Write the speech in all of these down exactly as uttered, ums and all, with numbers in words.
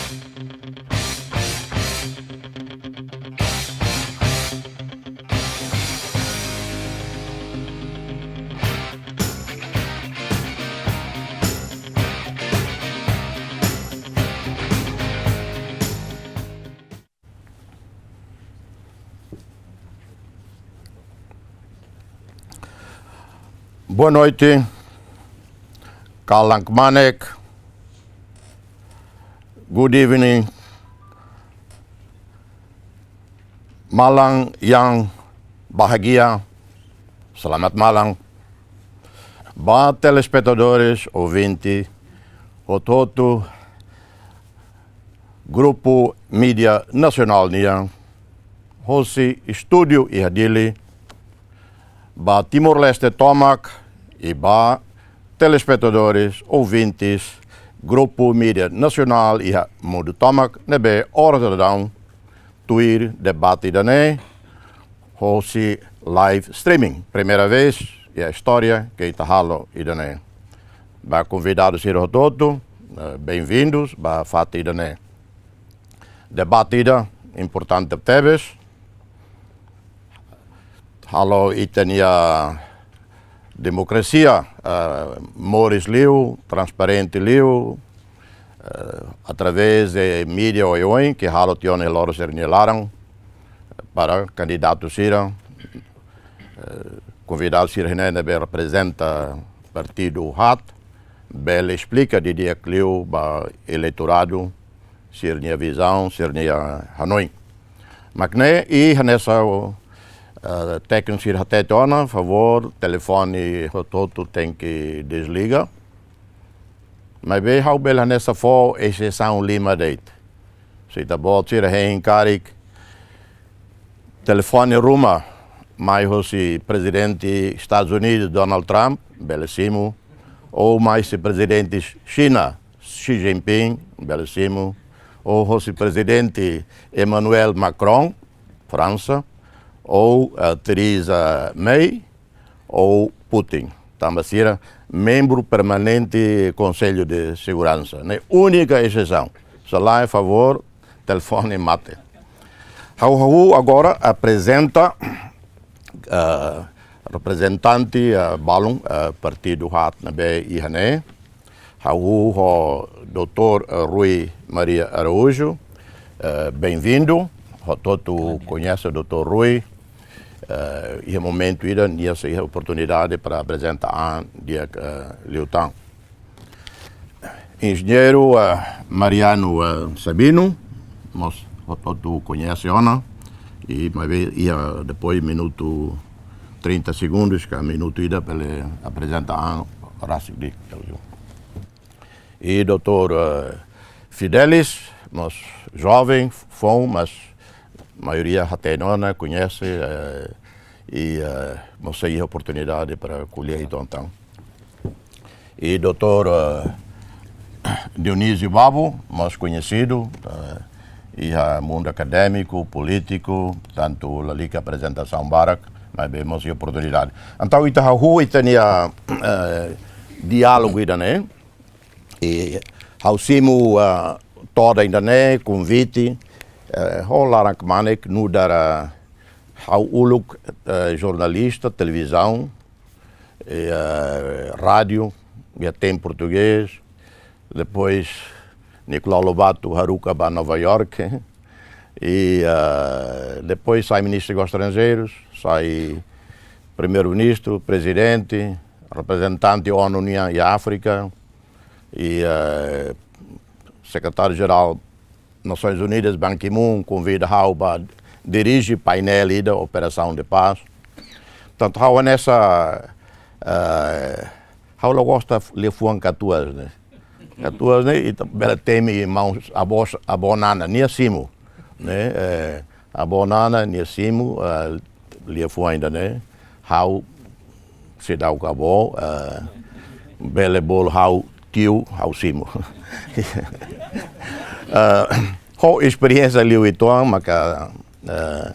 Boa noite, kalan kmanek. Good evening. Malam yang bahagia. Selamat malam. Ba telespetadores, ouvinte, hotu-hotu, Grupu Mídia Nasionál nian, hosi estúdiu iha Dili, ba Timor-Leste tomak, i ba telespetadores, ouvintes, Grupu Mídia Nasionál iha mundu tomak, ne'ebé oras daudaun tuir debate ida-ne'e, hosi live streaming. Primeira vez iha istória ke ita halo ida-ne'e. Ba konvidadu sira hotu-hotu, eh, bem-vindos ba fatin ida-ne'e. Debate ida importante tebes. Halo ita-nia demokrasia, eh, moris liu, transparente liu, eh, através de mídia oioin, ke halo tiha ona iha loron sira-nia laran, para kandidatu sira, eh, konvidadu sira-ne'e ne'ebé reprezenta partidu haat, bele esplika didi'ak liu ba eleitoradu, sira-nia vizaun, sira-nia hanoin. Mak ne'e, i hanesan, eh, tékniku sira hatete ona, favór, telefone hotu-hotu tenke desliga. Maibé ha'u bele hanesan fó exesaun lima de'it. Se ita-boot sira hein karik telefone ruma mai hosi Prezidente Estadus Unidus, Donald Trump, bele simu, ou mai hosi Prezidente Xina, Xi Jinping, bele simu, ou hosi Prezidente Emmanuel Macron, Fransa, ou, eh, Theresa May, ou Putin. Tanba sira membru permanente Konsellu de Seguransa. Ne'e únika exesaun. Se lae, favór, telefone mate. Ha'u hahú agora aprezenta, eh, reprezentante, eh, balun, eh, partidu haat ne'ebé iha ne'e. Hahú ho doutór, eh, Rui Maria Araújo. Eh, bem-vindo. Hotu-hotu koñese doutór Rui. Eh, iha momentu ida, nia sei iha oportunidade para aprezenta an di'ak, eh, liután. Enjeñeiru, eh, Mariano, eh, Sabino, mós hotu-hotu koñese ona, i maibé iha depois minutu trinta segundos, ka minutu ida bele aprezenta an rasik de'it. I doutór, eh, Fidelis, mós joven, foun, mas maioria hatene ona, koñese, eh, i, eh, mós sei iha oportunidade para ko'alia uitoan tan. I doutór, eh, Dionísio Babo, mós koñesidu, eh, iha mundu akadémiku, polítiku, portantu lalika aprezentasaun barak, maibé mós iha oportunidade. Entaun, ita hahú ita-nia, eh, diálogu ida-ne'e, i ha'u simu, eh, todan ida-ne'e, konvite, eh, ho laran kmanek nu'udar, eh, ha'u uluk, eh, jornalista, televizaun, eh, rádiu, iha Tempo Português, depois Nicolau Lobato haruka ba Nova York, i, eh, depois sai ministru negósius estranjeirus, sai primeiru-ministru, prezidente, reprezentante ONU nian iha Áfrika, i, eh, sekretáriu-jerál Nasoins Unidas, Ban Ki-moon, konvida ha'u ba dirije painél ida, Operasaun de Paz. Portantu, ha'u hanesan, eh, ha'u la gosta liafuan katuas ne'e. Katuas ne'e, ita bele temi irmãos, avós, avó Nana, nia simu, ne'e? Eh, avó Nana, nia simu, eh, liafuan ida-ne'e, ha'u seidauk avó, eh, bele bolu ha'u tiu, ha'u simu. Eh, ho esperiénsia liu uitoan, maka, eh,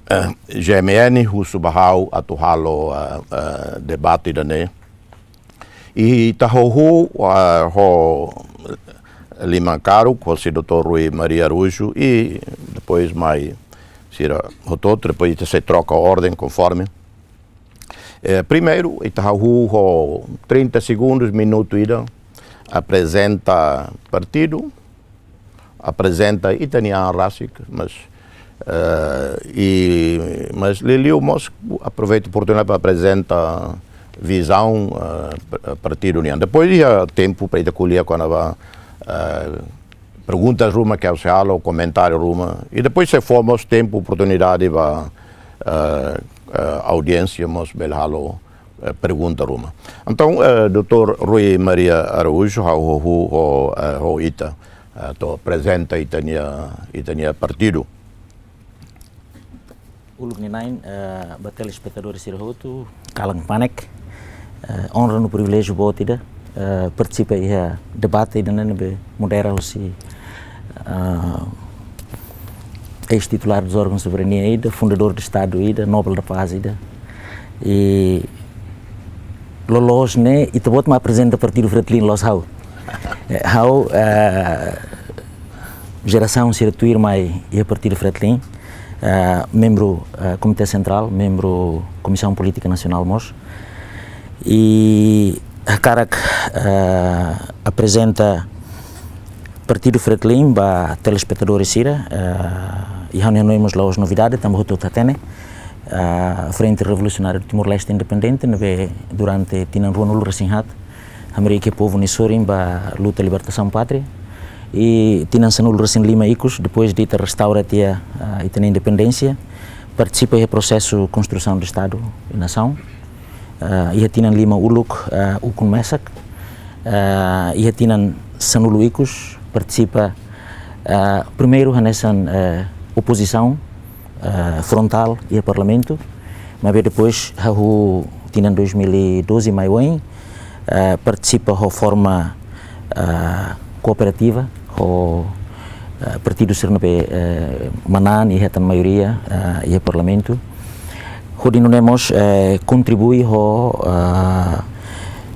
eh, G M N husu ba ha'u atu halo, eh, eh, debate ida-ne'e. I ita hahú, eh, ho, liman karuk, hosi doutór Rui Maria Araújo, i depois mai sira hotu-hotu, depois ita sei troka orden konforme. Eh, primeiru, ita hahú ho trinta segundos, minutu ida, aprezenta partidu, aprezenta ita-nia an rasik, mas, eh, i, mas liuliu mós aproveita oportunidade para aprezenta vizaun, eh, pa-, partidu nian. Depois iha tempu para ita ko'alia kona-ba, eh, perguntas ruma ke ha'u sei halo, komentáriu ruma. I depois se fó mós tempu, oportunidade ba, eh, eh, audiénsia mós bele halo, eh, pergunta ruma. Entaun, eh, doutór Rui Maria Araújo, ha'u hahú ho, eh, ho ita, eh, atu aprezenta ita-nia, ita-nia partidu. Uluk nia na'in, eh, ba telespetadór sira hotu, kalan panek, eh, onra no priviléjiu boot ida, eh, partisipa iha debate ida-ne'e ne'ebé modera hosi, eh, eis-titulár dos órgãos de soberania ida, fundadór de Estadu ida, Nobel da Paz ida. I loloos ne'e, ita-boot mak aprezenta partidu Fretilin, la'ós ha'u. Eh, ha'u, eh, jerasaun sira tuirmai iha partidu Fretilin, eh, membru, eh, Komité Sentrál, membru Komisaun Polítika Nasionál mós. I hakarak, eh, aprezenta partidu Fretilin ba telespetadór sira, eh, i ha'u-nia hanoin mós la'ós novidade, tanba hotu-hotu hatene, eh, Frente Revolucionária do Timor-Leste Independente, ne'ebé durante tinan ruanulu-resin-haat, hamriik iha povu nia sorin ba luta libertasaun pátria. I tinan sanulu-resin-lima ikus, depois de ita restaura tiha, ah, ita-nia independénsia, partisipa iha prosesu konstrusaun de Estadu i nasaun. Ah, iha tinan lima uluk, ah, ukun mesak. Ah, iha tinan sanulu ikus, partisipa, ah, primeiru hanesan, eh, opozisaun, eh, frontál iha Parlamentu, maibé depois hahú tinan dois mil e doze mai oin, eh, partisipa ho forma, eh, kooperativa ho, eh, partidu sira ne'ebé, eh, manán i hetan maioria, eh, iha Parlamentu. Hodi nune'e mós, eh, kontribui ho, eh,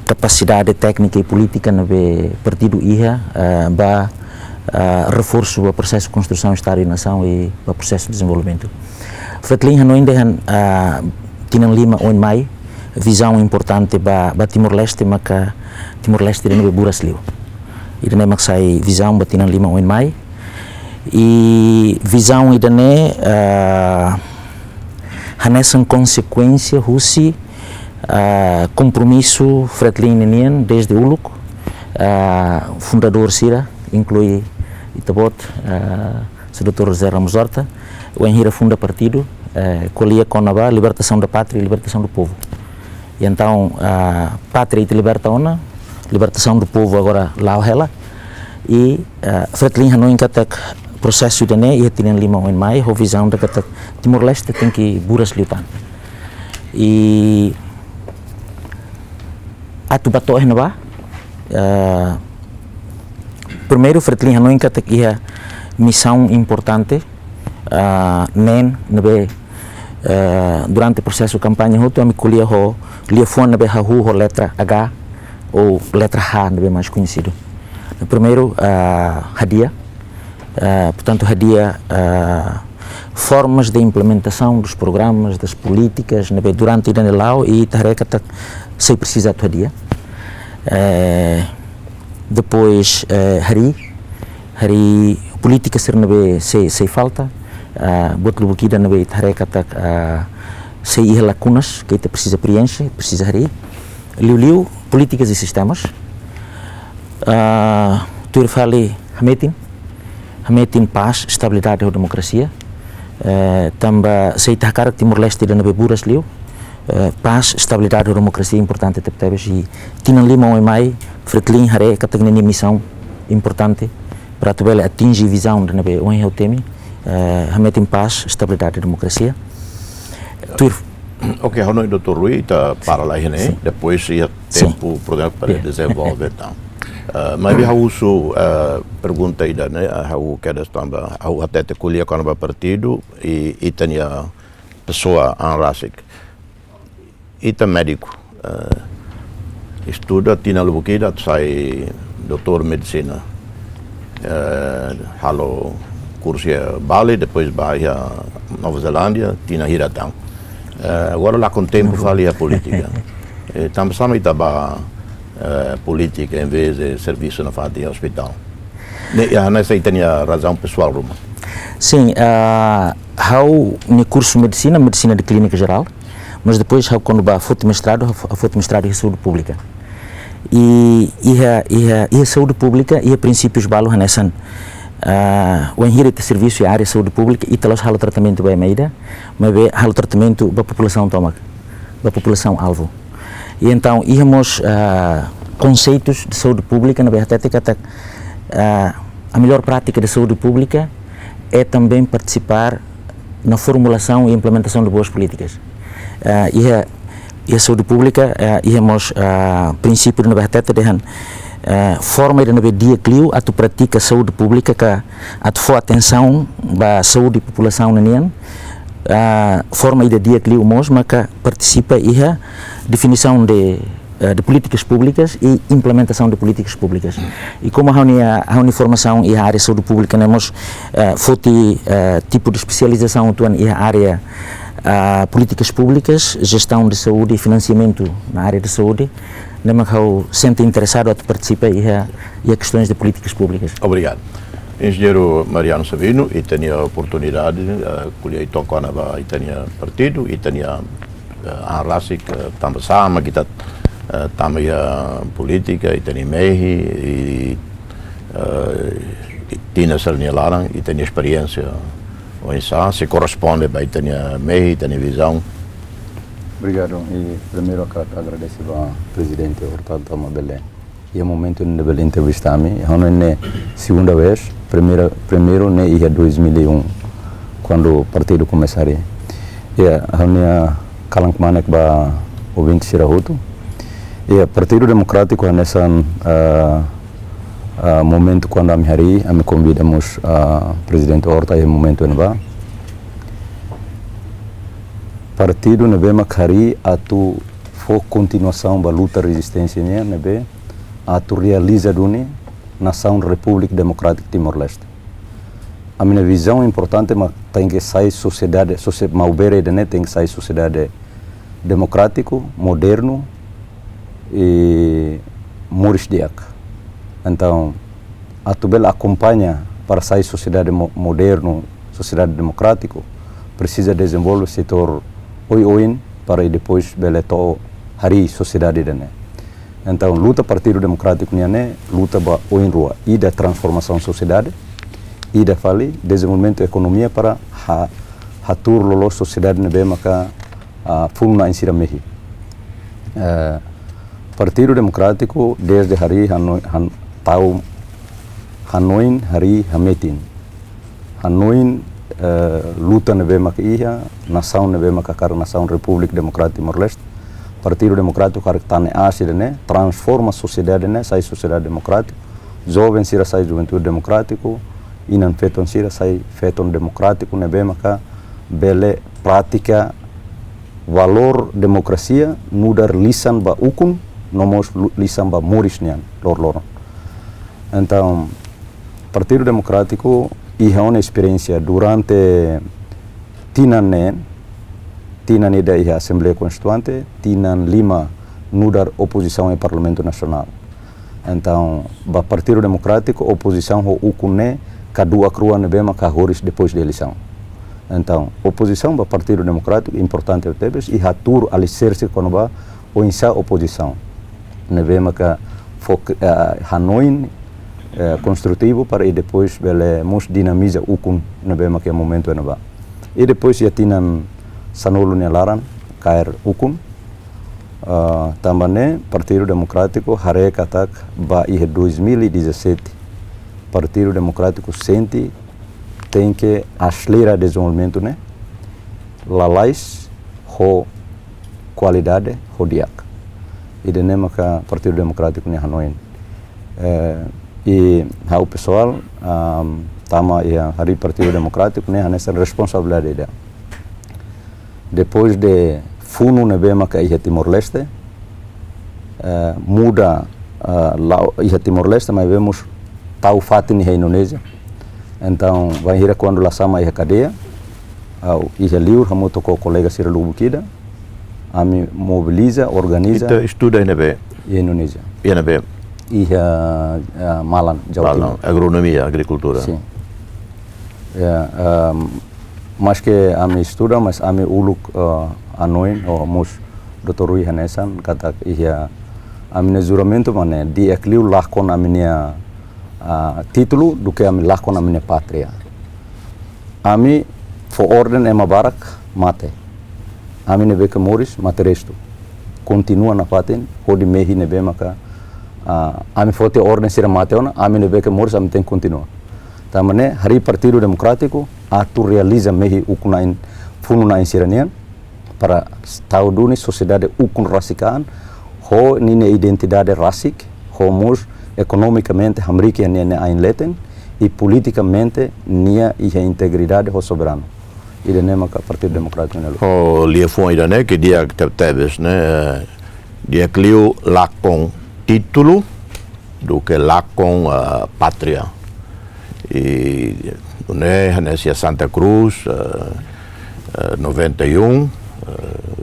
kapasidade téknika i polítika ne'ebé partidu iha, eh, ba, eh, reforsu ba prosesu konstrusaun Estadu i nasaun i ba prosesu dezenvolvimentu. Fretilin hanoin dehan, eh, tinan lima oin mai, vizaun importante ba, ba Timor-Leste, maka Timor-Leste ida ne'ebé buras liu. Ida-ne'e mak sai vizaun ba tinan lima oin mai. I vizaun ida-ne'e, eh, hanesan konsekuénsia husi, ah, kompromisu Fretilin ninian desde uluk, ah, fundadór sira, inklui ita-boot, ah, Señór doutór José Ramos Horta, wainhira funda partidu, eh, ko'alia kona-ba libertação da pátria e libertação do povo. I entaun, ah, pátria ita liberta ona, libertasaun do povu agora la'o hela. I, ah, Fretilin hanoin katak prosesu ida-ne'e iha tinan lima oin mai, ho vizaun ida katak Timor-Leste tenke buras liután. I atu bá to'o iha ne'ebá, ah, primeiru Fretilin hanoin katak iha misaun importante, ah, neen ne'ebé, eh, durante prosesu kampaña hotu ami ko'alia ho liafuan ne'ebé hahú ho letra H ou letra H ne'ebé mais koñesidu. Primeiru, eh, hadi'a, eh, portantu hadi'a, eh, formas de implementação dos programas, das políticas ne'ebé durante ida-ne'e la'o i ita haree katak sei presiza atu hadi'a. Eh, depois, eh, harii, harii polítika sira ne'ebé sei, sei falta, ah, buat lubuk ida ne'ebé ita haree katak, ah, sei iha lakunas ke ita presiza preenxe, presiza harii. Liuliu polítikas i sistemas. Ah, tuir fali hametin, hametin pás, estabilidade ho demokrasia. Eh, tanba se ita hakarak Timor-Leste ida ne'ebé buras liu, eh, pás, estabilidade ho demokrasia importante tebetebes i tinan lima oin mai, Fretilin haree katak ninia misaun importante para atu bele atinje vizaun ida ne'ebé ohin ha'u temi, eh, hametin pás, estabilidade, demokrasia. Tuir. Oke, ha'u hanoin doutór Rui, ita para lai iha ne'e, sin, depois iha, sin, tempu, portantu, para, ya, dezenvolve, entaun. Eh, maibé ha'u husu, eh, pergunta ida-ne'e, eh, ha'u kedas tanba, ha'u hatete ko'alia kona-ba partidu i ita-nia pesoa an rasik. Ita médiku, eh, estuda tinan lubuk ida atu sai doutór medisina. eh, halo kursu iha Bali, depois ba iha Nova Zelándia, tinan hira tan. Eh, agora la kontentu fali iha polítika. Eh, tanba sá mak ita ba, eh, polítika em vez de servisu nafatin iha ospitál? Ne'e, ah, ne'e ita-nia razaun pesoál ruma. Sin, ah, ha'u-nia kursu medisina, medisina de clínica geral, mas depois ha'u kuandu ba foti mestradu, ha'u fo-, ha'u foti mestradu iha saúde públika. I iha, iha, iha saúde públika, iha prinsípius balu hanesan, ah, wainhira ita servisu iha área saúde públika, ita la'ós halo tratamentu ba ema ida, maibé halo tratamentu ba populasaun tomak, ba populasaun alvu. I entaun, iha mós, ah, konseitus de saúde públika ne'ebé hatete katak, ah, a melhor prática de saúde pública é também participar na formulação e implementação de boas políticas. Ah, iha, iha saúde públika, ah, iha mós, ah, prinsípiu ne'ebé hatete dehan, ah, forma ida ne'ebé di'ak liu atu pratika saúde públika ka atu fó atensaun ba saúde populasaun ninian, ah, forma ida di'ak liu mós maka partisipa iha definisaun de, eh, de políticas públicas e implementação de políticas públicas. I komu ha'u-nia, ha'u-nia formasaun iha área saúde públika ne'e mós, eh, foti, eh, tipu de espesializasaun uitoan iha área, ah, políticas públicas, gestão de saúde e financiamento na área de saúde, ne'e mak ha'u sente interesadu atu partisipa iha, iha questões de políticas públicas. Obrigadu. Enjeñeiru Mariano Sabino, ita-nia oportunidade, eh, ko'alia uitoan kona-ba ita-nia partidu, ita-nia, eh, an rasik, eh, tanba sá mak ita, eh, tama iha polítika, ita-nia mehi, i, eh, i tinan sira-nia laran, ita-nia esperiénsia oinsá, se korresponde ba ita-nia mehi, ita-nia vizaun. Obrigadu. I primeiru ha'u hakarak agradese ba Prezidente Horta tanba bele iha momentu ne'ebé bele entrevista ami. Ha'u hanoin ne'e segunda vez, primeira, primeiru ne'e iha dois mil e um, kuandu partidu komesa harii. Iha, ha'u-nia kalan kmanek ba ouvinte sira hotu. Iha, Partidu Demokrátiku hanesan, ah, ah, momentu kuandu ami harii, ami konvida mós, ah, Prezidente Horta iha momentu ne'ebá. Partidu ne'ebé mak harii atu fó kontinuasaun ba luta rezisténsia nian ne'ebé atu realiza duni nasaun Repúblika Demokrátika Timor-Leste. Ami-nia vizaun importante mak tenke sai sosiedade, sosie-, maubere ida-ne'e tenke sai sosiedade demokrátiku, modernu i moris di'ak. Entaun, atu bele akompaña para sai sosiedade mo-, modernu, sosiedade demokrátiku, presiza dezenvolve setór oioin para i depois bele to'o harii sosiedade ida-ne'e. Entaun, luta Partidu Demokrátiku nian ne'e luta ba oin rua, ida transformasaun sosiedade, ida fali dezenvolvimentu ekonomia para ha-, hatuur loloos sosiedade ne'ebé maka, ah, funu-na'in sira mehi. Eh, Partidu Demokrátiku dezde harii hano-, han-, tau hanoin harii hametin. Hanoin, eh, luta ne'ebé maka iha, nasaun ne'ebé maka hakarak nasaun Repúblika Demokrátika Timor-Leste. Partidu Demokrátiku hakarak tane aas ida-ne'e, transforma sosiedade ne'e sai sosiedade demokrátiku. Joven sira sai juventude demokrátiku, inan-feton sira sai feton demokrátiku ne'ebé maka bele pratika valór demokrasia nu'udar lisan ba ukun, no mós lu-, lisan ba moris nian loroloron. Entaun, Partidu Demokrátiku iha ona esperiénsia durante tinan neen, tinan ida iha Asembleia Konstituinte, tinan lima nu'udar opozisaun iha Parlamentu Nasionál. Entaun, ba Partidu Demokrátiku, opozisaun ho ukun ne'e kaduak rua ne'ebé maka hahoris depois de eleisaun. Entaun, opozisaun ba Partidu Demokrátiku importante tebes i hatuur aliserse kona-ba oinsá opozisaun ne'ebé maka fó, eh, hanoin, eh, konstrutivu para i depois bele mós dinamiza ukun ne'ebé maka iha momentu ne'ebá. I depois iha tinan sanulu nia laran kaer ukun, ah, tanba ne'e Partidu Demokrátiku haree katak ba iha dois mil e dezassete, Partidu Demokrátiku sente tenke aselera dezenvolvimentu ne'e lalais ho kualidade ho di'ak. Ida-ne'e maka Partidu Demokrátiku nia hanoin. Eh, i ha'u pesoál, am, tama iha harii Partidu Demokrátiku ne'e hanesan responsabilidade ida. Depois de funu ne'ebé maka iha Timor-Leste, eh, muda, eh, la'o iha Timor-Leste, maibé mós tau fatin iha Indonézia. Entaun, bainhira kuandu la sama iha kadeia, ha'u iha liur hamutuk ho kolega sira lubuk ida, ami mobiliza, organiza. Ita estuda iha ne'ebé? Iha Indonézia. Iha ne'ebé? Iha, eh, Malang, Jawa Timur. Malang, agronomia, agrikultura. Sin. Ya, ehm, maske ami estuda, mas ami uluk, eh, hanoin, ou mós doutór Rui hanesan, katak iha ami-nia juramentu mak ne'e, di'ak liu lakon ami-nia, ah, títulu, duké ami lakon ami-nia pátria. Ami fó orden ema barak mate. Ami ne'ebé ke moris, mate restu. Kontinua nafatin, hodi mehi ne'ebé maka, ah, ami foti orden sira mate ona, ami ne'ebé ke moris, ami tenke kontinua. Tanba ne'e, harii Partidu Demokrátiku atu realiza mehi ukun-na'in, funu-na'in sira-nian, para tau duni sosiedade ukun rasik an, ho ninia identidade rasik, ho mós ekonomikamente hamriik iha ninia ain leten, i politikamente nia iha integridade ho soberanu. Ida-ne'e maka Partidu Demokrátiku nia luta. Ho liafuan ida-ne'e ke di'ak tebetebes ne'e, eh, di'ak liu lakon títulu, duké lakon, ah, pátria. I ne'e, hanesan iha Santa Cruz, ah, ah, noventa e um, ah,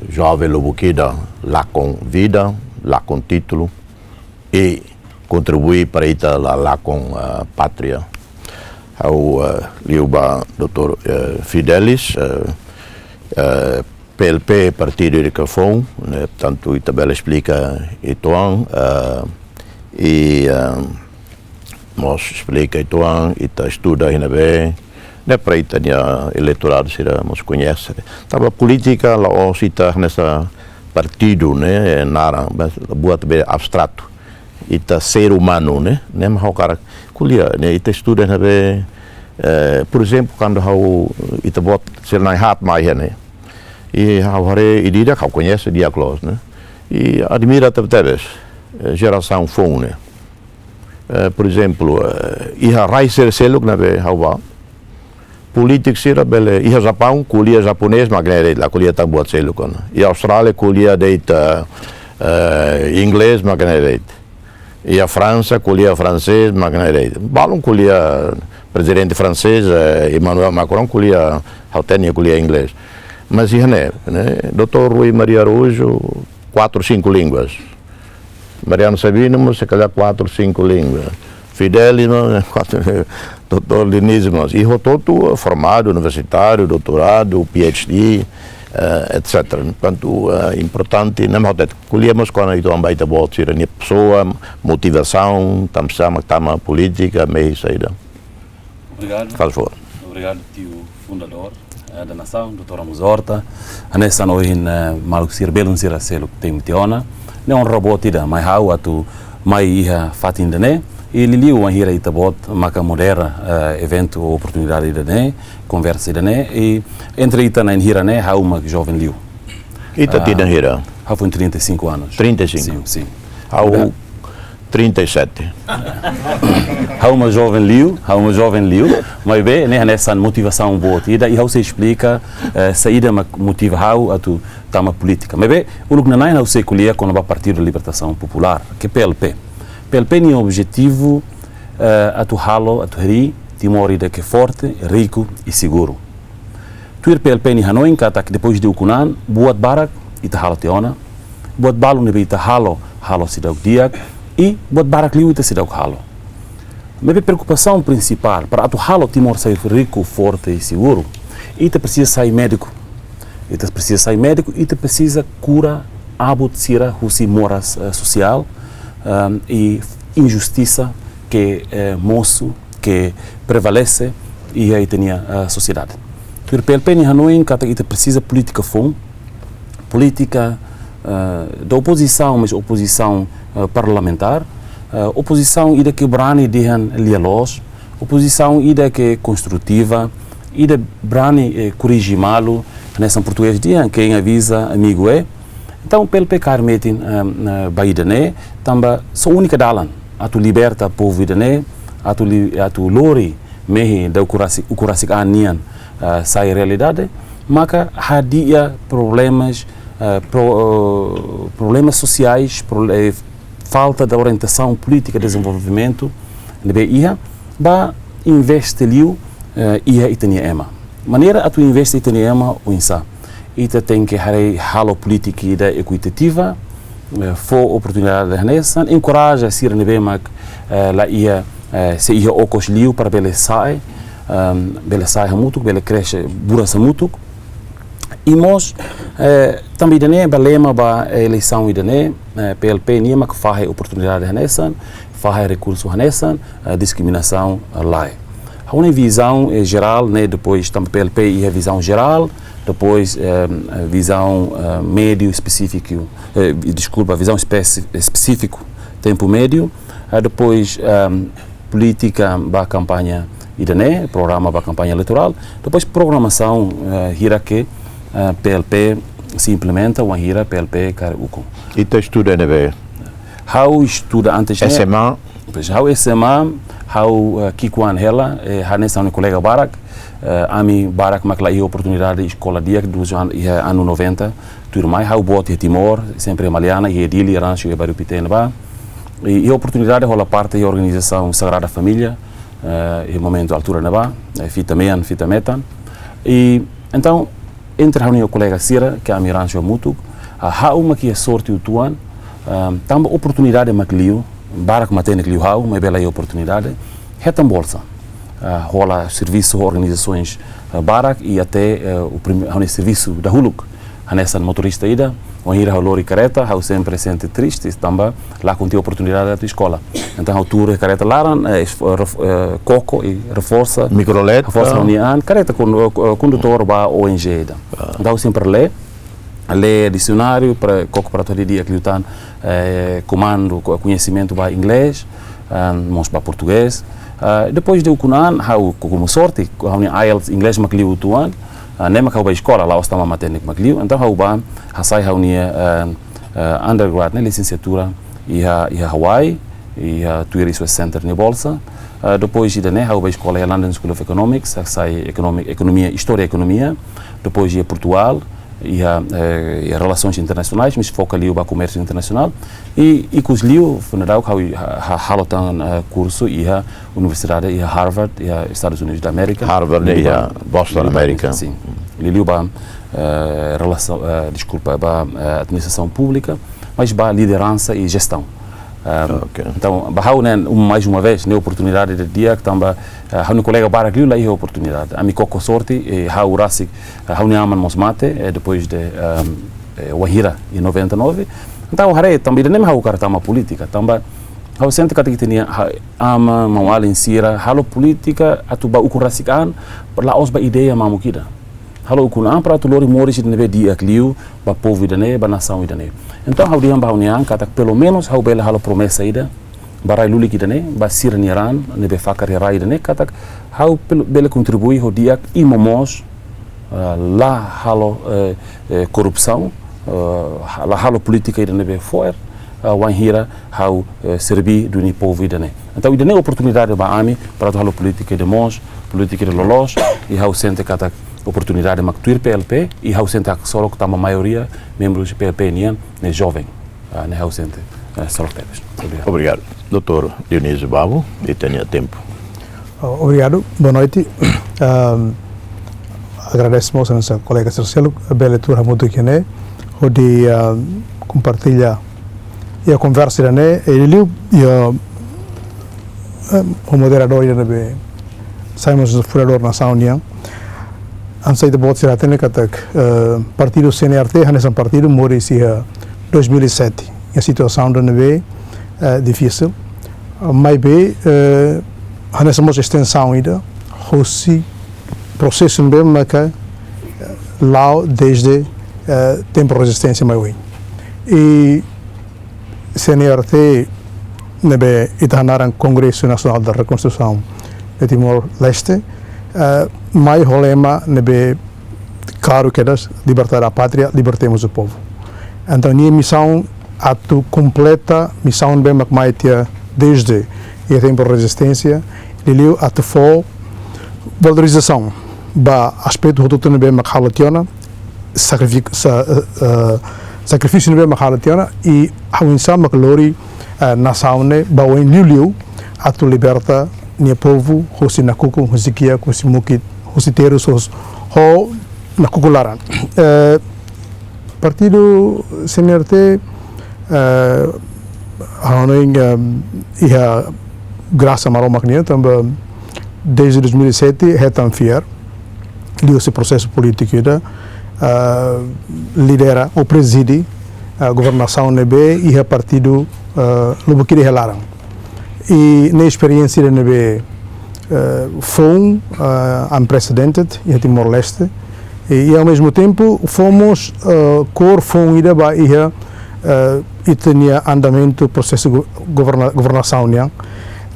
joven lubuk ida lakon vida, lakon títulu, i kontribui para ita la lakon, ah, pátria. Ha'u, ah, liu ba doutór, eh, Fidelis, eh, eh, P L P partidu ida ke foun, ne'e, portantu, ita bele esplika uitoan, ah, i, ah, mós esplika uitoan, ita estuda iha ne'ebé, ne'e, para ita-nia eleitoradu sira mós koñese. Tanba polítika la'ós ita hanesan partidu, ne'e, naran, mas buat be abstratu. Ita ser umanu, ne'e, ne'e mak ha'u hakarak ko'alia, ne'e, ita estuda iha ne'ebé, eh, por ezemplu, kuandu ha'u, ita-boot sira na'in-haat mai iha ne'e. I ha'u haree ida-idak ha'u koñese di'ak loos, ne'e. I admira tebetebes, eh, jerasaun foun ne'e. Eh, por ezemplu, eh, iha rai sel-, seluk ne'ebé ha'u bá, polítiku sira bele, iha Japaun ko'alia japonés mak ne'e de'it, la ko'alia tan buat seluk ona. Iha Austrália ko'alia de'it, eh, eh, inglés mak ne'e de'it. Iha Fransa ko'alia fransés mak ne'e de'it. Balun ko'alia, prezidente fransés, eh, Emmanuel Macron ko'alia, ha'u hatene ko'alia inglés. Mas iha ne'e, ne'e, doutór Rui Maria Araújo, quatro, cinco línguas. Mariano Sabino mós, se calhar, quatro, cinco línguas. Fidelis mós, quatro, doutór Diniz mós. I hotu-hotu formadu, universitáriu, doutoradu, P H D, eh, et cetera. Portantu, eh, importante, ne'e mak ha'u hatete, ko'alia mós kona-ba ita-boot sira-nia pesoa, motivasaun, tanba sá mak tama polítika, mehi saida. Obrigadu. Faz favor. Obrigadu, tiu fundadór, eh, da nasaun, doutór Ramos Horta. Hanesan ohin, eh, maluk sira, belun sira seluk temi tiha ona. Ne'e onra boot ida mai ha'u atu mai iha fatin ida-ne'e. I liuliu wainhira ita-boot maka modera, eh, eventu, oportunidade ida-ne'e, konversa ida-ne'e. I entre ita na'in hira ne'e, ha'u mak joven liu. Ita, ah, tinan hira? Ha'u foin trinta e cinco anos. Trinta e cinco. Sin, sin. Ha'u trinta e sete. Ha'u mak joven liu, ha'u mak joven liu. Maibé, ne'e hanesan motivasaun boot ida, i ha'u sei esplika, eh, saida mak motiva ha'u atu tama polítika. Maibé, uluk nanain ha'u sei ko'alia kona-ba Partidu Libertasaun Populár, ke P L P. P L P nia objetivu, eh, atu halo, atu harii Timor ida ke forte, riku i seguru. Tuir P L P nia hanoin katak depois de ukun-an, buat barak ita halo tiha ona, buat balu ne'ebé ita halo, halo seidauk di'ak, i buat barak liu ita seidauk halo. Maibé preokupasaun prinsipál para atu halo Timor sai riku, forte i seguru, ita presiza sai médiku. Ita presiza sai médiku, ita presiza kura abut sira husi moras, eh, sosiál, ehm, i injustisa ke, eh, mosu, ke prevalese iha ita-nia, eh, sosiedade. Tuir P L P nia hanoin katak ita presiza polítika foun, polítika, eh, da opozisaun, mas opozisaun, eh, parlamentár, eh, opozisaun ida ke brani dehan lia-loos, opozisaun ida ke konstrutiva, ida brani, eh, korrije malu, hanesan portugés dehan, quem avisa, amigo é. Entaun, P L P kaer metin, eh, eh, ba ida-ne'e, tanba só únika dalan atu liberta povu ida-ne'e, atu li-, atu lori mehi da ukun rasik, ukun rasik an nian, eh, sai realidade, maka hadi'a problemas, eh, pro-, eh, problemas sosiais, pro-, eh, falta da orientasaun polítika de dezenvolvimentu, ne'ebé iha, ba investe liu, eh, iha ita-nia ema. Maneira atu investe ita-nia ema oinsá? Ita tenke haree halo polítika ida ekuitativa, eh, fó oportunidade hanesan, enkoraja sira ne'ebé mak, eh, la iha, eh, sei iha okos liu para bele sa'e, ehm, bele sa'e hamutuk, bele krexe buras hamutuk. I mós, eh, tanba ida-ne'e ba lema ba eleisaun ida-ne'e, eh, P L P nian mak fahe oportunidade hanesan, fahe rekursu hanesan, eh, diskriminasaun, eh, lae. Ha'u-nia vizaun, eh, jerál, ne'e, depois tanba P L P iha vizaun jerál, depois, eh, vizaun, eh, médiu espesífiku, eh, deskulpa, vizaun espesi-, espesífiku, tempu médiu, eh, depois, eh, polítika ba kampaña ida-ne'e, programa ba kampaña eleitorál, depois programasaun, eh, hirak, eh, P L P sei implementa, wainhira P L P kaer ukun. Ita estuda ne'ebé? Ha'u estuda antes ne'e. S M A? Pois, ha'u S M A, ha'u, eh, ki'ikoan hela, eh, hanesan ha'u-nia kolega barak, eh, ami barak mak la iha oportunidade eskola di'ak, durante an-, iha anu noventa, tuirmai, ha'u boot iha Timor, sempre Maliana, iha Dili, Rancho, iha Bairru Pité ne'ebá. I, i oportunidade hola parte iha organizasaun Sagrada Família, eh, iha momentu altura ne'ebá, eh, fita mean, fita metan. I, entaun, entre ha'u-nia kolega sira, ke ami rancho hamutuk, ah, ha'u mak iha sorte uitoan, ah, tanba oportunidade mak liu, barak matenek liu ha'u, maibé la iha oportunidade, hetan bolsa. Ah, hola servisu organizasoens, ah, barak, i até, eh, o prime-, ha'u-nia servisu dahuluk, hanesan motorista ida, wainhira ha'u lori kareta, ha'u sempre sente triste, tanba la kontinua oportunidade atu eskola. Entaun, ha'u tuur iha kareta laran, eh, esf-, eh, ref-, eh, koko i reforsa, Mikrolet, reforsa ah. Ha'u-nia an, kareta kon-, eh, kondutór ba O N G ida. Ah. Entaun, ha'u sempre lee, lee disionáriu, para, koko para atu hadi'a di'ak liután, eh, komandu, ko-, koñesimentu ba inglés, ah, mós ba portugés. Ah, depois de ukun an, ha'u ko-, komu sorte, ha'u-nia IELTS inglés mak liu uitoan, ah, ne'e mak ha'u bá eskola, la'ós tanba matenek mak liu. Entaun, ha'u bá hasai ha'u-nia, eh, eh, undergrad, ne'e, lisensiatura iha, iha Hawaii, iha tuir Resource Center nia bolsa. Eh, depois ida-ne'e, ha'u bá eskola iha London School of Economics, hasai ekonomi-, ekonomia, istória ekonomia. Depois iha Portugal, iha, eh, iha relasoens internasionais, mas foka liu ba komérsiu internasionál. I, ikus liu, foin daudauk ha'u ha-, ha-, halo tan, eh, kursu iha universidade iha Harvard, iha Estadus Unidus da Amérika. Harvard, liuliu iha ba, Boston, liuliu ba, Amérika. Sin. Liuliu ba, eh, relasaun, eh, deskulpa, ba, eh, administrasaun públika, mas ba lideransa i jestaun. Eh, Ok. Entaun, ba ha'u ne'e, um, mais uma vez, ne'e oportunidade ida di'ak, tanba, eh, ha'u-nia kolega barak liu la iha oportunidade. Ami koko sorte, i ha'u rasik, eh, ha'u-nia aman mós mate, eh, depois de, ehm, eh, wainhira, iha noventa e nove. Entaun, haree, tanba ida-ne'e mak ha'u hakarak tama polítika, tanba ha'u sente katak ita-nia, ha-, aman, maun-alin sira, halo polítika, atu ba ukun rasik an, la'ós ba ideia mamuk ida. Halo ukun an para atu lori moris ida ne'ebé di'ak liu, ba povu ida-ne'e, ba nasaun ida-ne'e. Entaun, ha'u dehan ba ha'u-nia an, katak pelumenus ha'u bele halo promesa ida, ba rai lulik ida-ne'e, ba sira-nia raan, ne'ebé fakar iha rai ida-ne'e, katak ha'u pel-, bele kontribui ho di'ak i momoos, ah, la halo, eh, eh, korrupsaun, eh, ha-, la halo polítika ida ne'ebé fo'er, ah, wainhira ha'u, eh, serbí duni povu ida-ne'e. Entaun, ida-ne'e oportunidade ba ami, para atu halo polítika ida moos, polítika ida loloos, i ha'u sente katak oportunidade mak tuir P L P, i ha'u sente haksolok tanba maioria membrus P L P nian, ne'e joven. Ah, ne'e ha'u sente, eh, solo tebes. Obrigadu. Obrigadu. Doutór Dionísio Babo, ita-nia tempu. Oh, obrigadu. Boa noite. Ahm, agradese mós a nossa kolega Marcelo, bele tuur hamutuk iha ne'e, hodi, ahm, kompartilla iha konversa ida-ne'e, i liuliu, iha, ahm, ho moderadór ida ne'ebé, sai mós fundadór nasaun nian. Hanesan ita-boot sira hatene katak, eh, partidu C N R T, hanesan partidu moris iha dois mil e sete, iha situasaun ida ne'ebé, eh, difisil. Maibé, eh, hanesan mós estensaun ida, hosi prosesu ne'ebé maka, eh, la'o desde, eh, tempu rezisténsia mai oin. I C N R T ne'ebé ita hanaran Congresso Nacional da Reconstrução de Timor-Leste, eh, mai ho lema ne'ebé klaru kedas, Libertar a Pátria, Libertemos o Povo. Entaun, nia misaun atu kompleta misaun ne'ebé mak mai tiha desde iha tempu rezisténsia, liuliu atu fó valorizasaun ba aspetu hotu-hotu ne'ebé mak halo tiha ona, sakrifik-, sa-, eh, eh, sakrifísiu ne'ebé mak halo tiha ona, i oinsá mak lori, eh, nasaun ne'e ba oin liuliu, atu liberta nia povu husi nakukun, husi kiak, husi mukit, husi terus, husi ho nakukun laran. Eh, partidu C N R T, eh, ha'u hanoin, eh, iha grasa Maromak nian, tanba desde dois mil e sete hetan fiar liuhusi prosesu polítiku ida, ah, lidera ou prezide, ah, governasaun ne'ebé iha partidu, ah, lubuk ida iha laran. I ne'e esperiénsia ida ne'ebé, ah, foun, ah, unprecedented iha Timor-Leste. I, i ao mesmo tempo fó mós, ah, kór foun ida ba iha, ah, ita-nia andamentu prosesu go-, governa-, governasaun nian,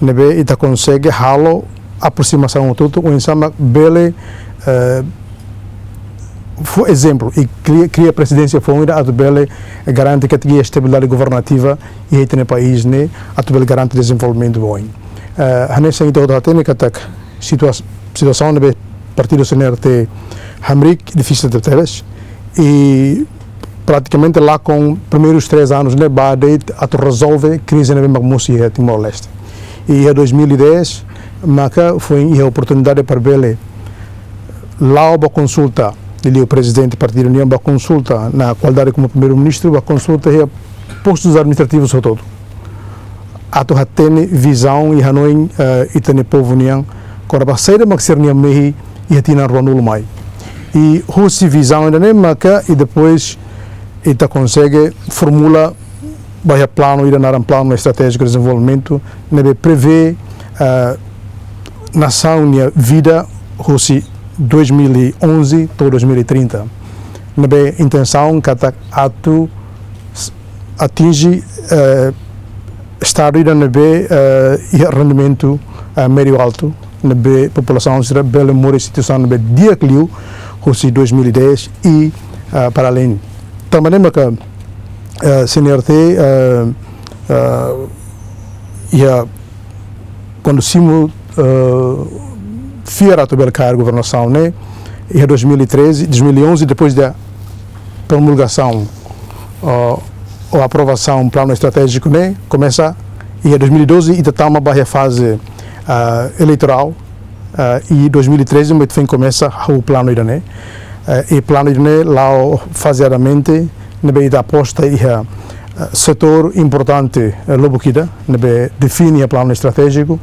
ne'ebé ita konsege halo aprosimasaun hotu-hotu, oinsá mak bele, eh, fó ezemplu, i kria, kria prezidénsia foun ida atu bele garante katak iha estabilidade governativa iha ita-nia país ne'e, atu bele garante dezenvolvimentu ba oin. Eh, hanesan ita hotu hatene katak situa-, situasaun ne'ebé partidu C N R T hamriik difisil tebetebes, i pratikamente lakon primeirus três anus ne'e ba de'it atu rezolve krize ne'ebé mak mosu iha Timor-Leste. I iha dois mil e dez maka foin iha oportunidade para bele la'o ba konsulta, liuliu prezidente partidu nian ba konsulta na kualidade komu primeiru-ministru, ba konsulta iha postus administrativus hotu-hotu, atu hatene vizaun i hanoin, eh, ita-nia povu nian, kona-ba saida mak sira-nia mehi iha tinan ruanulu mai. I husi vizaun ida-ne'e maka, i depois ita konsege formula ba iha planu ida naran Planu Estratéjiku de Dezenvolvimentu, ne'ebé prevee, eh, nasaun nia vida husi dois mil e onze to'o dois mil e trinta. Ne'ebé intensaun katak atu s-, atinje, eh, estadu ida ne'ebé, eh, iha rendimentu, eh, médiu altu, ne'ebé populasaun sira bele moris iha situasaun ne'ebé di'ak liu husi dois mil e dez i, eh, para além. Tanba ne'e maka, eh, C N R T, eh, eh, iha kuandu simu, eh, fiar atu bele kaer governasaun ne'e, iha dois mil e treze, dois mil e onze, depois da promulgasaun, eh, ou aprovasaun planu estratéjiku ne'e, komesa iha dois mil e doze ita tama ba iha faze, eh, eleitorál, eh, i dois mil e treze mak ita foin komesa hahú planu ida-ne'e. Eh, i planu ida-ne'e la'o fazeadamente, ne'ebé ita aposta iha, eh, setór importante, eh, lubuk ida, ne'ebé define iha planu estratéjiku,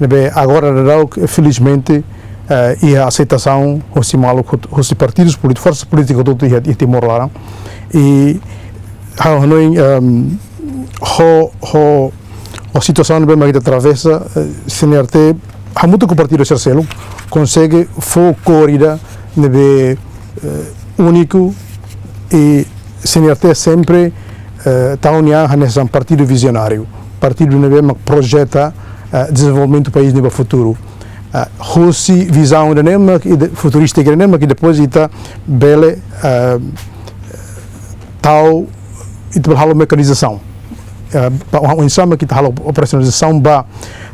ne'ebé agora daudaun, felizmente, eh, iha aseitasaun husi maluk hot-, husi partidus polítiku, forsas polítikas hotu-hotu iha, iha Timor laran. I ha'u hanoin, ehm, ho, ho, ho situasaun ne'ebé mak ita atravesa, eh, C N R T, hamutuk ho partidu sira seluk, konsege fó kór ida ne'ebé, eh, úniku, i C N R T sempre, eh, tau nia an hanesan partidu vizionáriu, partidu ne'ebé mak projeta, eh, dezenvolvimentu país ne'e ba futuru. Eh, husi vizaun ida-ne'e mak ide-, futurístika ida-ne'e mak depois ita bele, eh, tau, ita bele halo mekanizasaun. Eh, ba, oinsá mak ita halo operasionalizasaun ba,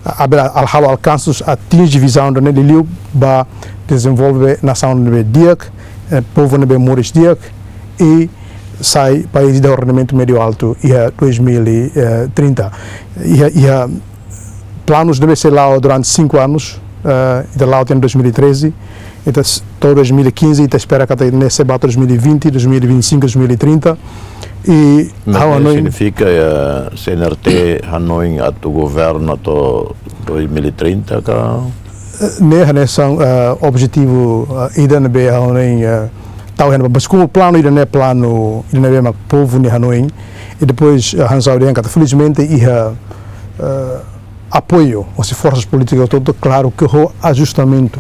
eh, abela al-, halo alkansus atinje vizaun ida-ne'e liuliu ba dezenvolve nasaun ne'ebé di'ak, eh, povu ne'ebé moris di'ak, i sai país ida ho rendimentu médiu altu iha dois mil e trinta. Iha, iha planus ne'ebé sei la'o durante cinco anos, eh, ita la'o tiha dois mil e treze, ita s-, to'o dois mil e quinze, ita espera katak ne'e sei ba dois mil e vinte, dois mil e vinte e cinco, dois mil e trinta. I Mas ha'u ne'e hanoin signifika, eh, C N R T hanoin atu governa to'o dois mil e trinta ka? Eh, ne'e hanesan, eh, objetivu, eh, ida ne'ebé ha'u hanoin, eh, tau iha ne'ebá. Mas komu planu ida-ne'e planu ida ne'ebé mak povu nia hanoin. I depois, eh, hanesan ha'u dehan katak felizmente iha, eh, apoiu husi forsas polítikas hotu-hotu, klaru ke ho ajustamentu,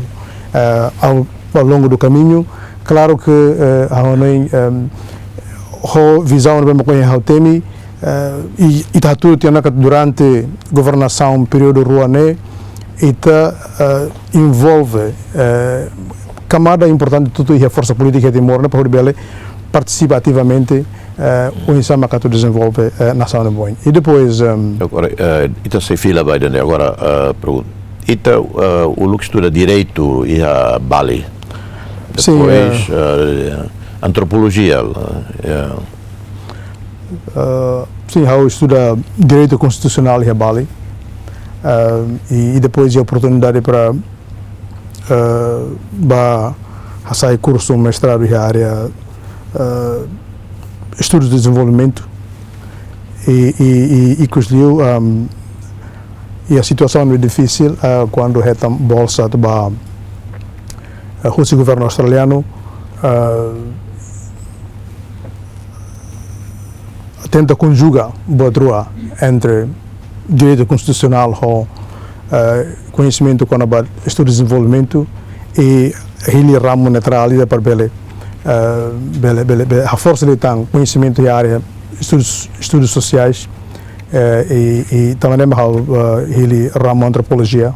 eh, ao, ao longo do caminho, klaru ke, eh, ha'u hanoin, ehm, ho vizaun ne'ebé mak ohin ha'u temi, eh, i, i ita hatudu tiha ona katak durante governasaun períodu rua ne'e, ita, eh, envolve, eh, kamada importante hotu-hotu iha forsa polítika iha Timor ne'e, para hodi bele partisipa ativamente, eh, oinsá mak atu dezenvolve, eh, nasaun ne'e ba oin. I depois, ehm, Agora, eh, ita sei fila ba ida-ne'e. Agora, eh, pergunta. Ita, eh, uluk estuda direitu iha Bali. Sin, Depois, eh, eh, antropolojia, eh, Eh, sin, ha'u estuda direitu konstitusionál iha Bali. Ah, i, i depois iha oportunidade para, ah, bá hasai kursu mestradu iha área, ah, estudos de desenvolvimento. I, i, i, i ikus liu, ahm, iha situasaun difisil, ah, kuandu hetan bolsa atu bá, ah, husi governu australianu, ah, tenta konjuga buat rua entre direitu konstitusionál ho, eh, koñesimentu kona-ba estudu dezenvolvimentu i hili ramu neutrál ida para bele, eh, bele, bele, bele haforsa liután koñesimentu iha área estudus, estudus sosiais, eh, i, i tanba ne'e mak ha'u, eh, hili ramu antropolojia,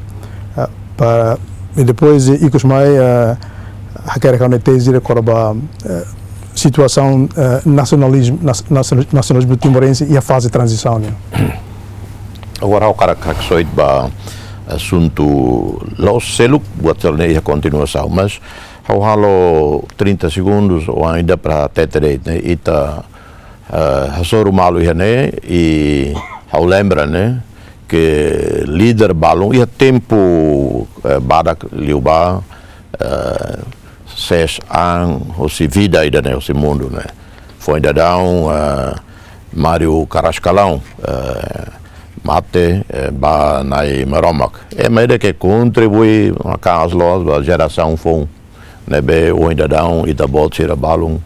eh, para, i depois, eh, ikus mai, eh, hakerek ha'u-nia teze ida kona-ba, eh, situasaun, eh, nasionalizmu, nas-, nasional-, nasionalizmu timorense iha faze tranzisaun nian. Agora ha'u hakarak haksoit ba asuntu la'ós seluk, buat seluk ne'e iha kontinuasaun, mas ha'u halo trinta segundus ou ainda para hatete de'it, ne'e, ita, eh, hasoru malu iha ne'e, i ha'u lembra, ne'e, ke líder balun iha tempu, eh, badak liubá, eh, sees an hosi vida ida-ne'e, hosi mundu ne'e. Foin daudaun, eh, Mário Carrascalão, eh, mate, eh, ba Na'i Maromak. Ema ida ke kontribui maka'as loos ba jerasaun foun ne'ebé ohin daudaun ita-boot sira balun,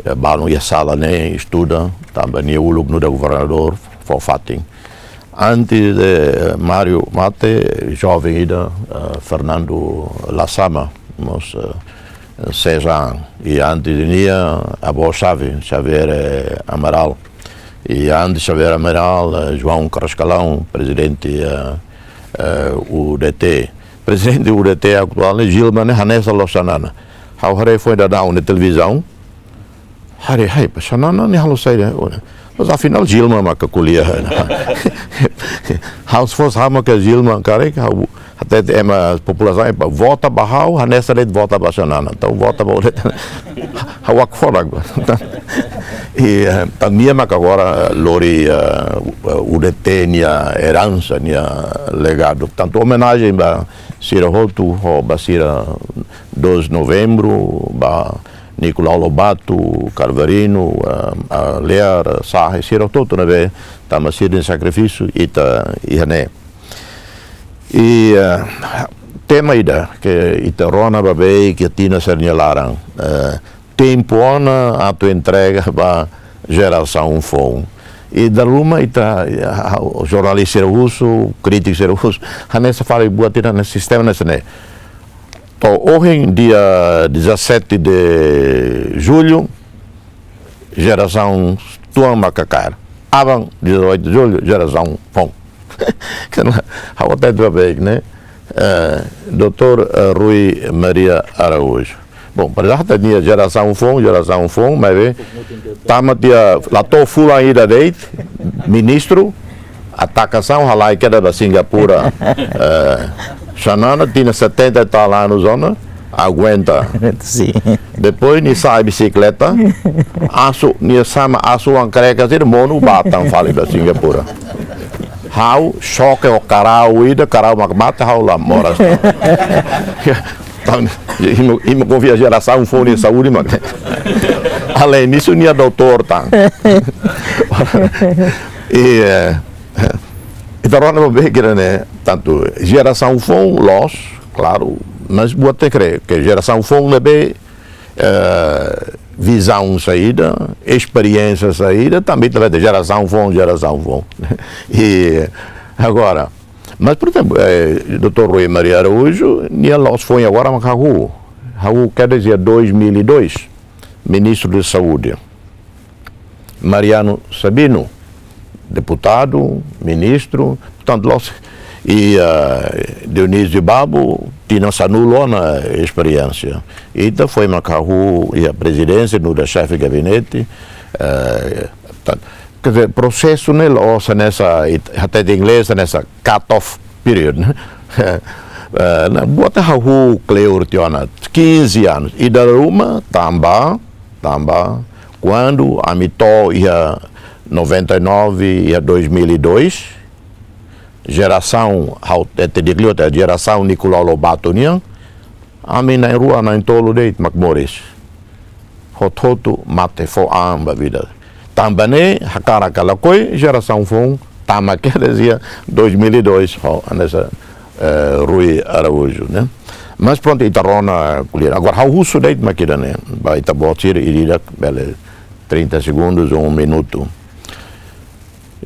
eh, balun iha sala ne'e estuda, tanba nia uluk nu'udar governadór fó fatin. Antes de, eh, Mário mate, joven ida, eh, Fernando Lasama, mós, eh, sees an. I antes de nia, avó-xave, Xavier, eh, Amaral. I antes Xavier Amaral, eh, João Carrascalão, prezidente, eh, eh, U D T. Prezidente U D T atuál ne'e Gilmar ne'e hanesan loos Xanana. Ha'u haree foin daudaun iha televizaun. Haree, hai, pa Xanana nia halo saida, ne'e. Mas afinál Gilmar maka ko'alia. Ha'u se fosse ha'u maka Gilmar karik, ha'u hatete ema, populasaun, ema vota ba ha'u, hanesan de'it vota ba Xanana. Entaun vota ba U D T. Ha'u hakfodak. I, eh, tanba nia maka agora, eh, lori, eh, U D T nia eransa, nia legadu. Tantu omenajen ba sira hotu, ho ba sira doze novembru, ba Nicolau Lobato, Carverino, eh, eh, Lear, Sahe, sira hotu ne'ebé tama sira-nia sakrifísiu ita iha ne'e. I, eh, tema ida ke ita rona ba beik iha tinan sira-nia laran, eh, tempu ona atu entrega ba jerasaun foun. I dala ruma ita, eh, jornalista sira husu, krítiku sira husu, hanesan fali buat ida ne'e sistema hanesan ne'e. To'o ohin dia dezassete de julho, jerasaun tuan maka kaer. Aban dezoito de julho, jerasaun foun. Karena ha'u hatete ba beik, ne'e, eh, doutór, eh, Rui Maria Araújo. Bom, para já ita-nia jerasaun foun, jerasaun foun, maibé tama tiha la to'o fulan ida de'it, ministru, atakasaun halai kedas ba Singapura. Eh, Xanana tinan setenta e tal anos ona, aguenta. Sin. Depois nia sa'e bisikleta, asu, nia sama asu-an kreka sira monu bá tan fali ba Singapura. Ha'u xoke ho karau ida, karau mak mate ha'u la moras. Tan, imi, imi konfia jerasaun foun nia saúde mak. Além disso, nia doutór tan. I, eh, ita rona ba beik ne'e, tantu jerasaun foun loos, klaru, mas buat ita haree ke jerasaun foun ne'ebé, eh, vizaun saida, esperiénsia saida, tanba ita bele dehan jerasaun foun, jerasaun foun. I agora, mas, por exemplo, eh, doutór Rui Maria Araújo, nia loos foin agora mak hahú, hahú kedas iha dois mil e dois, ministru de Saúde. Mariano Sabino, deputadu, ministru, portantu, loos, i, ah, Dionísio Babo, tinan sanulu ona esperiénsia. Ita foin mak hahú iha prezidénsia, nu'udar xefe gabinete, eh, portantu, quer dizer, prosesu ne'e la'ós hanesan, it-, hatete inglés hanesan cut-off period, ne'e? Eh, ne'e buat hahú kleur tiha ona, quinze anos. I dala ruma, tanba, tanba, kuandu ami to'o iha noventa e nove, iha dois mil e dois, jerasaun, ha'u hatete di'ak liu, jerasaun Nicolau Lobato nian, ami na'in-rua na'in-tolu de'it mak moris. Hotu-hotu mate fó an ba vida. Tanba ne'e, hakarak ka lakohi, jerasaun foun tama kedas iha dois mil e dois, ho, hanesan, eh, Rui Araújo, ne'e? Mas prontu, ita rona ko'alia. Agora, ha'u husu de'it mak ida-ne'e, ba ita-boot sira, ida-idak, bele trinta segundos, um minuto.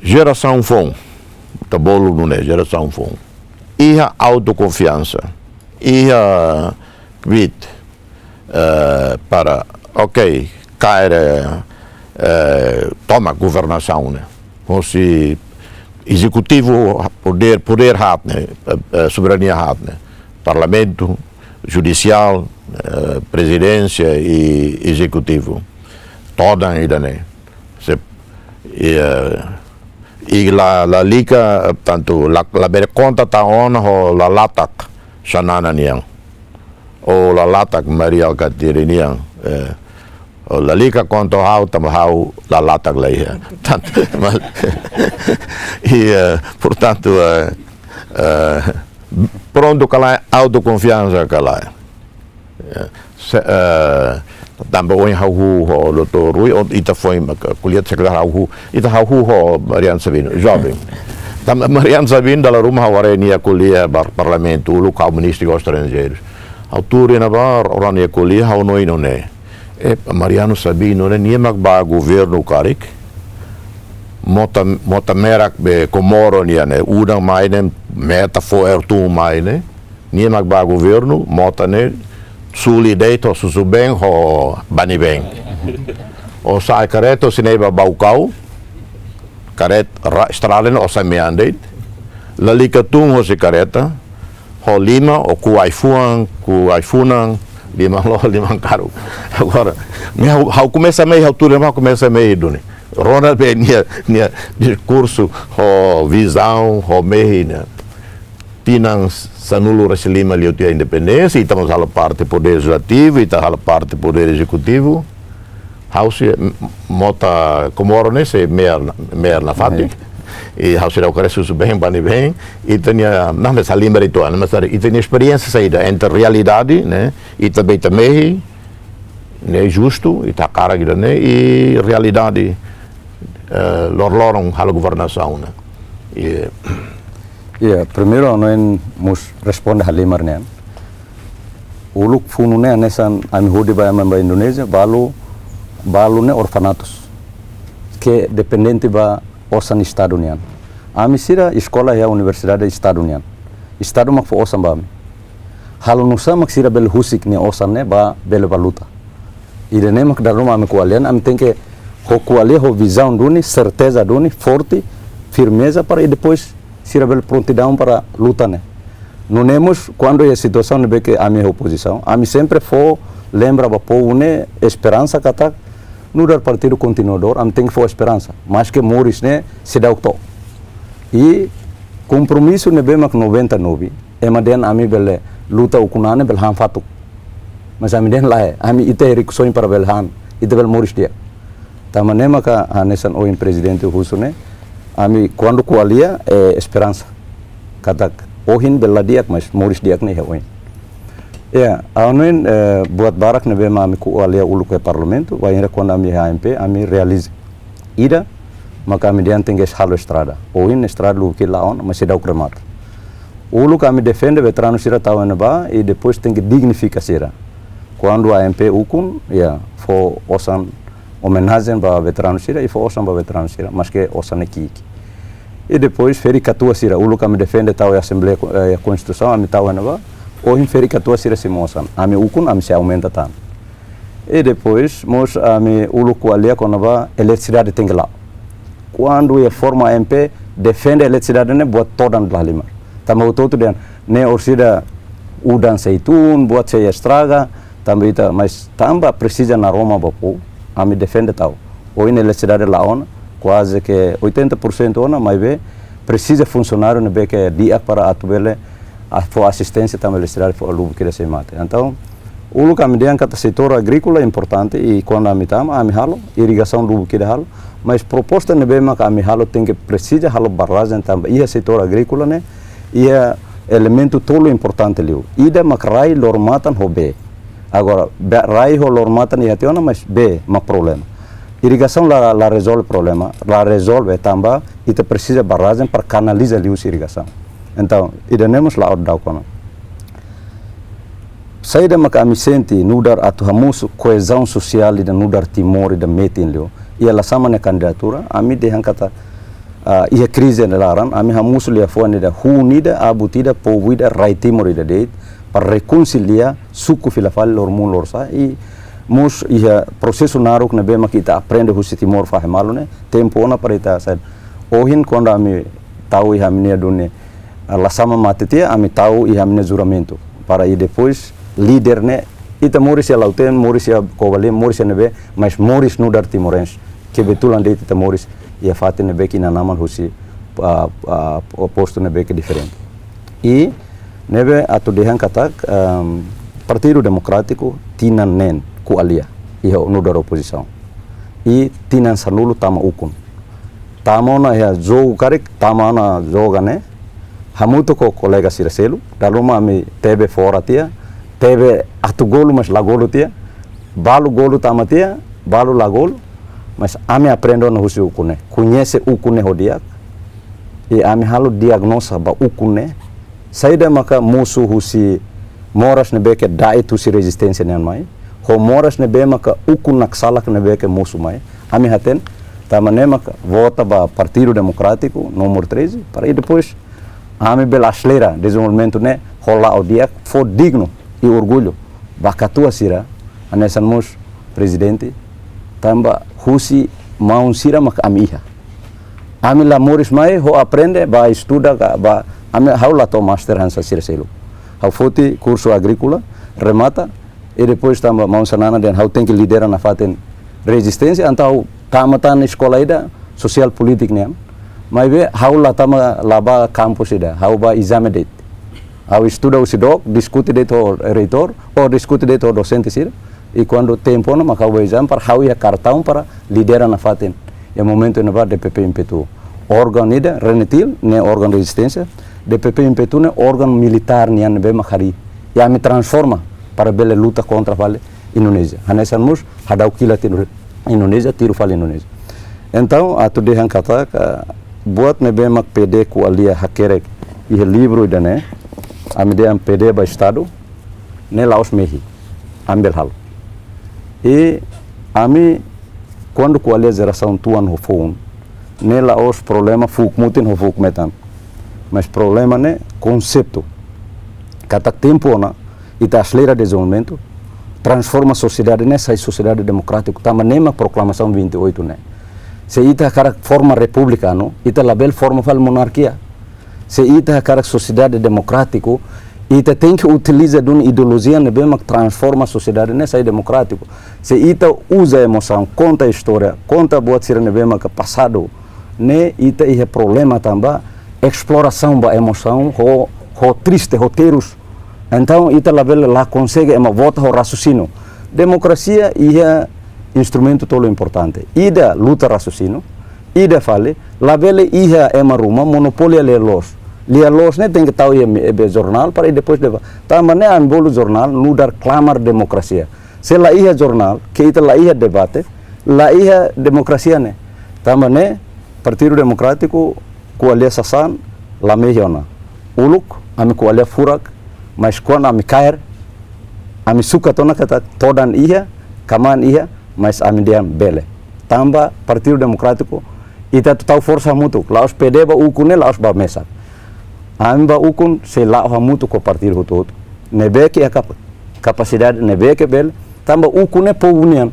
Jerasaun foun, ita bolu nune'e, jerasaun foun. Iha autokonfiansa, iha kbiit, eh, para, ok, kaer, eh, tomak governasaun ne'e. Hosi ezekutivu, podér, podér haat ne'e, eh, eh, soberania haat ne'e. Parlamentu, judisiál, eh, prezidénsia i ezekutivu. Todan ida-ne'e. Se, i, eh, i la, lalika, tantu la, labele konta tan ona ho Lalatak Xanana nian. Ou Lalatak Mari Alkatiri nian. Eh, ou lalika konta ha'u, tanba ha'u lalatak la iha. Tantu, mas, i, eh, portantu, eh, eh, prontu ka lae, autokonfiansa ka lae. Eh, se, eh, tanba ohin ha'u hahú ho doutór Rui, ou ita foin maka ko'alia, se karik ha'u hahú, ita hahú ho Mariano Sabino, joven. Tanba Mariano Sabino dala ruma ha'u haree nia ko'alia ba Parlamentu, uluk ha'u Ministru Negósius Estranjeirus. Ha'u tuur iha ne'ebá, rona nia ko'alia, ha'u hanoin nune'e. Eh, Mariano Sabino ne'e, nia mak bá governu karik. Mota, mota merak be Komoro nian ne'e, udan mai ne'e, meta fo'er tun mai ne'e. Nia mak bá governu, mota ne'e suli de'it ho susubeen ho banibeen. Ou sa'e karreta, ou sira-ne'e bá Baucau, karreta, ra-, estrada ne'e osan mean de'it. Lalika tun hosi karreta, ho liman, ou ku'u ai-fuan, ku'u ai-funan, liman-loos, liman karuk. Agora, ne'e ha'u, ha'u komesa mehi, ha'u tuur iha ne'ebá ha'u komesa mehi duni. Rona be nia, nia diskursu, ho vizaun, ho mehi ne'e. Tinan sanulu-resin-lima liu tiha independénsia, ita mós halo parte podér lejizlativu, ita halo parte podér ezekutivu. Ha'u sei, m-, mota Komoro ne'e sei me'ar, me'ar nafatin. Iya. I ha'u seidauk haree susubeen, banibeen. Ita-nia, ne'e hanesan halimar uitoan, mas ita-nia esperiénsia saida entre realidade, ne'e, ita be ita mehi, ne'e justu, ita hakarak ida-ne'e, i realidade, eh, loroloron halo governasaun ne'e. I, iya, primeiru, ha'u hanoin mós responde halimar nian. Uluk funu ne'e hanesan ami hodi ba ema ba Indonézia, balu, balu ne'e orfanatus. Ke dependente ba osan Estadu nian. Ami sira eskola iha universidade Estadu nian. Estadu mak fó osan ba ami. Halo nusá mak sira bele husik nia osan ne'e ba bele bá luta. Ida-ne'e mak dala ruma ami ko'alia, ami tenke ho ko'alia, ho vizaun duni, serteza duni, forte, firmeza para i depois sira bele prontidaun para luta ne'e. Nune'e mós kuandu iha situasaun ne'ebé ke ami opozisaun, ami sempre fó lembra ba povu ne'e esperansa katak nu'udar partidu kontinuadór, ami tenke fó esperansa. Maske moris ne'e seidauk to'o. I kompromisu ne'ebé mak noventa e nove, ema dehan ami bele luta ukun an ne'e bele han fatuk. Mas ami dehan lae, ami ita iha rikusoin para bele han, ita bele moris di'ak. Tanba ne'e maka hanesan ohin prezidente husu ne'e, ami kuandu ko'alia, eh, esperansa. Katak ohin bele la di'ak, mas moris di'ak ne'e iha oin. Iya, ha'u hanoin, eh, buat barak ne'ebé mak ami ko'alia uluk iha Parlamentu, bainhira kuandu ami iha A M P, ami realiza. Ida, maka ami dehan tenke halo estrada. Ohin estrada lubuk hira la'o ona, mas seidauk remata. Uluk ami defende veteranu sira tau iha ne'ebá, i depois tenke dignifika sira. Kuandu A M P ukun, ya, fó osan omenajen ba veteranu sira, i fó osan ba veteranu sira, maske osan ne'e ki'ik. I depois ferik-katuas sira, uluk ami defende tau iha Asembleia Ko-, eh, Konstituisaun, ami tau iha ne'ebá, ohin ferik-katuas sira simu osan, ami ukun, ami sei aumenta tan. I depois, mós ami uluk ko'alia kona-ba eletrisidade tenke la'o. Kuandu iha forma A M P, defende eletrisidade ne'e buat todan dala halimar. Tanba hotu-hotu dehan, ne'e orsida udan sei tun, buat sei estraga, tanba ita, mas tanba presiza naroman ba povu, ami defende tau. Ohin eletrisidade la'o ona, kuaze ke oitenta por sentu ona, maibé presiza funsionáriu ne'ebé ke di'ak para atu bele, ah, fó asisténsia tanba eletrisidade fó lubuk hira sei mate. Entaun, Uluk ami dehan katak setór agríkola importante, i kuandu ami tama, ami halo, irrigasaun lubuk ida halo, mas proposta ne'ebé maka ami halo tenke presiza halo barrajen tanba iha setór agríkola ne'e iha elementu tolu importante liu. Ida mak rai, loro-matan ho bee. Agora, be-, rai ho loro-matan iha tiha ona, mas bee mak problema. Irrigasaun la, la rezolve problema, la rezolve tanba ita presiza barrajen para kanaliza liuhusi irrigasaun. Entaun, ida-ne'e mós la'o daudauk ona. Saida maka ami sente nu'udar atu hamosu koezaun sosiál ida nu'udar Timor ida metin liu. Iha Lasama nia kandidatura, ami dehan katak, ah, iha krize nia laran, ami hamosu liafuan ida, hun ida, abut ida, povu ida, rai Timor ida de'it, para rekonsilia suku fila fali, loromonu lorosa'e, i mós iha prosesu naruk ne'ebé mak ita aprende husi Timor fahe malu ne'e, tempu ona para ita saida. Ohin kuandu ami tau iha ami-nia duni, ah, Lasama mate tiha, ami tau iha ami-nia juramentu. Para i depois líder ne'e, ita moris iha Lautém, moris iha Covalima, moris iha ne'ebé, mas moris nu'udar timorense. Kebetulan de'it ita moris iha fatin ne'ebé ke inan-aman husi, ah, ah, postu ne'ebé ke diferente. I ne'ebé atu dehan katak, ehm, Partidu Demokrátiku tinan neen ko'alia iha nu'udar opozisaun. I tinan sanulu tama ukun. Tama ona iha jogu karik, tama ona joga ne'e, hamutuk ho kolega sira seluk, dala ruma ami tebe fora tiha, tebe atu golu mas la golu tiha, balu golu tama tiha, balu la golu, mas ami aprende ona husi ukun ne'e, koñese ukun ne'e ho di'ak, i ami halo diagnoza ba ukun ne'e, saida maka mosu husi moras ne'ebé ke da'et husi rezisténsia nian mai, ho moras ne'ebé maka ukun naksalak ne'ebé ke mosu mai. Ami hatene, tanba ne'e maka vota ba Partidu Demokrátiku, númeru treze, para i depois ami bele aselera dezenvolvimentu ne'e, ho la'o di'ak, fó dignu i orgullu ba katuas sira, hanesan mós prezidente, tanba husi maun sira maka ami iha. Ami la moris mai, ha'u aprende, ba estuda, ka, ba, ami, ha'u la to'o master hanesan sira seluk. Ha'u foti kursu agríkola, remata, i depois tanba maun Xanana dehan ha'u tenke lidera nafatin rezisténsia, entaun ha'u tama tan eskola ida, sosiál polítika nian. Maibé, ha'u la tama la ba kampus ida, ha'u ba ezame de'it. Ha'u estuda husi dook, diskute de'it ho reitór, ou diskute de'it ho dosente sira. I kuandu tempu ona maka ha'u ba ezame para ha'u iha kartaun para lidera nafatin. Iha momentu ne'ebá D P P Impetu. Órgaun ida, RENETIL, ne'e órgaun rezisténsia. D P P Impetu ne'e órgaun militár nian ne'ebé mak harii. I ami transforma para bele luta kontra fali Indonézia. Hanesan mós hadau kilat Indo-, Indonézia, tiru fali Indonézia. Entaun, atu dehan katak, buat ne'ebé mak P D ko'alia hakerek iha livru ida-ne'e, ami dehan P D ba Estadu, ne'e la'ós mehi, ami bele halo. I ami, kuandu ko'alia jerasaun tuan ho foun, ne'e la'ós problema fuuk mutin ho fuuk metan. Mas problema ne'e konseitu. Katak tempu ona, ita aselera dezenvolvimentu, transforma sosiedade ne'e sai sosiedade demokrátiku, tanba ne'e mak proklamasaun vinte e oito ne'e. Se ita hakarak forma repúblika, no, ita labele forma fali monarkia. Se ita hakarak sosiedade demokrátiku, ita tenke utiliza duni ideolojia ne'ebé mak transforma sosiedade ne'e sai demokrátiku. Se ita uza emosaun, konta istória, konta buat sira ne'ebé mak pasadu, ne'e ita iha problema tanba esplorasaun ba emosaun ho, ho triste, ho terus. Entaun, ita labele la konsege ema vota ho rasiosíniu. Demokrasia iha instrumentu tolu importante. Ida luta rasiosíniu, ida fali, labele iha ema ruma monopóliu lia-loos. Lia-loos ne'e tenke tau iha me-, be jornál para i depois deba. Tanba ne'e ami bolu jornál nu'udar klamar demokrasia. Se la iha jornál, ke ita la iha debate, la iha demokrasia ne'e. Tanba ne'e, Partidu Demokrátiku ko'alia sasán, la mehi ona. Uluk, ami ko'alia furak, mas kuandu ami kaer, ami sukat ona katak todan iha, kamaan iha, mas ami dehan bele. Tanba Partidu Demokrátiku, ita atu tau forsa hamutuk, la'ós P D ba ukun ne'e, la'ós ba mesak. Ami ba ukun sei la'o hamutuk ho partidu hotu-hotu. Ne'ebé ke iha kapa-, kapasidade, ne'ebé ke bele, tanba ukun ne'e povu nian.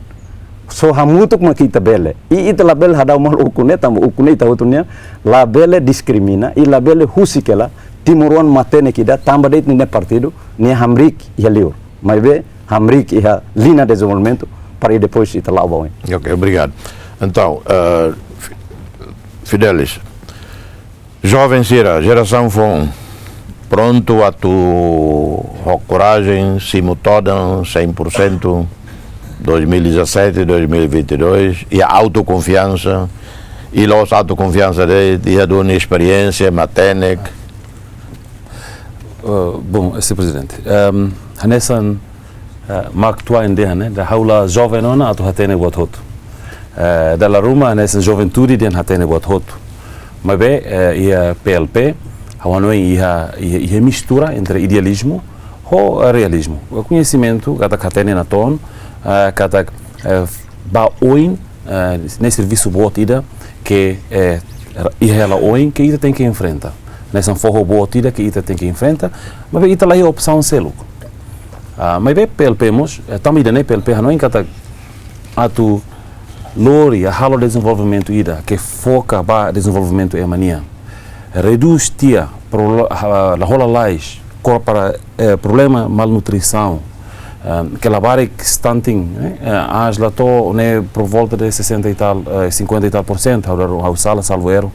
Só hamutuk mak ita bele. I ita labele hadau malu ukun ne'e, tanba ukun ne'e ita hotu nian, labele diskrimina, i labele husik hela, timoroan matenek ida, tanba de'it ninia partidu, nia hamriik iha liur. Maibé, hamriik iha liña dezenvolvimentu, para i depois ita la'o ba oin. Ok, obrigadu. Entaun, eh, Fi-, Fidelis, joven sira, jerasaun foun, prontu atu ho korajen, simu todan, cem por cento, dois mil e dezassete, dois mil e vinte e dois, iha autokonfiansa, i la'ós autokonfiansa de'it, iha duni esperiénsia matenek. Uh, bom, señór Prezidente, um, hanesan, uh, mak tuan dehan, ne'e, ida ha'u la joven ona atu hatene buat hotu. Uh, dala ruma hanesan juventude dehan hatene buat hotu. Maibé, uh, iha P L P, ha'u hanoin iha, iha, iha mistura entre idealizmu ho, uh, realizmu. Koñesimentu, katak hatene natoon, uh, katak, uh, ba oin, uh, ne'e servisu boot ida ke, uh, iha hela oin ke ita tenke enfrenta. Hanesan foho boot ida ke ita tenke enfrenta, maibé ita la iha opsaun seluk. Ah, maibé P L P mós, eh, tanba ida-ne'e P L P hanoin katak atu lori, ah, halo dezenvolvimentu ida ke foka ba dezenvolvimentu ema nian. Redús tiha, pro-, ah, la hola lalais, kor para, eh, problema malnutrisaun, eh, ke labarik stunting, eh, eh, aas la to'o ne'e por volta de sessenta e tal, eh, cinquenta e tal por cento, ha'u dar, ha'u sala, salvo erro,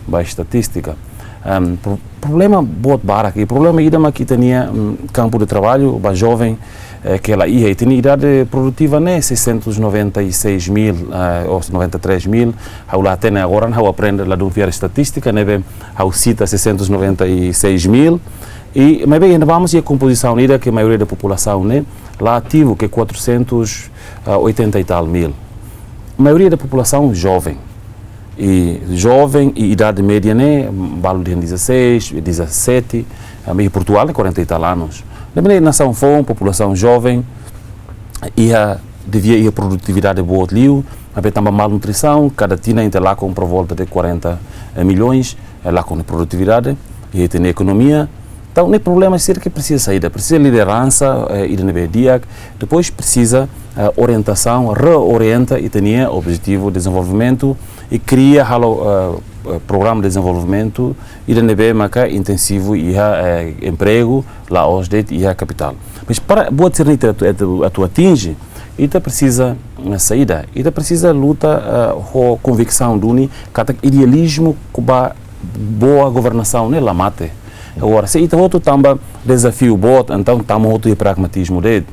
ba estatístika. Em, pro-, problema boot barak, i problema ida mak ita-nia, mm, kampu de traballu, ba joven, eh, ke la iha, ita-nia idade produtiva ne'e seiscentos noventa e seis mil, eh, ou noventa e três mil, ha'u la hatene agora, ha'u aprende ladún fiar estatístika, ne'ebé ha'u sita seiscentos noventa e seis mil, i, maibé, ainda vamos iha kompozisaun ida ke maioria da populasaun ne'e la ativu, ke quatrocentos oitenta e tal mil. Maioria da populasaun joven. I joven i idade média ne'e, balu dehan dezasseis, dezassete, ah, iha Portugal ne'e quarenta e tal anos. Ne'ebé nasaun foun, populasaun joven, iha, devia iha produtividade boot liu, maibé tanba malnutrisaun, kada tinan ita lakon por volta de quarenta milhões, eh, lakon produtividade, iha ita-nia ekonomia. Entaun, ne'e problema sira ke presiza saida, presiza lideransa, eh, ida ne'ebé di'ak, depois presiza, eh, orientasaun, reorienta ita-nia objetivu dezenvolvimentu i kria halo, eh, eh, programa dezenvolvimentu ida ne'ebé maka intensivu iha, eh, empregu, la'ós de'it iha kapitál. Mas para buat sira-ne'e atu, atu, atu atinje, ita presiza, eh, saida, ita presiza luta, eh, ho konviksaun duni, katak idealizmu kona-ba boa governasaun ne'e la mate. Agora, se ita hotu tanba dezafiu boot, entaun tama hotu iha pragmatizmu de'it.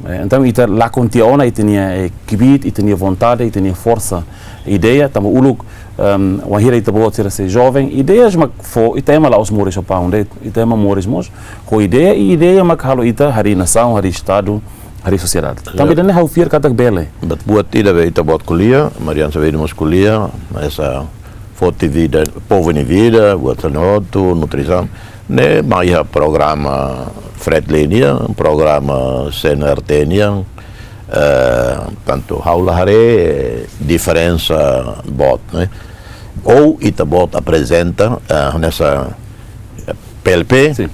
Eh, entaun ita lakon tiha ona ita-nia, eh, kbiit, ita-nia vontade, ita-nia forsa, ideia, tanba uluk, em, wainhira ita-boot sira sei joven, ideias mak fó, ita ema la'ós moris ho paun de'it, ita ema moris mós ho ideia, i ideia mak halo ita harii nasaun, harii estadu, harii sosiedade. Tanba ida-ne'e ha'u fiar katak bele. But buat ida be ita-boot ko'alia, Mariano Saverio mós ko'alia, hanesan foti vida, povu nia vida, buat sira-ne'e hotu, nutrisaun. Ne'e mak iha programa Fretilin nian, programa C N R T nian, eh, tantu ha'u la haree diferensa boot, ne'e. Ou ita-boot aprezenta, eh, hanesan P L P, sin,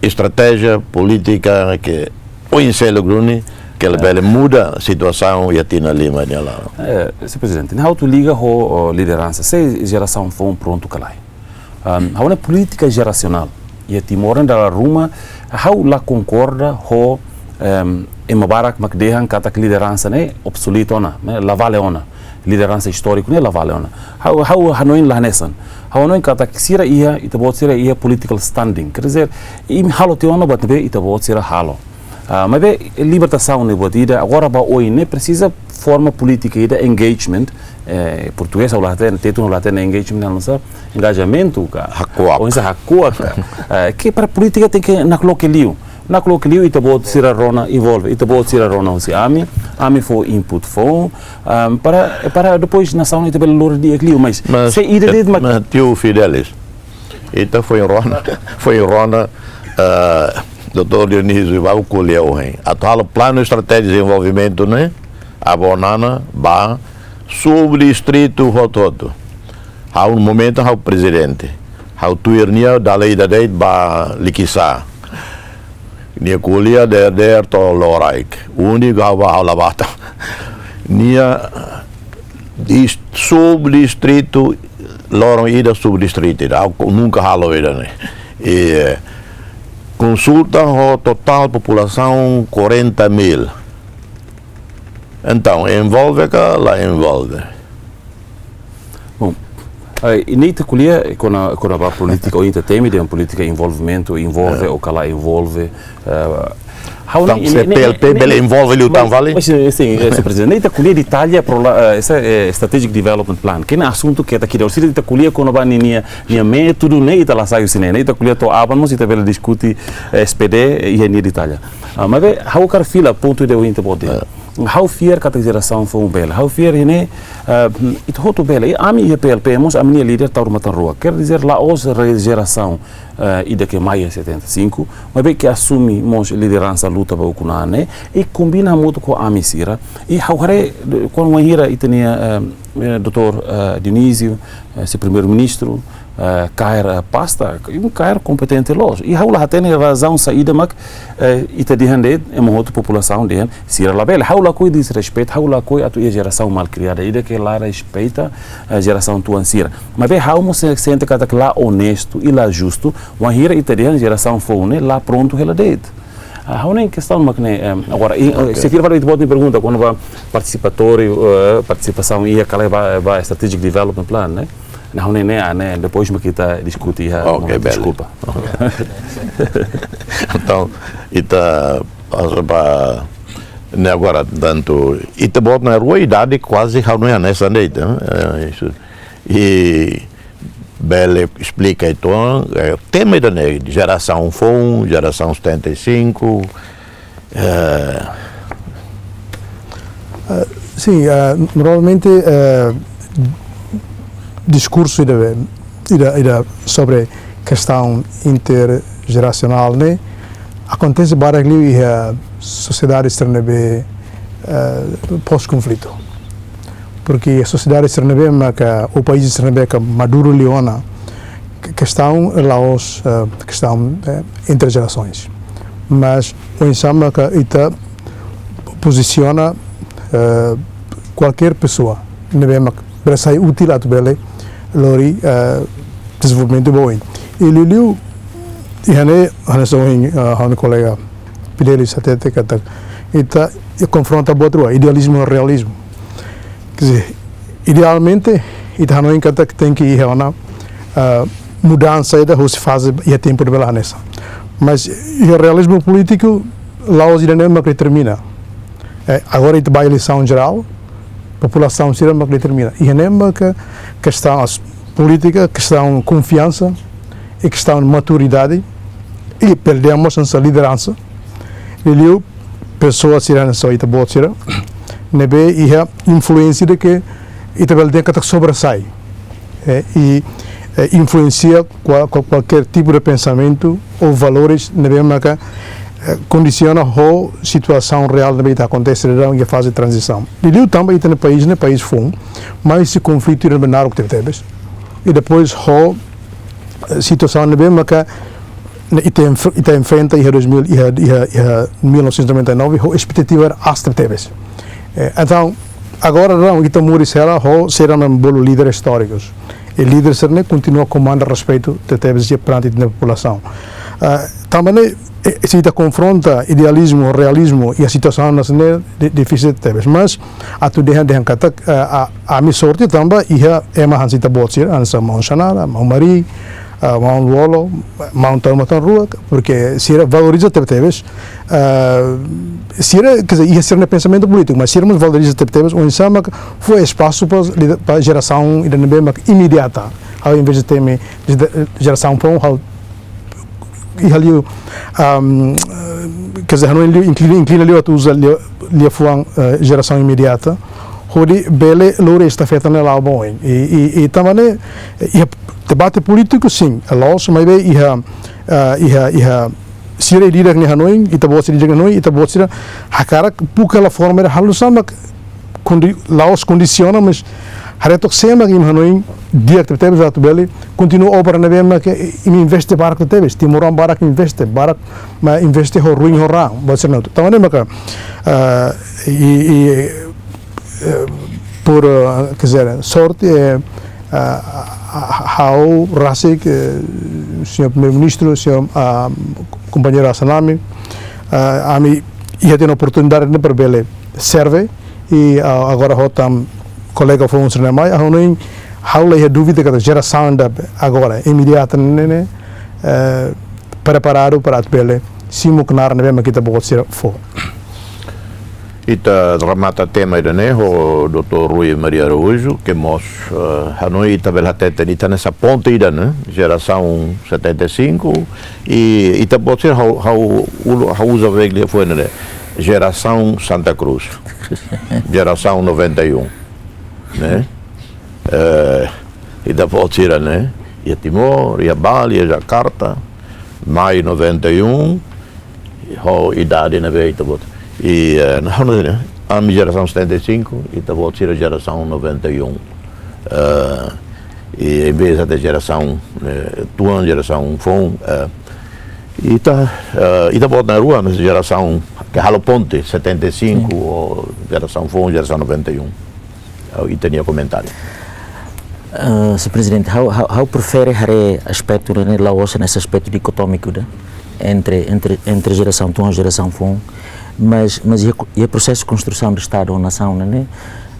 estratéjia polítika ke oinsá duni ke, eh, bele muda situasaun iha tinan lima nia laran. Eh, señór Prezidente, ne'e ha'u atu liga ho, ho lideransa, se jerasaun foun prontu ka lae. Am, ha'u hanoin polítika jerasionál iha Timor ne'e dala ruma, ha'u la konkorda ho, em, ema barak mak dehan katak lideransa ne'e obsoletu ona, ne'e la vale ona. Lideransa istóriku ne'e la vale ona. Ha'u, ha'u hanoin la hanesan. Ha'u hanoin katak sira iha, ita-boot sira iha political standing. Quer dizer, imi halo tiha ona buat ne'ebé ita-boot sira halo. Ah, maibé libertasaun ne'e buat ida, agora ba oin ne'e presiza forma polítika ida, engagement, eh, portugés ha'u la hatene, Tetun ha'u la hatene engagement, hanesan engajamentu ka. Hakuak. Oinsá hakuak ka. Eh, ke para polítika tenke nakloke liu. Nakloke liu, ita-boot sira rona envolve, ita-boot sira rona husi ami, ami fó input foun, ah, para, para depois nasaun ita bele lori di'ak liu, mas, mas, se ida de'it mak, mas tiu Fidelis, ita foin rona, foin rona, ah, doutór Dionísio, balu ko'alia ohin. Atu halo planu estratéjia dezenvolvimentu ne'e, Abonana, ba, subdistritu hotu-hotu. Ha'u momentu ha'u prezidente. Ha'u tuir nia dala ida de'it ba Likisá. Nia ko'alia dadeer to'o loraik. Úniku ha'u ba ha'u la bá tan. Nia dis-, subdistritu, loron ida subdistritu ida. Ha'u nunka halo ida-ne'e. I, eh, konsulta ho totál populasaun quarenta mil. Entaun, envolve ka la envolve? Bom, Eh, i ne'e ita ko'alia, eh, kona-, kona-ba polítika, ou ita temi dehan polítika envolvimentu, envolve, eh, ou ka la envolve, eh, ha'u ne'e, Tanba se ne'e, ne'e, P L P ne'e, bele ne'e, envolve liután mas, fali? Mas, sin, sin, eh, señór Prezidente, ne'e ita ko'alia detallu pro la, eh, esa, eh, Strategic Development Plan. Ke ne'e asuntu ke ita kida, se ita ko'alia kona-ba ninia, nia métodu, ne'e ita la sai husi ne'e, ne'e ita ko'alia to'o aban, mós ita bele diskute, eh, S P D, eh, iha nia detallu. Ah, maibé, ha'u hakarak fila pontu ida ohin ita-boot dehan. Eh. Ha'u fiar katak jerasaun foun bele. Ha'u fiar ne'e, eh, ita hotu bele. I ami iha P L P, mós ami-nia líder tau matan-ruak. Quer dizer, la'ós re-, jerasaun, eh, ida ke mai iha setenta e cinco, maibé ke asume mós lideransa luta ba ukun-an ne'e, i kombina hamutuk ho ami sira. I ha'u haree, de-, kuandu wainhira ita-nia, eh, eh, doutór, eh, Dionísio, eh, sei Primeiru-Ministru, eh, kaer, eh, pasta, um kaer kompetente loos. I ha'u la hatene razaun saida mak, eh, ita dehan de'it, ema hotu, populasaun dehan, sira labele. Ha'u lakohi desrespeitu, ha'u lakohi atu iha jerasaun malkriada, ida ke la respeita, eh, jerasaun tuan sira. Maibé ha'u mós se-, sente katak la onestu i la justu, wainhira ita dehan jerasaun foun ne'e la prontu hela de'it. Ah, ha'u-nia kestaun mak ne'e, em, agora, i, eh, Ok. se kira fali ita-boot nia pergunta, kona-ba partisipatóriu, eh, partisipasaun iha kala ba, ba Strategic Development Plan, ne'e? Nah, ne'e, ne'e, ah, ne'e, depois mak ita diskute iha Ok, momentu, bele. deskulpa. Ok. Entaun, ita, asa ba, ne'e agora, tantu, ita-boot na'in-rua idade kuaze ha'u-nia hanesan de'it, eh, isu. I bele esplika, entaun, eh, tema ida-ne'e, jerasaun foun, jerasaun setenta e cinco, eh, Eh, sin, eh, normalmente, eh, diskursu ida, ida, ida sobre kestaun interjerasionál ne'e akontese barak liu iha sosiedade sira ne'ebé, eh, pós-konflitu. Porke sosiedade sira ne'ebé maka, ou país sira ne'ebé ke maduru liu ona, ke-, kestaun la'ós, eh, kestaun, eh, entre jerações. Mas oinsá maka ita pozisiona, eh, kualkér pesoa ne'ebé mak bele sai útil atu bele lori, eh, dezenvolvimentu ba oin. I liuliu, i hane, hane so ohin, eh, ha'u-nia kolega Fidelis hatete katak ita konfronta buat rua, idealizmu ho realizmu. Quer dizer, idealmente, ita hanoin katak tenke iha ona, ah, mudansa ida husi faze iha tempu ne'ebé la hanesan. Mas iha realizmu polítiku, la'ós ida-ne'e mak determina. Eh, agora ita bá eleisaun jerál, populasaun sira mak determina. Iha ne'e mak kestaun as-, polítika, kestaun konfiansa, i kestaun maturidade, i perde mós hanesan lideransa. Liuliu, pesoa sira hanesan ita-boot sira, ne'ebé iha influénsia ida ke ita bele dehan katak sobressai. Eh, i, eh, influensia kual-, kual-, kualkér tipu de pensamentu ou valores ne'ebé maka, eh, kondisiona ho situasaun reál ne'ebé ita akontese daudaun iha faze tranzisaun. Liuliu tanba ita-nia país ne'e país foun, mai husi konflitu ida naruk tebetebes. I depois ho, eh, situasaun ne'ebé maka ne'e ita enf-, ita enfrenta iha dois mil, iha, iha, iha mil novecentos e noventa e nove, ho espetativa aas tebetebes. Eh, entaun, agora daudaun ita moris hela ho sira ne'ebé bolu líder istórikus. I líder sira-ne'e kontinua komanda respeitu tebetebes iha perante ita-nia populasaun. Ah, tanba ne'e, eh, se ita konfronta idealizmu, realizmu, iha situasaun hanesan ne'e di-, difisil tebes. Mas, atu dehan, dehan katak, eh, a, ami sorte tanba iha ema hanesan ita-boot sira, hanesan maun Xanana, maun Mari, ah, maun Lú-Olo, maun tau matan-ruak, porke sira valoriza tebetebes, ah, sira, quer dizer, iha sira-nia pensamentu polítiku, mas sira mós valoriza tebetebes, oinsá mak fó espasu ba lida-, ba jerasaun ida ne'ebé mak imediata. Ha'u, envezde temi jera-, jerasaun foun, ha'u iha liu, ahm, quer dizer, hanoin liu, inklina, inklina liu atu uza liu, liafuan, eh, jerasaun imediata, hodi bele lori estafeta ne'e la'o ba oin. I, i, i tanba ne'e, iha debate polítiku, sin, loos, maibé iha, eh, iha, iha, sira ida-idak nia hanoin, ita-boot sira ida-idak nia hanoin, ita-boot sira hakarak buka hela forma ida halo oinsá mak kondi-, la'ós kondisiona, mas haree took sé mak imi hanoin di'ak tebetebes atu bele kontinua obra ne'ebé mak imi investe barak tebetebes, timoroan barak investe, barak mak investe ho ruin ho raan, buat sira-ne'e hotu. Tanba ne'e maka, ah, i, i, eh, por, eh, quer dizer, sorte, eh, ah, ah, ha'u rasik, eh, señór Primeiru-Ministru, señór, ah, kompañeiru Hassan Lamy, ah, ami iha tiha ona oportunidade ne'e para bele serve, i, ah, agora ho tan kolega foun sira-ne'e mai, ha'u hanoin Ha'u la iha dúvida katak jerasaun ida agora, imediata ne'e, eh, preparadu para atu bele simu knaar ne'ebé mak ita-boot sira fó. Ita remata tema ida-ne'e ho doutór Rui Maria Araújo, ke mós, eh, hanoin ita bele hateten ita hanesan ponte ida, ne'e? Jerasaun setenta e cinco, i ita-boot sira ha'u, ha'u, ha'u uza weglia fo ne'e, jerasaun Santa Cruz, jerasaun noventa e um, ne'e? Eh, ita-boot sira, ne'e? Iha Timor, iha Bali, iha Jakarta, mai noventa e um, ho idade ne'ebé ita-boot. I, eh, na, na, ne'e? Ami jerasaun setenta e cinco, ita-boot sira jerasaun noventa e um. Eh, i em vez de jerasaun, eh, tuan, jerasaun foun, eh, ita, eh, ita-boot na rua, mas jerasaun ke halo ponte, setenta e cinco, ou jerasaun foun, jerasaun noventa e um. Ha'u, ita-nia komentáriu. Ah, Señór Prezidente, ha'u, ha'u, ha'u prefere haree aspetu ne'e la'ós hanesan aspetu dikotómiku ida entre, entre, entre jerasaun tuan, jerasaun foun, mas, mas iha, iha prosesu konstrusaun de Estadu ou nasaun ne'e,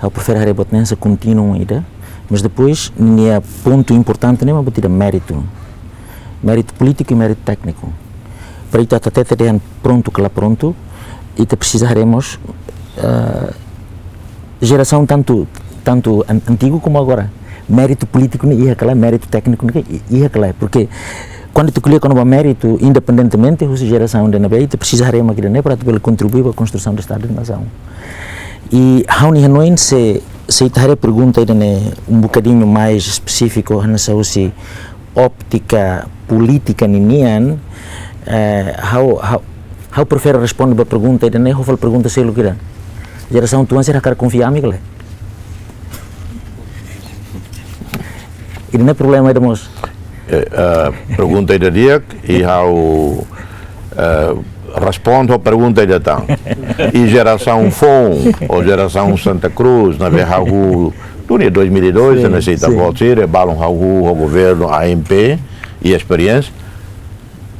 ha'u prefere haree buat ne'e hanesan kontinuu ida, mas depois nia pontu importante ne'e mak buat ida méritu, méritu polítiku i méritu tékniku. Para ita hatete dehan prontu ka la prontu, ita presiza haree mós, eh, jerasaun tantu, tantu an-, antigu komu agora. Méritu polítiku ne'e iha ka lae, méritu tékniku ne'e i-, iha ka lae. Porke kuandu ita ko'alia kona-ba méritu, independentemente husi jerasaun ida ne'ebé, ita presiza haree mak ida-ne'e para atu bele kontribui ba konstrusaun de Estadu i nasaun. I ha'u-nia hanoin se, se ita haree pergunta ida-ne'e um bocadinho mais específico, hanesan husi óptika polítika ninian, eh, ha'u, ha'u, ha'u prefere responde ba pergunta ida-ne'e ho fali pergunta seluk ida. Jerasaun tuan sira hakarak konfia ami ka lae? Ida-ne'e problema ida mós. Eh, eh, pergunta ida di'ak, i ha'u, eh, responde ho pergunta ida tan. I jerasaun foun, ou jerasaun Santa Cruz, ne'ebé hahú, duni dois mil e dois, sin, ne'e, se ita, sin, boot sira, balun hahú ho governu A M P, i esperiénsia,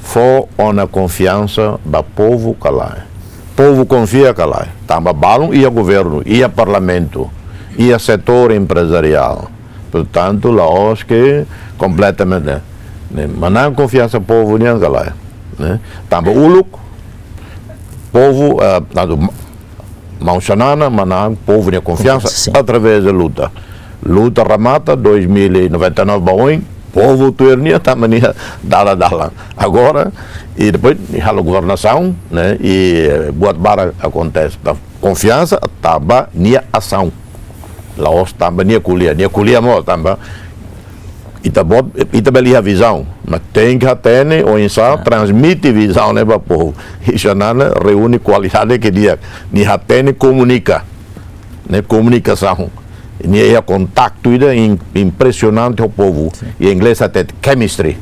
fó ona konfiansa ba povu ka lae? Povu konfia ka lae? Tanba balun iha governu, iha parlamentu, iha setór emprezariál. Portantu, la'ós ke kompletamente, ne'e, manán konfiansa povu nian ka lae, ne'e? Tanba uluk, povu, eh, tantu ma-, Maun Xanana manán povu nia konfiansa, konfiansa, sin, através de luta. Luta remata dois mil e noventa e nove ba oin, povu tuir nia tanba nia dalan-dalan. Agora, i depois, nia halo governasaun, ne'e, i, eh, buat barak akontese. Konfiansa tanba nia asaun. La'ós tanba nia ko'alia, nia ko'alia mós tanba ita-boot, ita bele iha vizaun, mas tenke hatene oinsá, ah, transmite vizaun ne'e ba povu. I Xanana reúne kualidade ke di'ak, nia hatene komunika, ne'e, komunikasaun. Nia iha kontaktu ida im-, impresionante ho povu. Sin. I inglés hatete chemistry.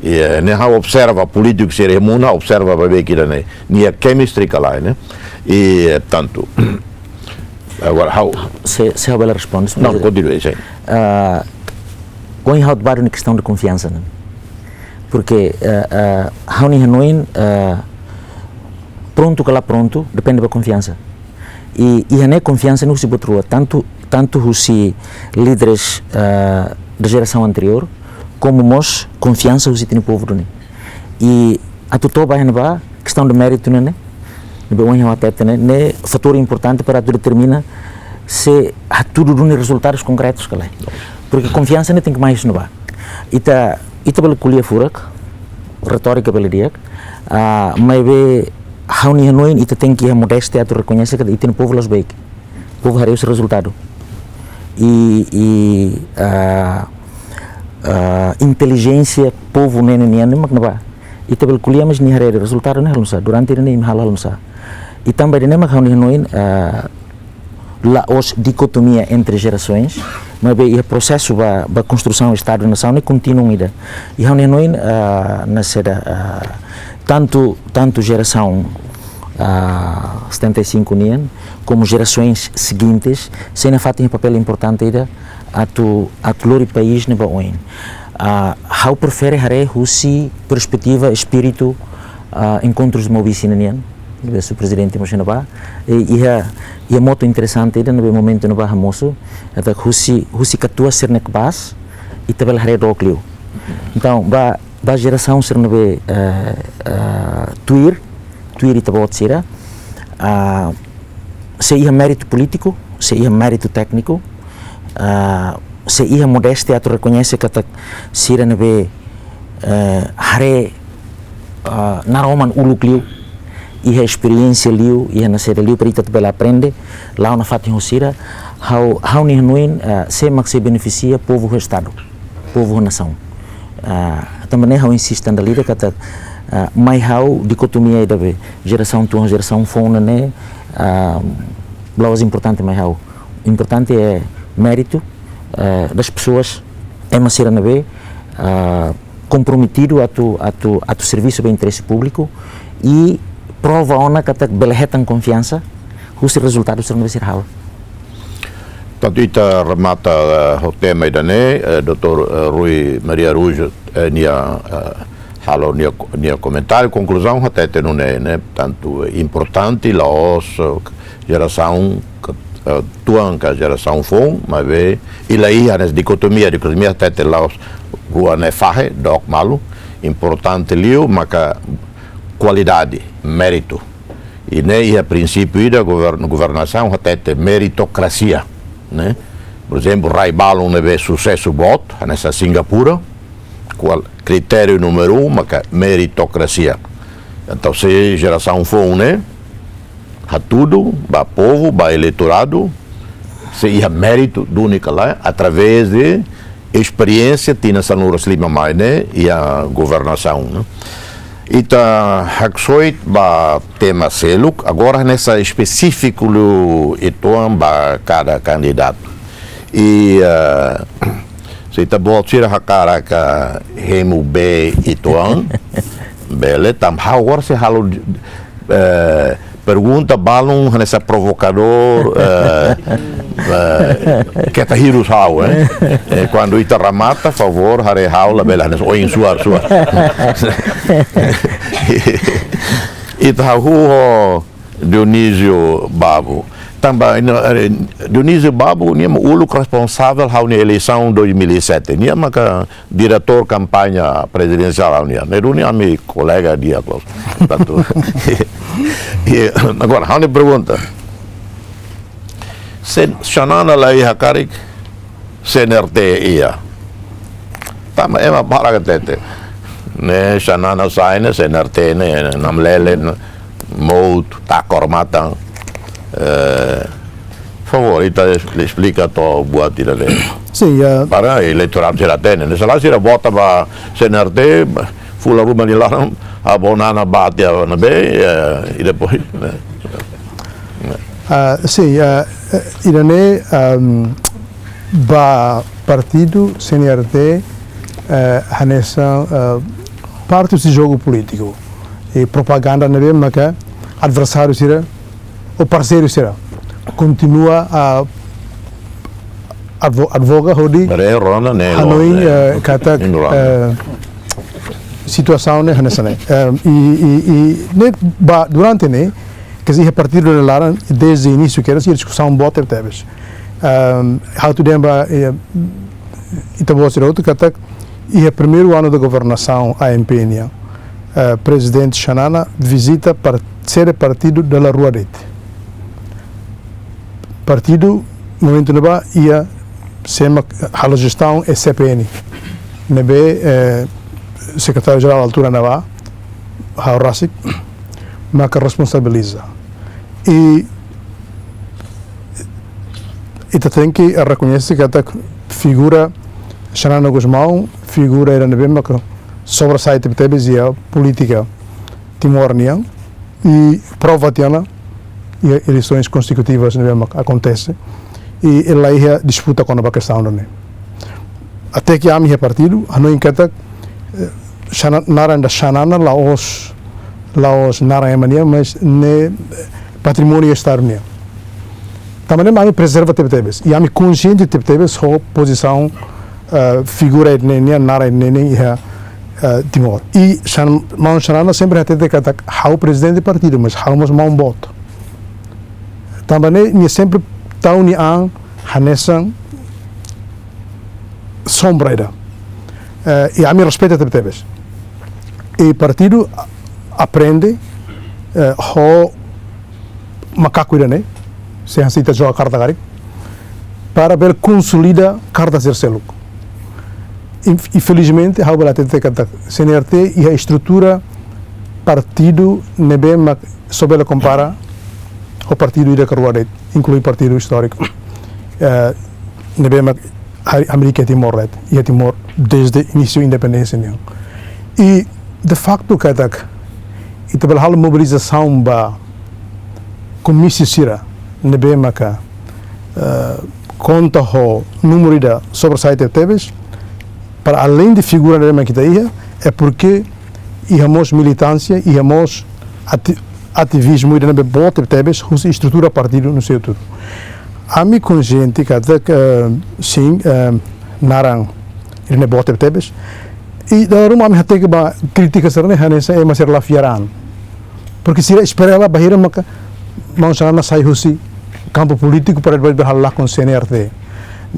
I, eh, ne'e ha'u observa polítiku sira iha mundu, ha'u observa ba be kira ne'e. Nia chemistry ka lae, ne'e? I, eh, tantu. Agora, ha'u... Se, se ha'u bele responde, se... Não, pode, continue, sin. Ah, ohin ha'u bá duni kestaun de konfiansa, ne'e? Porke, ah, ah, ha'u-nia hanoin, ah, prontu ka la prontu, depende ba konfiansa. I, i iha ne'e konfiansa ne'e husi buat rua, tantu, tantu husi líderes, ah, da jerasaun anteriór, komu mós konfiansa husi ita-nia povu duni. I atu to'o ba iha ne'ebá, kestaun de méritu ne'e, ne'e, ne'ebé ohin ha'u hatete ne'e, ne'e fatór importante para atu determina se hatudu duni rezultadus konkretus ka lae. Porke konfiansa ne'e tenke mai husi ne'ebá. Ita, ita bele ko'alia furak, retórika bele di'ak, ah, maibé ha'u-nia hanoin ita tenke iha modéstia atu rekoñese katak ita-nia povu la'ós beik. Povu haree husi rezultadu. I, i, ah, ah, intelijénsia povu ne'e nian ne'e mak ne'ebá. Ita bele ko'alia, mas nia haree rezultadu ne'e halo nu'usá, durante ne'e imi halo halo nu'usá. I tanba ida-ne'e mak ha'u-nia hanoin, ah, la'ós dikotomia entre jerasoens, maibé iha prosesu ba, ba konstrusaun Estadu nasaun ne'e kontinuu ida. I ha'u-nia hanoin, ah, ne'e saida, ah, tantu, tantu jerasaun, ah, setenta e cinco nian, komu jerasoens seguintes, sei nafatin iha papél importante ida atu, atu lori país ne'e ba oin. Ah, ha'u prefere haree husi perspetiva, espíritu, ah, Encontros de Maubisse nian. ne'ebé su prezidente mosu iha ne'ebá, i iha, iha motu interesante ida ne'ebé momentu ne'ebá hamosu, katak husi, husi katuas sira-ne'e kbiit, ita bele haree dook liu. Entaun, ba, ba jerasaun sira ne'ebé, eh, eh, tuir, tuir ita-boot sira, ah, sei iha méritu polítiku, sei iha méritu tékniku, ah, sei iha modéstia atu rekoñese katak sira ne'ebé, eh, haree, ah, naroman uluk liu, iha esperiénsia liu, iha nasaun liu, para ita bele aprende, la'o nafatin ho sira, ha'u, ha'u-nia hanoin, ah, sé mak sei benefisia povu ho Estadu, povu ho nasaun. Ah, tanba ne'e ha'u insiste tan dala ida katak, ah, mai ha'u dikotomia ida be, jerasaun tuan, jerasaun foun ne'e, ah, la'ós importante mai ha'u. Importante é méritu, eh, das pessoas, ema sira ne'ebé, ah, komprometidu atu, atu, atu servisu ba interese públiku i prova ona katak bele hetan konfiansa husi rezultadu sira ne'ebé sira halo. Portantu, ita remata, eh, ho tema ida-ne'e, eh, doutór, eh, Rui Maria Araújo, eh, nia, eh, halo nia, nia komentáriu, konkluzaun, hatete nune'e, ne'e? Portantu, eh, importante, la'ós, eh, jerasaun ke, eh, tuan ka jerasaun foun, maibé, i la iha hanesan dikotomia, dikotomia hatete la'ós rua ne'e fahe, dook malu, importante liu, maka kualidade, méritu. I ne'e iha prinsípiu ida govern-, governasaun hatete meritokrasia, ne'e? Por ezemplu, rai balun ne'ebé susesu boot, hanesan Singapura, kual kritériu númeru un, maka meritokrasia. Entaun, se jerasaun foun ne'e hatudu ba povu, ba eleitoradu, sei iha méritu duni ka lae, através de esperiénsia tinan sanulu-resin-lima mai ne'e iha governasaun, ne'e? Ita haksoit ba tema seluk, agora hanesan espesífiku liu uitoan ba kada kandidatu. I, eh, se ita-boot sira hakarak hemu bee uitoan, bele, tanba ha'u agora sei halo, eh, pergunta balun hanesan provokadór, eh, eh, keta hirus ha'u, eh. Eh, kuandu ita remata, favór, haree ha'u labele hanesan oin suar, suar. Ita hahú ho Dionísio Babo. Tanba, eh, Dionísio Babo, nia mak uluk responsavel ha'u-nia eleisaun dois mil e sete. Nia maka diretór kampaña prezidensiál ha'u-nian. Ne'e duni ami kolega di'ak loos. Portantu, i agora, ha'u-nia pergunta. Se Xanana la iha karik, C N R T iha. Tanba ema barak hatete. Ne'e Xanana sai ne'e, C N R T ne'e, namlele, ne'e, mout, takor matan. Eh, favór, ita es-, esplika to'ok buat ida-ne'e. Sin, eh, para eleitoradu sira hatene, ne'e? Se lae sira vota ba C N R T, fulan ruma nia laran, Avó Nana bá tiha ona be, eh, i depois, ne'e? Ah, sin, ah, eh, ida-ne'e, ahm, ba partidu C N R T, eh, hanesan, eh, parte husi jogu polítiku. I propaganda ne'ebé maka adversáriu sira, ou parseiru sira, kontinua, ah, advo-, advoga hodi Re rona ne'e hanoin, lo, ne'e, eh, katak, in rona. Eh, situasaun ne'e hanesan ne'e. Eh, i, i, i ne'e ba, durante ne'e, ke dizer, iha partidu nia laran, dezde inísiu kedas, iha diskusaun boot tebetebes. Ehm, ha'u atu dehan ba, eh, ita-boot sira hotu katak, iha primeiru anu da governasaun A M P nian, eh, Prezidente Xanana vizita par-, sede partidu dala rua de'it. Partidu, momentu ne'ebá, iha sé mak halo jestaun, é C P N. Ne'ebé, eh, Sekretáriu-Jerál altura ne'ebá, ha'u rasik, maka responsabiliza. I ita tenke rekoñese katak figura Xanana Gusmão, figura ida ne'ebé maka sobressai tebetebes iha polítika Timor nian, i prova tiha ona iha eleisoens konsekutivas ne'ebé mak akontese, i la iha disputa kona-ba kestaun ne'e. Até ke ami iha partidu, hanoin katak, eh, Xana-, naran ida Xanana la'ós, la'ós naran ema nian, mas ne'e patrimóniu Estadu nian. Tanba ne'e ami prezerva tebetebes. I ami konxiente tebetebes ho pozisaun, eh, figura ida-ne'e nian, naran ida-ne'e nian iha, eh, Timor. I Xan-, maun Xanana sempre hatete katak ha'u prezidente partidu, mas ha'u mós maun boot. Tanba ne'e, nia sempre tau nia an hanesan sombra ida. Eh, i ami respeita tebetebes. I partidu a-, aprende, eh, ho makaku ida-ne'e, se hanesan ita joga karta karik, para bele konsolida karta sira seluk. Inf-, infelizmente, ha'u bele hatete katak C N R T iha estrutura partidu ne'ebé mak só bele kompara ho partidu ida ka rua de'it, inklui partidu istóriku, eh, ne'ebé mak ha-, hamriik iha Timor de'it, iha Timor desde inísiu independénsia nian. I de faktu katak ita bele halo mobilizasaun ba komísiu sira ne'ebé maka, eh, konta ho númeru ida sobressai tebetebes, para além de figura ne'ebé mak ita iha, é porque iha mós militánsia, iha mós ati-, ativizmu ida ne'ebé boot tebetebes, husi estrutura partidu no seu todo. Ami konxiente katak, eh, sin, eh, naran ida-ne'e boot tebetebes. I dala ruma ami hateke ba krítika sira-ne'e hanesan ema sira la fiar an. Porque sira espera hela bainhira maka maun Xanana sai husi kampu polítiku para depois bele halo lakon C N R T.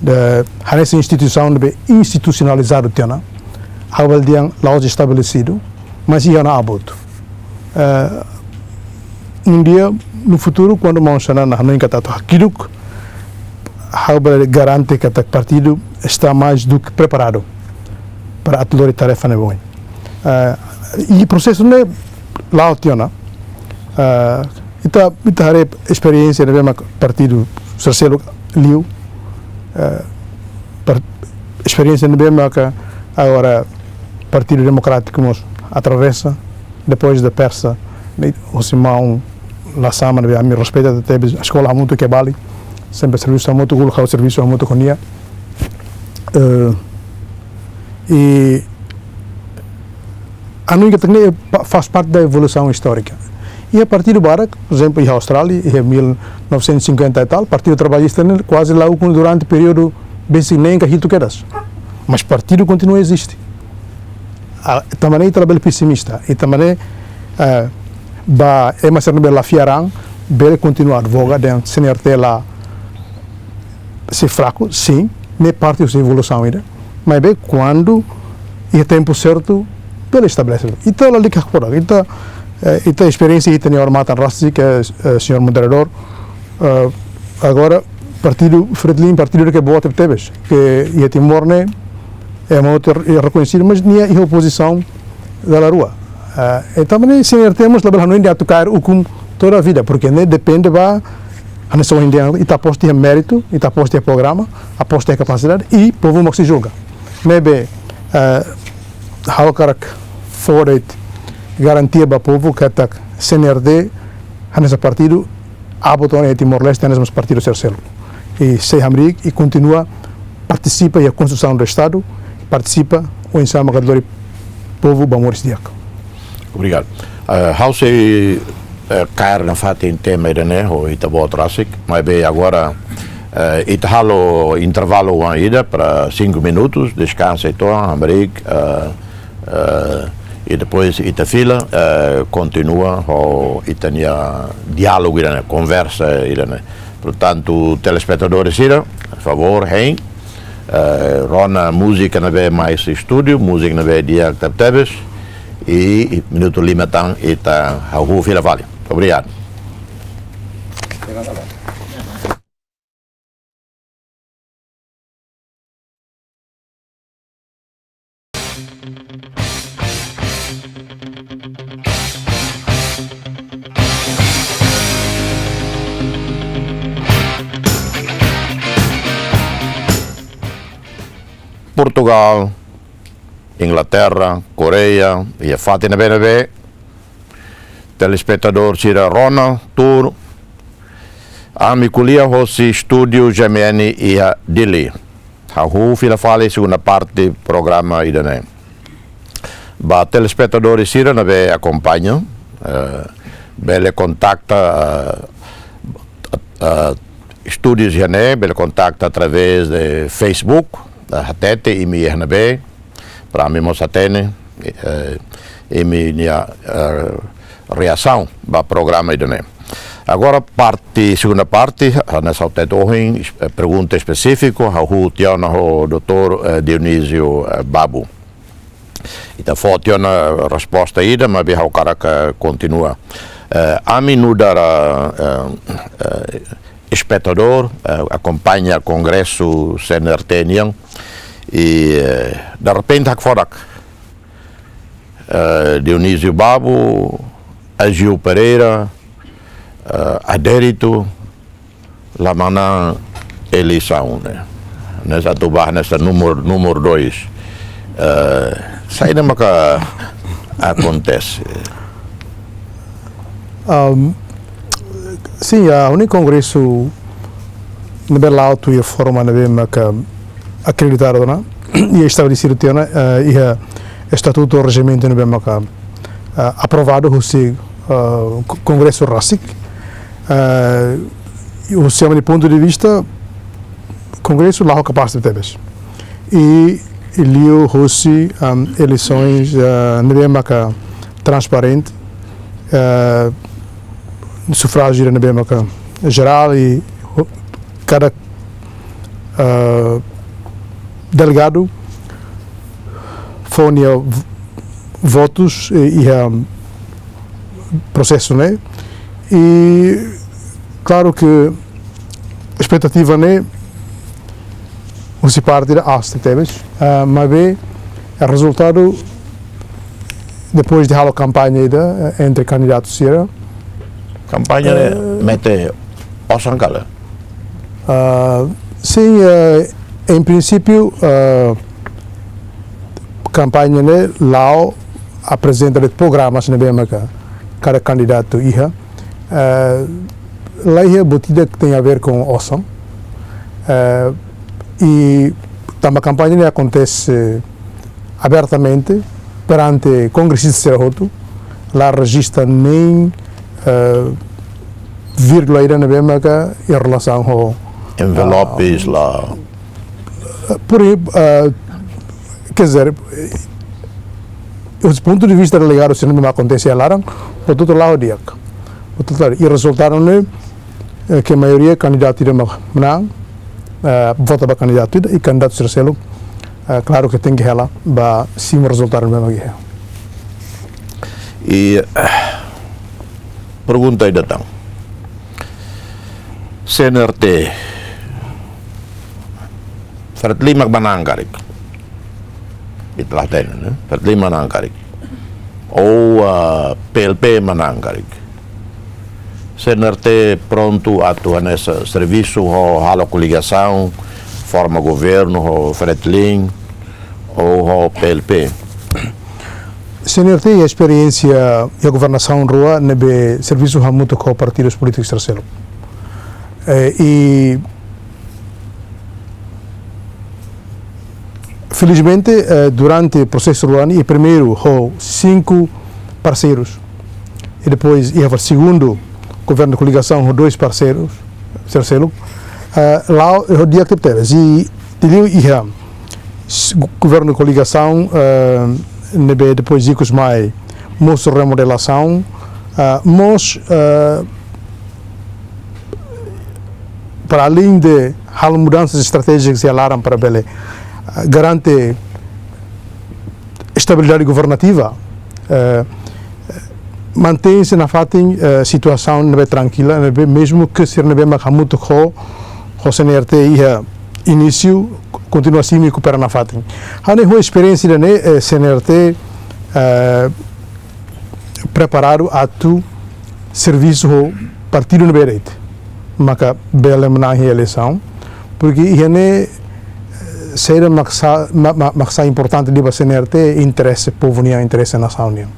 De, hanesan instituisaun ne'ebé institusionalizadu tiha ona. Ha'u bele dehan la'ós estabelesidu, mas iha ona abortu. Eh, um dia no futuro, kuandu maun Xanana hanoin katak atu hakiduk, ha'u bele garante katak partidu está mais do que preparado para atu lori tarefa ne'ebé oin. Eh, i prosesu ne'e la'o tiha ona. Eh, ita, ita haree esperiénsia ne'ebé mak partidu sira seluk liu, eh, par-, esperiénsia ne'ebé maka agora Partidu Demokrátiku mós atravesa, depois de Persa, ne'e, husi maun Lasama ne'ebé ami respeita tebes, eskola hamutuk iha Bali, sempre servisu hamutuk, uluk ha'u servisu hamutuk ho nia. Eh, i hanoin katak ne'e pa-, faz parte da evolução histórica. Iha partidu barak, por exemplo, iha Austrália, iha mil novecentos e cinquenta e tal, Partidu Trabalhista ne'e kuaze la ukun durante períodu besik neen ka hitu kedas. Mas partidu kontinua eziste. Ah, tanba ne'e ita labele pesimista. I tanba ne'e, eh, ba ema sira ne'ebé la fiar an, bele kontinua advoga dehan C N R T la sei fraku, sin, ne'e parte husi evolusaun ida. Maibé kuandu iha tempu sertu, bele estabelese. Ita lalika hakfodak. Ita, eh, ita esperiénsia ita-nia odamatan rasik, eh, señór moderadór, eh, agora partidu Fretilin, partidu ke boot tebes, ke iha Timor ne'e, ema hotu rekoñesidu, mas nia iha opozisaun dala rua. Eh, entaun ne'e C N R T mós labele hanoin dehan atu kaer ukun toda a vida, porque ne'e depende ba, hanesan ohin dehan, ita aposta iha méritu, ita aposta iha programa, aposta iha kapasidade, i povu mak sei julga. Maibé, eh, ha'u hakarak fó de'it garantia ba povu katak C N R T hanesan partidu, abortu ona iha Timor-Leste, hanesan mós partidu sira seluk. I sei hamriik i kontinua partisipa iha konstrusaun do Estadu, partisipa oinsá mak atu lori povu ba moris di'ak. Obrigadu. Eh, ha'u sei, eh, kaer nafatin tema ida-ne'e ho ita-boot rasik, maibé agora, eh, ita halo intervalu oan ida para cinco minutos, deskansa uitoan, hamriik, eh, eh, i depois ita fila, eh, kontinua ho ita-nia diálogu ida-ne'e, konversa ida-ne'e. Portantu, telespetadores sira, favór, hein, eh, rona múzika ne'ebé mai husi estúdiu, múzika ne'ebé di'ak tebetebes, i minutu lima tan ita hahú fila fali. Obrigadu. Portugal, Inglaterra, Koreia, iha fatin ne'ebé-ne'ebé, telespetadór sira rona, tuur, ami ko'alia hosi estúdiu G M N iha Dili. Hahú fila fali segunda parte programa ida-ne'e. Ba telespetadores sira ne'ebé akompaña, eh, bele kontakta, eh, eh, estúdiu iha ne'e, bele kontakta através de Facebook, eh, hatete imi iha ne'ebé, para ami mós hatene, eh, imi-nia, eh, reasaun ba programa ida-ne'e. Agora parte, segunda parte, hanesan ha'u hatete ohin, es-, eh, pergunta espesífiku, ha'u hahú tiha ona ho doutór, eh, Dionísio, eh, Babo. Ita fó tiha ona resposta ida, maibé ha'u hakarak, eh, kontinua. Eh, ami nu'udar, eh, eh, espetadór, eh, akompaña kongresu C N R T nian, i, eh, derrepente hakfodak, eh, Dionísio Babo, Agio Pereira, eh, adéritu, la manán eleisaun ne'e. Hanesan atu bá hanesan númeru, númeru dois. Eh, saida maka akontese? Ahm, sin, ah, ha'u-nia kongresu ne'ebé la'o tuir forma ne'ebé maka akreditadu ona, i estabelesidu tiha ona, eh, iha estatutu rejimentu ne'ebé maka, eh, aprovadu husi, eh, ko-, kongresu rasik. Eh, husi ami-nia pontu de vista, kongresu la'o kapás tebes. I, i liuhusi, ahm, eleisoens, eh, ne'ebé maka transparente, eh, sufrájiu ne'ebé maka jerál i ho-, kada, eh, delegadu fó nia v-, votus, eh, iha prosesu ne'e. I klaru ke espetativa ne'e husi parte ida aas tebes, ah, maibé rezultadu depois de halo kampaña ida, eh, entre kandidatu sira. Kampaña ne'e, eh, mete osan ka lae? Ah, sin, eh, em princípio, eh, kampaña ne'e la'o aprezenta de'it programas ne'ebé maka kada kandidatu iha. Eh, la iha buat ida que tem a ver com osan. Eh, i tanba kampaña ne'e akontese abertamente perante kongresista sira hotu, la rejista nein, eh, vírgula ida ne'ebé maka iha relasaun ho, envelopes, ah, la. Por aí, ah, quer dizer, eh, husi pontu de vista delegadu sira ne'ebé akontese iha laran, hotu-hotu la'o di'ak. Hotu-hotu la'o. I rezultadu ne'e, eh, ke maioria kandidatu ida mak manán, eh, vota ba kandidatu ida, i kandidatu sira seluk, eh, klaru ke tenke hela ba simu rezultadu ne'ebé mak iha. I, eh, pergunta ida tan. C N R T, Fretilin mak manán karik? Ita la hatene, ne'e? Fretilin manán karik? Ou, ah, P L P manán karik? C N R T prontu atu hanesan servisu ho halo koligasaun, forma governu ho Fretilin ou ho P L P? C N R T iha esperiénsia iha governasaun rua ne'ebé servisu hamutuk ho partidus polítikus terseru. Eh, i felizmente, eh, durante prosesu rua ne'e, i primeiru ho sinku parseirus, i depois iha segundu governu koligasaun ho dois parseirus, terseru, eh, la'o, eh, ho di'ak tebes. I liuliu iha s-, governu koligasaun, eh, ne'ebé depois ikus mai mosu remodelasaun, eh, mós, eh, para além de halo mudansas estratéjikas iha laran para bele, eh, garante estabilidade governativa, eh, mantein sei nafatin, eh, situasaun ne'ebé trankila, ne'ebé mezmu ke sira ne'ebé mak hamutuk ho, ho C N R T iha inísiu, kontinua simu i koopera nafatin. Ha'u-nia esperiénsia ida-ne'e, eh, C N R T, eh, preparadu atu servisu ho partidu ne'ebé de'it maka bele manán iha eleisaun, porque iha ne'e, eh, saida mak sa-, ma-, ma-, mak sai importante liu ba C N R T, interese povu nian, interese nasaun nian.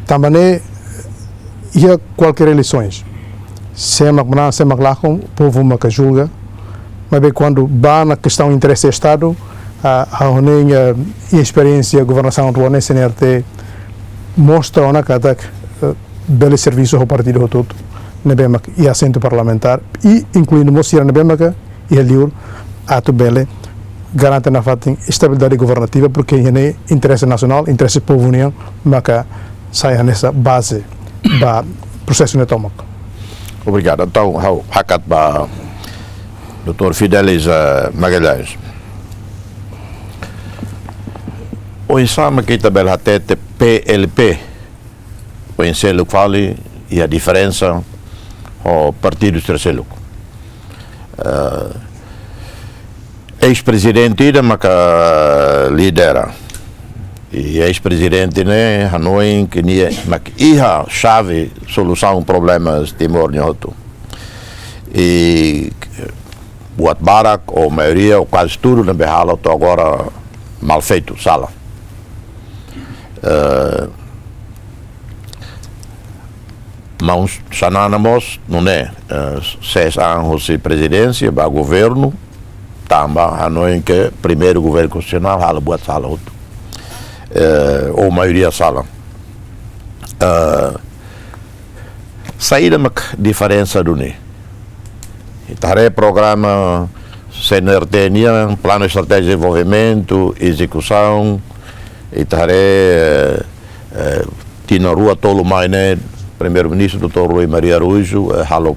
Tanba ne'e, iha kualkér eleisoens, sé mak manán, sé mak lakon, povu maka julga. Maibé kuandu bá ona kestaun interese Estadu, ah, ha'u hanoin, eh, iha esperiénsia governasaun rua ne'e C N R T mostra ona katak, eh, bele servisu ho partidu hotu-hotu ne'ebé mak iha asentu parlamentár, i inkluindu mós sira ne'ebé mak iha liur, atu bele garante nafatin estabilidade governativa, porque iha ne'e interese nasionál, interese povu nian maka sai hanesan baze ba prosesu ne'e tomak. Obrigadu. Entaun, ha'u hakat ba doutór Fidelis, eh, Magalhães. Oinsá mak ita bele hatete P L P, oinsá ita fali, iha diferensa ho partidu sira seluk. Eh, eis-prezidente ida maka lidera. I eis-prezidente ne'e hanoin katak nia mak iha xave solusaun problemas Timor nian hotu. I buat barak, ou maioria, ou kuaze tudu ne'ebé halo to'o agora mal feitu, sala. Eh, maun Xanana mós, nune'e, eh, seis anos husi prezidénsia ba governu, tanba hanoin katak primeiru governu konstitusionál halo buat sala hotu. Eh, ou maioria sala. Eh, saida mak diferensa duni? Ita haree programa C N R T nian, Planu Estratéjiku Dezenvolvimentu, ezekusaun, ita haree, eh, eh, tinan rua tolu mai ne'e, Primeiru-Ministru doutór Rui Maria Araújo, eh, halo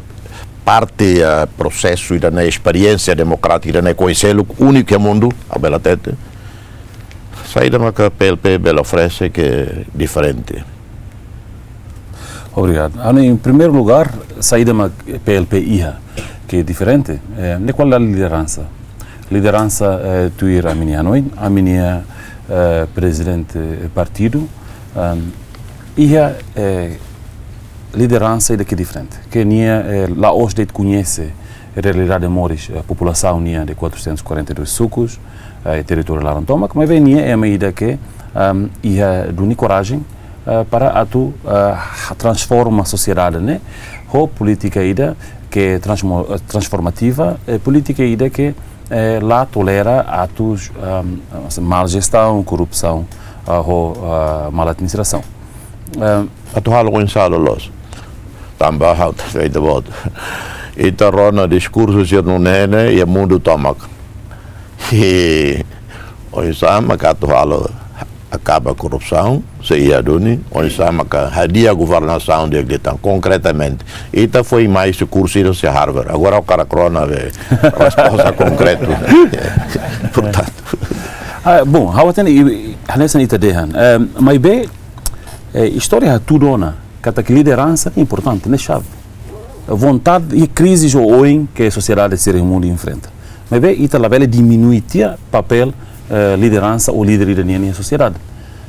parte, eh, prosesu ida-ne'e, esperiénsia demokrátika ida-ne'e, koñese seluk, úniku iha mundu, ha'u bele hatete. Saida maka P L P bele oferese ke diferente? Obrigadu. Ha'u hanoin, em primeiro lugar, saida mak P L P iha ke diferente, eh, ne'e kualidade lideransa. Lideransa, eh, tuir ami-nia hanoin, ami-nia, eh, prezidente partidu, ehm, iha, eh, lideransa ida ke diferente. Ke nia, eh, la'ós de'it koñese realidade moris, eh, populasaun nian de quatrocentos e quarenta e dois sukus, eh, territóriu laran tomak, maibé nia ema ida ke, ehm, iha duni korajen, eh, para atu, eh, transforma sosiedade ne'e ho polítika ida ke transmo-, eh, transformativa, eh, polítika ida ke, eh, la tolera atus, ehm, mal jestaun, korrupsaun, eh, ho, eh, mal administrasaun. Ehm, atu halo oinsá loloos? Tanba ha'u ta feita bot. Ita rona diskursu sira nune'e iha mundu tomak. I oinsá maka atu halo akaba korrupsaun, se iha duni, oinsá maka hadi'a governasaun di'ak liután konkretamente. Ita foin mai husi kursu ida husi Harvard. Agora ha'u hakarak rona be resposta konkretu. Portantu. Ah, bom, ha'u hatene, i, i, hanesan ita dehan. Eh, maibé, eh, istória hatudu ona katak lideransa ne'e importante, ne'e xave. Vontade i krize oioin ke sosiedade sira iha mundu enfrenta. Maibé ita labele diminui tiha papél, eh, lideransa ou líder ida nian iha sosiedade.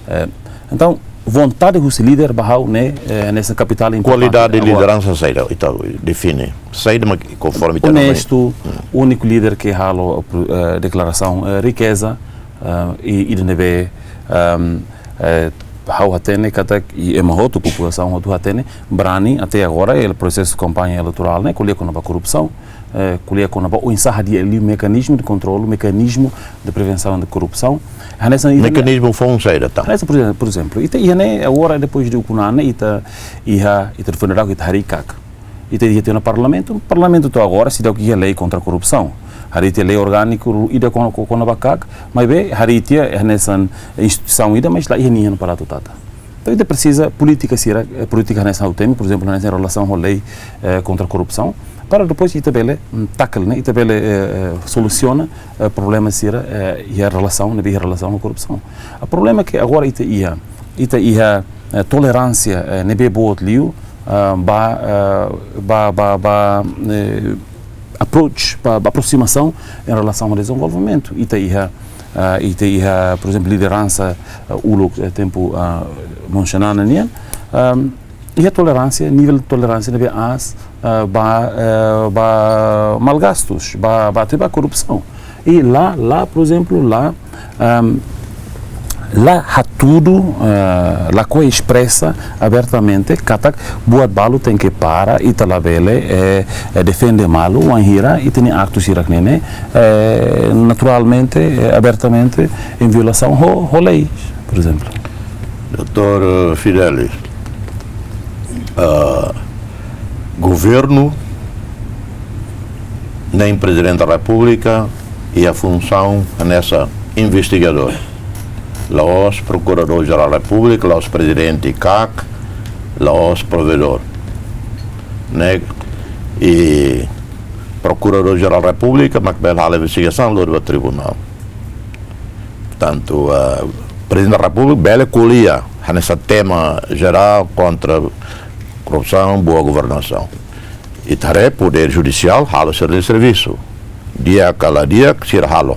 Eh, entaun, vontade husi líder ba ha'u ne'e, eh, hanesan kapitál importante. Kualidade agora, lideransa saida ita define? Saida mak konforme ita onestu, hmm, úniku líder ke halo, eh, deklarasaun, eh, rikeza, eh, i, ida ne'ebé, ehm, eh, ha'u hatene katak, i ema hotu, populasaun hotu hatene, brani, até agora, iha prosesu kampaña eleitorál ne'e, ko'alia kona-ba korrupsaun, eh, ko'alia kona-ba oinsá hadi'a liu mekanizmu de kontrolu, mekanizmu de prevensaun de korrupsaun. Hanesan ita, mekanizmu foun saida tan? Hanesan, por ezemplu, por ezemplu, ita iha ne'e, agora, depois de ukun-an ne'e, ita iha, ita funeral, ita harii kak. Ita iha tiha ona parlamentu, parlamentu to'o agora seidauk iha lei kontra korrupsaun. Harii tiha lei orgániku ida kona, kona-ba kak, maibé harii tiha hanesan instituisaun ida, mas la iha nia pala atu trata. Entaun ita presiza polítika sira, eh, polítika hanesan ha'u temi, por ezemplu, hanesan relasaun ho lei, eh, kontra korrupsaun, para depois ita bele, mm, tackle, ne'e, ita bele, eh, eh, solusiona, eh, problema sira, eh, iha relasaun, ne'ebé iha relasaun ho korrupsaun. O problema ke agora ita iha, ita iha, eh, toleránsia, eh, ne'ebé boot liu, ah, ba, eh, ba, ba, ba, eh, approach, ba, ba aproximasaun em relasaun ho dezenvolvimentu. Ita iha, ah, ita iha, por ezemplu, lideransa, ah, uluk, eh, tempu, ah, maun Xanana nian, ah, iha toleránsia, nivel toleránsia ne'ebé aas, ah, ba, eh, ba malgastus, ba, ba, até ba korrupsaun. I la, la, por ezemplu, la, ehm, la hatudu, eh, lakohi espresa abertamente katak buat balu tenke para, ita labele, eh, eh, defende malu, wainhira ita-nia aktu sira-ne'e, eh, naturalmente, eh, abertamente, em violasaun ho, ho lei, por ezemplu. Doutór, eh, Fidelis, ah, governu, nem Prezidente da Repúblika, iha funsaun hanesan investigadór. La'ós Prokuradór-Jerál Repúblika, la'ós prezidente KAK, la'ós provedór. Ne'e, i Prokuradór-Jerál Repúblika mak bele halo investigasaun lori ba tribunál. Portantu, ah, Prezidente Repúblika bele ko'alia hanesan tema jerál kontra korrupsaun, boa governasaun. Ita haree Podér Judisiál halo sira-nia servisu. Di'ak ka la di'ak, sira halo.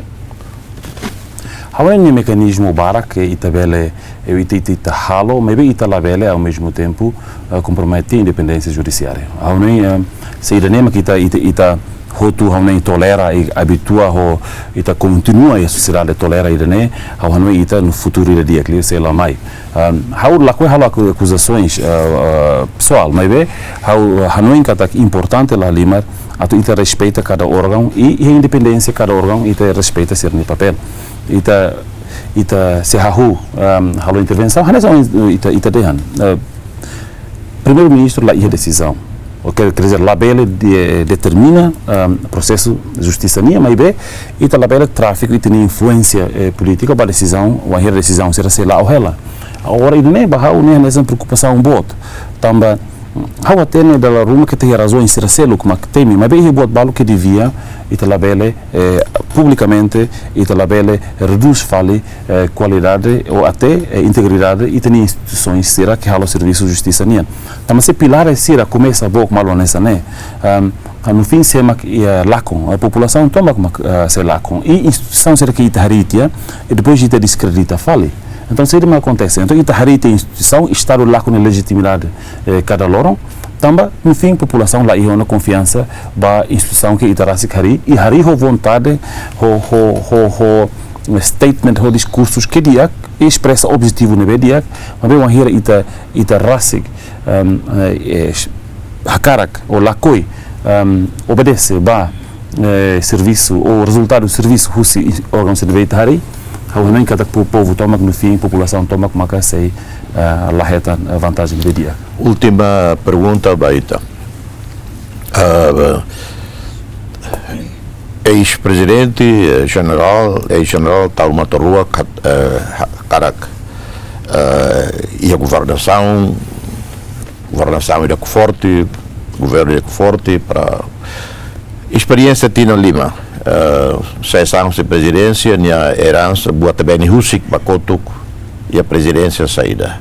Ha'u hanoin iha mekanizmu barak ke ita bele, eh, ita, ita, ita halo, maibé ita labele, ao mesmo tempo, eh, kompromete independénsia judisiária. Ha'u hanoin, eh, se ida-ne'e mak ita, ita, ita hotu ha'u hanoin tolera i abitua ho ita kontinua iha sosiedade tolera ida-ne'e, ha'u hanoin ita no futuru ida di'ak liu sei la mai. Ahm, ha'u lakohi halo aku-, akuzasoens, eh, eh, pesoál, maibé ha'u, eh, hanoin katak importante la halimar atu ita respeita kada órgaun i, i independénsia kada órgaun ita respeita sira-nia papél. Ita, ita se hahú, ahm, halo intervensaun, hanesan ita, ita dehan. Eh, Primeiru-Ministru la iha desizaun. Ou quer, quer dizer, labele de, determina, ahm, prosesu justisa nian, maibé ita labele tráfiku ita-nia influénsia, eh, polítika ba desizaun, wainhira desizaun sira sei la'o hela. Agora, ida-ne'e ba ha'u ne'e hanesan preokupasaun boot. Tanba, ha'u hatene dala ruma ke iha razaun sira seluk mak temi, maibé iha buat balu ke devia, ita labele, eh, publikamente, ita labele redús fali, eh, kualidade ou até, eh, integridade ita-nia instituisoens sira ke halo servisu justisa nian. Tanba se pilár sira komesa book malu hanesan ne'e, ahm, no fin sé mak, eh, lakon, eh, populasaun tomak mak, eh, sei lakon. I instituisaun sira ke ita harii tiha, i depois ita deskredita fali. Entaun, saida mak akontese? Entaun, ita harii tiha instituisaun, Estadu lakon nia lejitimidade, eh, kada loron, tanba, no fin, populasaun la iha ona konfiansa ba instituisaun ke ita rasik harii, i harii ho vontade, ho, ho, ho, ho statement, ho diskursus ke di'ak, i espresa objetivu ne'ebé di'ak, maibé wainhira ita, ita rasik, em, eh, eh, hakarak ou lakohi, em, obedese ba, eh, servisu ou rezultadu servisu husi órgaun sira ne'ebé ita harii, ha'u hanoin katak po-, povu tomak no fin, populasaun tomak maka sei, eh, la hetan, eh, vantajen ne'ebé di'ak. Última pergunta ba ita. Ah, eis-prezidente, eh, jenerál, eis-jenerál Taur Matan Ruak, kat-, eh, ha-, hakarak, eh, iha governasaun, governasaun ida ke forte, governu ida ke forte para esperiénsia tinan lima, eh, seis anos de prezidénsia, nia eransa buat ne'ebé nia husik ba kotuk iha prezidénsia saida.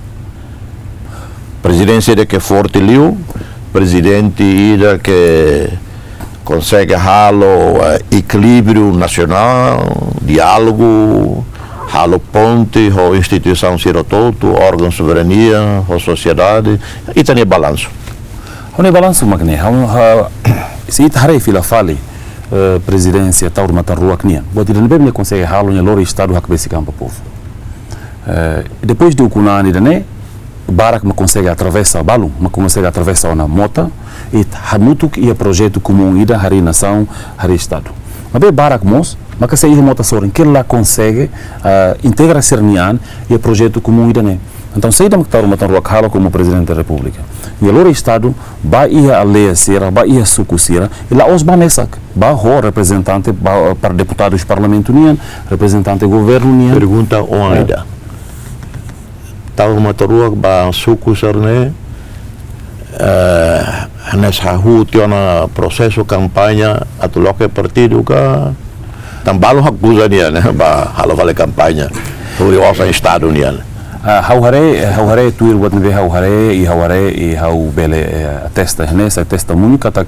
Prezidénsia ida ke forte liu, prezidente ida ke konsege halo, eh, ekilíbriu nasionál, diálogu, halo ponte ho instituisaun sira hotu-hotu, órgaun soberania, ho sosiedade, ita-nia balansu. Ha'u-nia balansu mak ne'e, ha'u, ha, se ita haree fila fali, eh, prezidénsia Taur Matan Ruak nian. Buat ida ne'ebé nia konsege halo, nia lori Estadu hakbesik an ba povu. Eh, depois de ukun-an ida-ne'e, barak mak konsege atravesa, balun mak konsege atravesa ona mota, i hamutuk iha projetu komún ida harii nasaun, harii Estadu. Maibé barak mós maka sei iha mota sorin ke la konsege, ah, integra sira-nia an iha projetu komún ida-ne'e. Entaun, saida mak Taur Matan Ruak halo komu Prezidente da Repúblika? Nia lori Estadu ba iha aldeia sira, ba iha suku sira, i la'ós ba mesak, ba ho reprezentante, ba, para deputadus parlamentu nian, reprezentante governu nian. Pergunta oan ida. Taur Matan Ruak ba suku sira-ne'e, eh, hanesan hahú tiha ona prosesu kampaña atu loke partidu ka, tanba balun akuza nia, ne'e, ba halo fali kampaña, hodi osan Estadu nian. Ah, ha'u haree, ha'u haree tuir buat ne'ebé ha'u haree, i ha'u haree, i ha'u bele, eh, atesta, hanesan testemuñu katak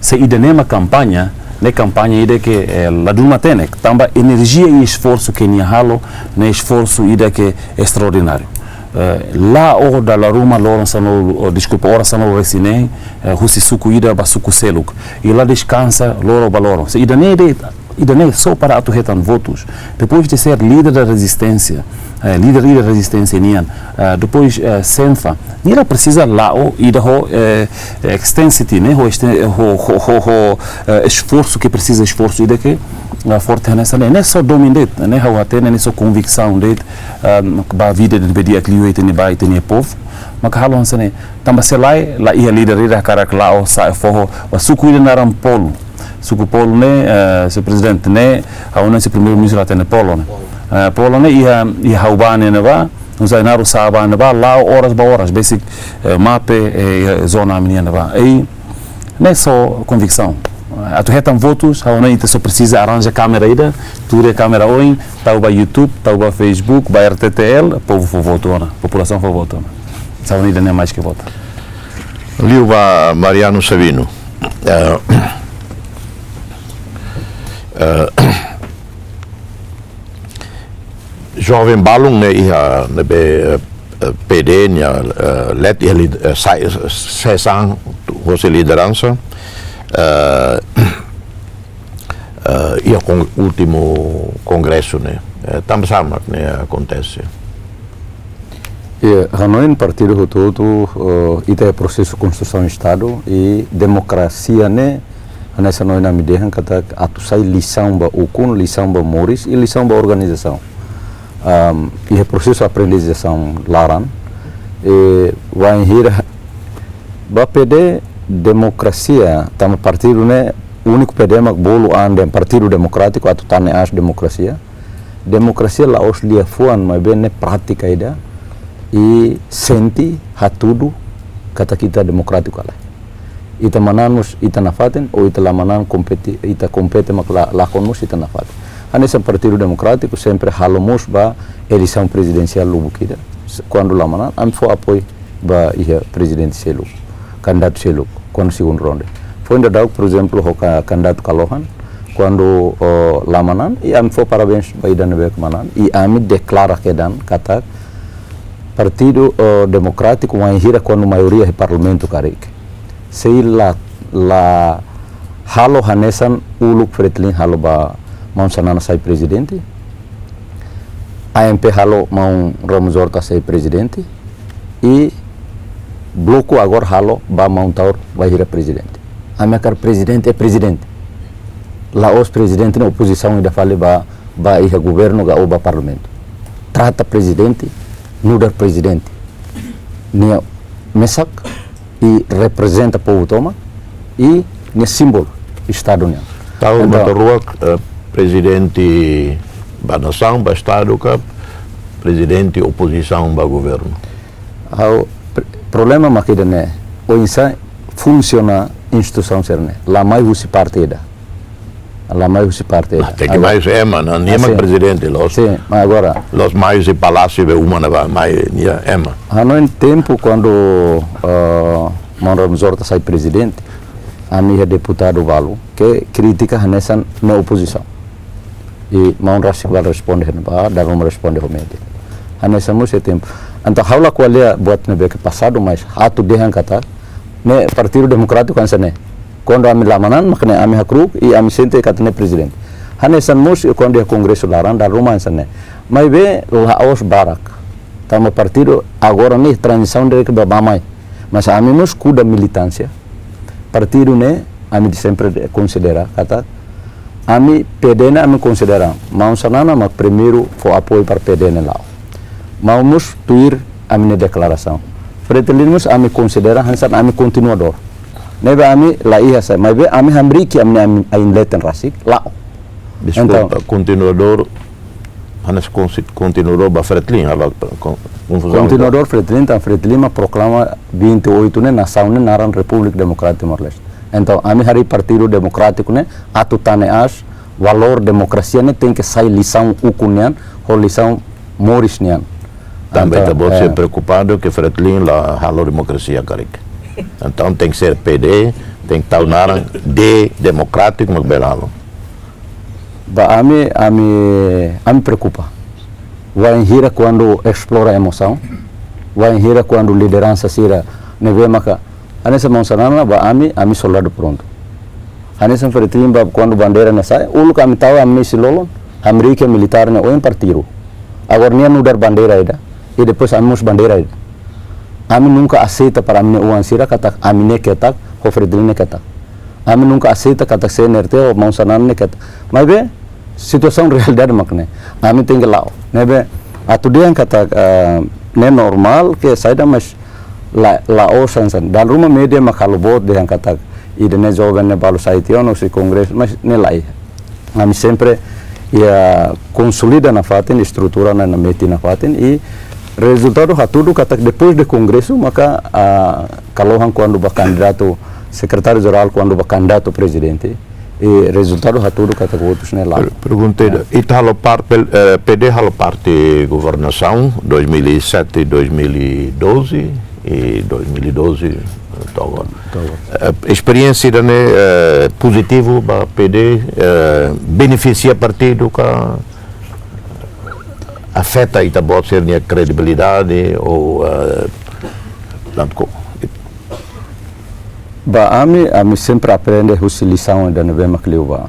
se ida-ne'e mak kampaña, ne'e kampaña ida ke, eh, ladún matenek, tanba enerjia i esforsu ke nia halo, ne'e esforsu ida ke estraordináriu. Eh, la'o dala ruma loron sanulu, oh, deskulpa, oras sanulu-resin-neen, eh, husi suku ida ba suku seluk. I la deskansa loron ba loron. Se ida-ne'e de'it, ida-ne'e só para atu hetan votus. Depois de ser líder da rezisténsia, eh, líder ida rezisténsia nian, eh, depois, eh, CENFA, nia la presiza la'o ida ho, eh, extensity, ne'e, ho este-, ho, ho, ho, ho, eh, esforsu ke presiza, esforsu ida ke, eh, forte hanesan ne'e. Ne'e só domin de'it, ne'e ha'u hatene, ne'e só konviksaun de'it, eh, ba vida ne'ebé di'ak liu ita-nia ba ita-nia povu. Maka halo hanesan ne'e, tanba se lae, la iha líder ida hakarak la'o sa'e foho ba suku ida naran Polu. Suku Polo ne'e, eh, señór prezidente, ne'e, ha'u hanoin señór primeiru-ministru la hatene Polo ne'e. Eh, Polo ne'e iha, iha ha'u-nia ne'ebá, husi Ainaro sa'e ba ne'ebá, la'o oras ba oras, besik, eh, mape, eh, iha zona ami-nia ne'ebá. I ne'e só konviksaun. Atu hetan votus, ha'u hanoin ita só presiza arranja kámera ida, tuur iha kámera oin, tau ba YouTube, tau ba Facebook, ba R T T L, povu fó votu ona, populasaun fó votu ona. Ha'u hanoin ida-ne'e mais ke vota. Liu ba Mariano Sabino. Eh, eh, joven balun ne'e iha ne'ebé, eh, eh, P D nia, eh, let iha lid-, eh, sai-, sesaun hosi lideransa, eh, eh, iha kon-, últimu kongresu ne'e. Eh, tanba saida mak ne'e akontese? Iha, ha'u hanoin partidu hotu-hotu, eh, ita iha prosesu konstrusaun Estadu i demokrasia ne'e, hanesan ohin ami dehan katak atu sai lisaun ba ukun, lisaun ba moris i lisaun ba organizasaun. Am, iha prosesu aprendizasaun laran, eh, wainhira ba P D demokrasia, tanba partidu ne'e úniku P D mak bolu an dehan Partidu Demokrátiku atu tane aas demokrasia. Demokrasia la'ós liafuan, maibé ne'e prátika ida, i sente, hatudu katak ita demokrátiku ka lae. Ita manán mós ita nafatin, ou ita la manán kompete, ita kompete mak la, lakon mós ita nafatin. Hanesan Partidu Demokrátiku sempre halo mós ba eleisaun prezidensiál lubuk ida. Se-, kuandu la manán, ami fó apoiu ba iha prezidente seluk, kandidatu seluk, kuandu segundu ronde. Foin daudauk, por ezemplu, ho ka-, kandidatu Kalohan, kuandu, oh, la manán, i ami fó parabéns ba ida ne'ebé ke manán, i ami deklara kedan katak Partidu, oh, Demokrátiku, wainhira kuandu maioria iha Parlamentu karik, sei la, la halo hanesan uluk Fretilin halo ba maun Xanana sai prezidente, A M P halo maun Ramos Horta sai prezidente, i bloku agora halo ba maun Taur bainhira prezidente. Ami hakarak prezidente é prezidente. La'ós prezidente ne'e opozisaun ida fali ba, ba iha governu ka ou ba parlamentu. Trata prezidente nu'udar prezidente. Nia mesak i reprezenta povu tomak i nia símbolu Estadu nian. Taur, entaun, maka ruak, eh, prezidente ba nasaun, ba Estadu ka prezidente opozisaun ba governu? Ha'u, pr-, problema mak ida-ne'e, oinsá funsiona instituisaun sira-ne'e, la mai husi parte ida. La mai husi parte ida. Tenke mai husi ema, no, nia mak prezidente, loos. Sin, mas agora, loos mai husi palásiu be uma ne'ebá, mai nia ema. Ha'u hanoin tempu kuandu, eh, maun Ramos Horta sai prezidente, ami iha deputadu balu ke kritika hanesan ne'e opozisaun. I maun rasik balu responde iha ne'ebá, dala ruma responde ho média. Hanesan mós iha tempu. Entaun ha'u la ko'alia buat ne'ebé ke pasadu, mas atu dehan katak ne'e Partidu Demokrátiku hanesan ne'e. Kuandu ami la manán, mak ne'e ami hakru'uk i ami sente katak ne'e prezidente. Hanesan mós kuandu iha kongresu laran, dala ruma hanesan ne'e. Maibé la'ós barak. Tanba partidu agora ne'e tranzisaun direta ba, ba mai. Mas ami mós kuda militánsia. Partidu ne'e, ami sempre konsidera katak ami P D ne'e ami konsidera. Maun Xanana mak primeiru fó apoiu para P D ne'e la'o. Maun mós tuir ami-nia deklarasaun. Fretilin mós ami konsidera hanesan ami kontinuadór. Ne'ebé ami la iha sai, maibé ami hamriik ami, ami ain leten rasik, la'o. Deskulpa, entaun, kontinuadór, hanesan konsi-, kontinuadór ba Fretilin, halo kon-, konfuzaun. Kontinuadór Fretilin, tanba Fretilin mak proklama vinte e oito ne'e, nasaun ne'e naran Repúblika Demokrátika Timor-Leste. Entaun, ami harii Partidu Demokrátiku ne'e, atu tane aas, valór demokrasia ne'e tenke sai lisaun ukun nian, ho lisaun moris nian. Tanba entaun, ita-boot, eh, sei preokupadu ke Fretilin la halo demokrasia karik. Entaun, tenke ser P D, tenke tau naran D Demokrátiku, mak bele halo. Ba ami, ami, ami preokupa. Wainhira kuandu esplora emosaun, wainhira kuandu lideransa sira ne'ebé maka, hanesan maun Xanana, ba ami, ami soldadu prontu. Hanesan Fretilin ba kuandu bandeira ne'e sa'e, uluk ami tau ami isin-lolon, hamriik militár ne'e oin partidu. Agora nia nu'udar bandeira ida, i depois ami mós bandeira ida. Ami nunka aseita para ami-nia oan sira katak ami ne'e ketak, ho Fretilin ne'e ketak. Ami nunka aseita katak C N R T ho maun Xanana ne'e ketak. Maibé, situasaun realidade mak ne'e. Ami tenke la'o. Ne'ebé, atu dehan katak, eh, ne'e normál ke saida, mas la, la'ós hanesan. Dala ruma média mak halo boot dehan katak Ida-ne'e joven ne'e balu sai tiha ona husi kongresu, mas ne'e lae. Ami sempre iha konsolida nafatin, estrutura ona, metin nafatin, i rezultadu hatudu katak depois de kongresu, maka, ah, Kalohan kuandu ba kandidatu sekretáriu jerál, kuandu ba kandidatu prezidente, i rezultadu hatudu katak votus ne'e lae. Per-, pergunta ida, ita halo par-, pel-, eh, P D halo parte governasaun dois mil e sete, dois mil e doze, e dois mil e doze, to'o agora. To'o agora. Eh, esperiénsia ida-ne'e, eh, pozitivu ba P D, eh, benefisia partidu ka afeta ita-boot sira-nia kredibilidade ou, eh, tantu ko-, Ba ami, ami sempre aprende husi lisaun ida ne'ebé mak liu ba.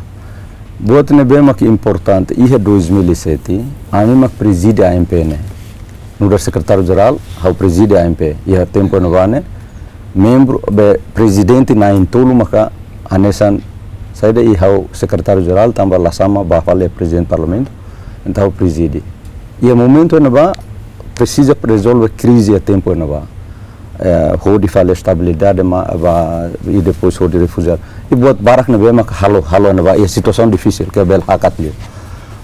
Buat ne'ebé mak importante, iha dois mil e sete, ami mak prezide A M P ne'e. Nu'udar sekretáriu jerál, ha'u prezide A M P. Iha tempu ne'ebá ne'e, membru, be, prezidente na'in-tolu maka hanesan saida, i ha'u sekretáriu jerál, tanba la sama ba fali prezidente parlamentu, entaun ha'u prezide. Iha momentu ne'ebá, presiza rezolve krize iha tempu ne'ebá. Eh, hodi fali estabilidade ma-, ba, i depois hodi refujiadu. I buat barak ne'ebé mak halo, halo ne'ebá, iha situasaun difisil, ke bele hakat liu.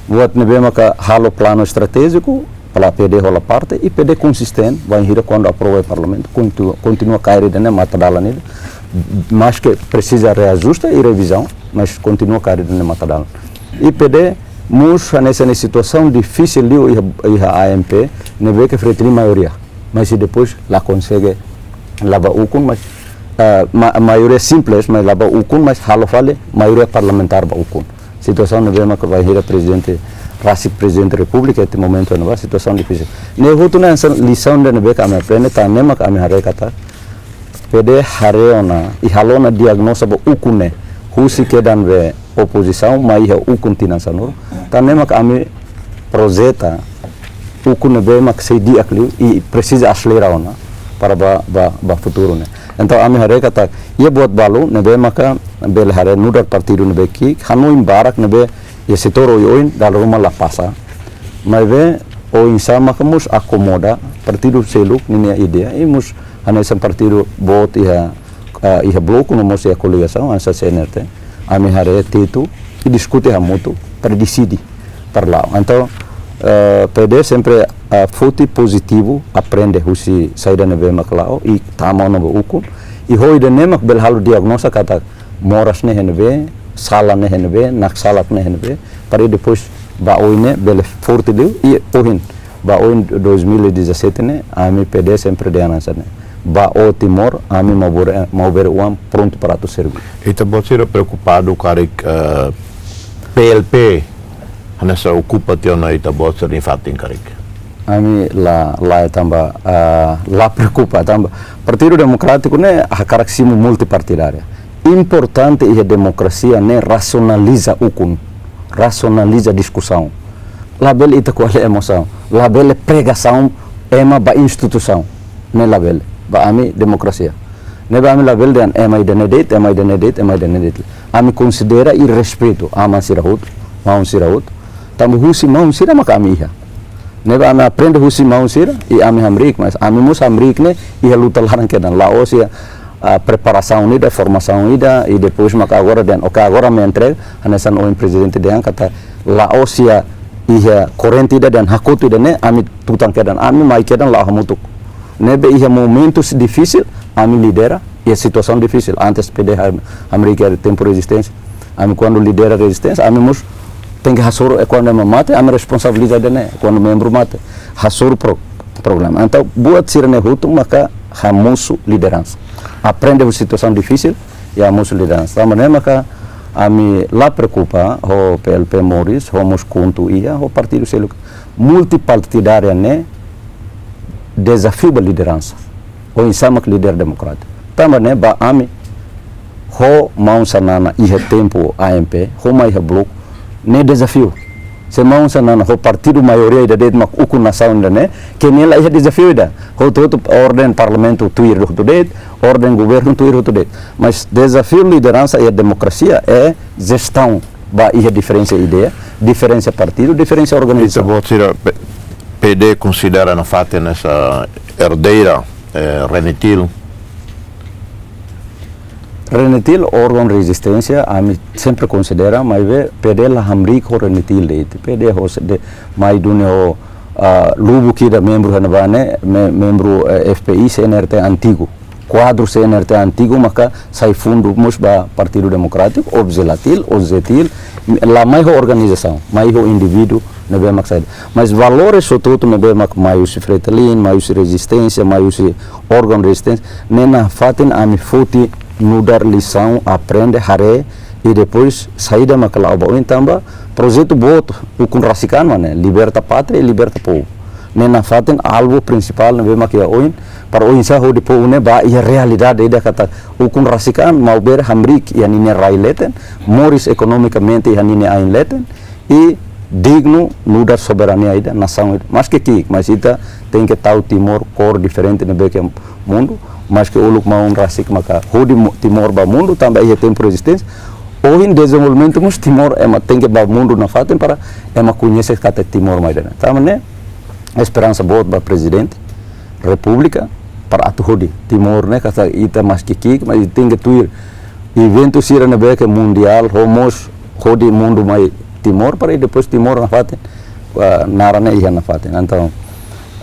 Buat ne'ebé maka halo planu estratéjiku, para P D hola parte, i P D konsistente, bainhira kuandu aprova iha parlamentu, kontu-, kontinua kaer ida-ne'e matadalan ida, maske presiza reajusta i revizaun, mas kontinua kaer ida-ne'e matadalan. I P D mós hanesan ne'e situasaun difisil liu iha, iha A M P, ne'ebé ke Fretilin maioria. Mas i depois la konsege la ba ukun, mas, ah, ma-, maioria simples, mas la ba ukun, mas halo fali maioria parlamentár ba ukun. Situasaun ne'ebé maka bainhira prezidente, rasik prezidente repúblika, iha momentu ne'ebá, situasaun difisil. Ne'e hotu ne'e hanesan lisaun ida ne'ebé ke ami aprende, tan ne'e mak ami haree katak P D haree ona, i halo ona diagnoza ba ukun ne'e, husi kedan be opozisaun, mai iha ukun tinan sanulu. Tan ne'e mak ami projeta ukun ne'ebé mak sei di'ak liu, i presiza aselera ona, para ba, ba, ba futuru ne'e. Entaun ami haree katak, iha buat balu, ne'ebé maka bele haree nu'udar partidu ne'ebé ki'ik, hanoin barak ne'ebé, iha setór oioin, dala ruma la pasa. Maibé, oinsá maka mós akomoda, partidu seluk, ninia ideia, i mós hanesan partidu boot iha, ah, iha bloku, no mós iha koligasaun, hanesan C N R T, ami haree tetu, i diskute hamutuk, para deside, para la'o. Entaun, eh, P D sempre, ah, foti pozitivu, aprende husi saida ne'ebé mak la'o, i tama ona ba ukun, i ho ida-ne'e mak bele halo diagnoza katak, moras ne'e iha ne'ebé, sala ne'e iha ne'ebé, naksalak ne'e iha ne'ebé, para depois ba oin ne'e bele forte liu, i ohin, ba oin dois mil e dezassete ne'e, ami P D sempre dehan hanesan ne'e. Ba o Timor, ami Maubere, Maubere oan prontu para atu serve. Ita-boot sira preokupadu karik, eh, P L P, hanesan okupa tiha ona ita-boot sira-nia fatin karik? Ami la, la, tanba, ah, la preokupa, tanba Partidu Demokrátiku ne'e hakarak simu multipartidária. Importante iha demokrasia ne'e rasionaliza ukun, rasionaliza diskusaun. Labele ita ko'alia emosaun, labele pregasaun ema ba instituisaun. Ne'e labele, ba ami demokrasia. Ne'ebé ami labele dehan ema ida-ne'e de'it, ema ida-ne'e de'it, ema ida-ne'e de'it. Ami konsidera i respeitu aman sira hotu, maun sira hotu. Tanba husi maun sira maka ami iha. Ne'ebé ami aprende husi maun sira, i ami hamriik, mas ami mós hamriik ne'e iha luta laran kedan, la'ós iha, ah, preparasaun ida, formasaun ida, i depois maka agora dehan, oke, agora ami entrega, hanesan ohin prezidente dehan katak, la'ós iha, iha korrente ida dehan hakotu ida-ne'e, ami tutan kedan, ami mai kedan la'o hamutuk. Ne'ebé iha momentus difisil, ami lidera, iha situasaun difisil. Antes P D ham-, hamriik iha tempu rezisténsia. Ami kuandu lidera rezisténsia, ami mós tenke hasoru, eh, kuandu ema mate, ami responsabiliza ida-ne'e, kuandu membru mate. Hasoru pro-, problema. Entaun, buat sira-ne'e hotu maka hamosu lideransa. Aprende ho situasaun difisil, i hamosu lideransa. Tanba ne'e maka ami la preokupa ho P L P moris, ho mós KHUNTO iha, ho partidu seluk. Multipartidária ne'e dezafiu ba lideransa. Oinsá mak líder demokrátiku. Tanba ne'e ba ami, ho maun Xanana iha tempu A M P, ho mai iha bloku, ne'e dezafiu. Se maun Xanana ho partidu maioria ida de'it mak ukun nasaun ida-ne'e, ke ne'e la iha dezafiu ida. Hotu-hotu orden parlamentu tuir hotu de'it, orden governu tuir hotu de'it. Mas dezafiu lideransa iha demokrasia é jestaun ba iha diferensa ideia, diferensa partidu, diferensa organizasaun. Ita-boot sira P-, P D konsidera nafatin hanesan erdeira, eh, RENETIL? Renetil órgaun rezisténsia, ami sempre konsidera, maibé P D la hamriik ho Renetil de'it. P D ho se de mai duni ho, ah, lubuk ida membru hanabane, me-, membru, eh, F P I C N R T antigu. Kuadru C N R T antigu maka sai fundu mós ba Partidu Demokrátiku, ou ZETIL, ou ZETIL, la mai ho organizasaun, mai ho indivíduu ne'ebé mak saida. Mas valores hotu-hotu ne'ebé mak mai husi Fretilin, mai husi rezisténsia, mai husi órgaun rezisténsia, ne'e nafatin ami foti nu'udar lisaun, aprende, haree, i depois saida mak la'o ba oin tanba projetu boot ukun rasik an mak ne'e, liberta pátria i liberta povu. Ne'e nafatin alvu prinsipál ne'ebé mak iha oin, para oinsá hodi povu ne'e bá iha realidade ida katak ukun rasik an maubere hamriik iha ninia rai leten, moris ekonomikamente iha ninia ain leten, i dignu nu'udar soberania ida, nasaun ida. Maske ki'ik, mas ita tenke tau Timor kór diferente ne'ebé ke mundu, maske uluk maun rasik maka hodi mo-, Timor ba mundu, tanba iha tempu rezisténsia. Ohin dezenvolvimentu mós Timor ema tenke ba mundu nafatin para ema koñese katak Timor mai ida-ne'e. Tanba ne'e esperansa boot ba Prezidente Repúblika para atu hodi Timor ne'e katak ita maske ki'ik, mas tenke tuir eventu sira ne'ebé ke mundiál, ho mós hodi mundu mai Timor, para i depois Timor nafatin, ah, naran ne'e iha nafatin. Entaun,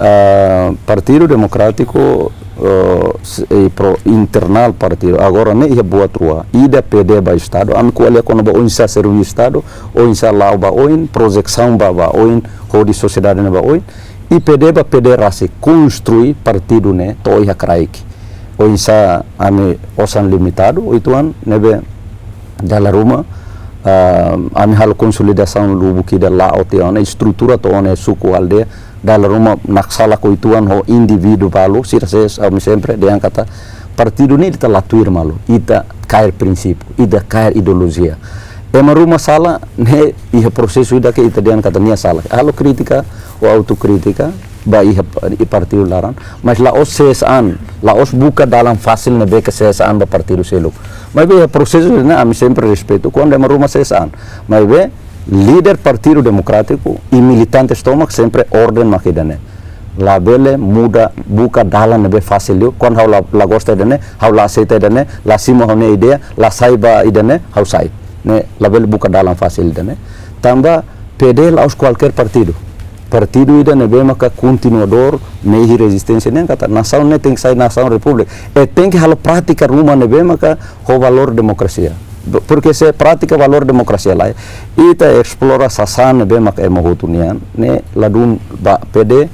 ah, Partidu Demokrátiku, ah, s-, i pro internál partidu, agora ne'e iha buat rua. Ida P D ba Estadu, ami ko'alia kona-ba oinsá servisu Estadu, oinsá la'o ba oin, projesaun ba, ba oin, hodi sosiedade ne'e ba oin. I P D ba P D rasik konstrui partidu ne'e to'o iha kraik. Oinsá ami osan limitadu, uitoan ne'ebé dala ruma, ah, ami halo konsolidasaun lubuk ida la'o tiha ona, estrutura to'o ona suku aldeia, dala ruma naksalak uitoan ho indivíduu balu, sira ses, ami sempre dehan katak partidu ne'e ita la tuir malu, ita kaer prinsípiu, ita kaer ideolojia. Ema ruma sala, ne'e iha prosesu ida ke ita dehan katak nia sala. Halo krítika, ou autokrítika, ba iha pa-, i partidu laran, mas la'ós ses an, la'ós buka dalan fasil ne'ebé ke ses an ba partidu seluk. Maibé iha prosesu ne'e ami sempre respeitu, kuandu ema ruma ses an. Maibé líder Partidu Demokrátiku i militantes tomak sempre orden mak ida-ne'e. Labele muda buka dalan ne'ebé fasil liu, kuandu ha'u la, la gosta ida-ne'e, ha'u la aseita ida-ne'e, la simu ha'u-nia ideia, la sai ba ida-ne'e, ha'u sai. Ne'e, labele buka dalan fasil ida-ne'e. Tanba P D la'ós kualkér partidu. Partidu ida ne'ebé maka kontinuadór, mehi rezisténsia nian katak nasaun ne'e tenke sai nasaun repúblika. I tenke halo prátika ruma ne'ebé maka ho valór demokrasia. Porke se pratika valór demokrasia lae, ita esplora sasán ne'ebé mak ema hotu nian, ne'e ladún ba P D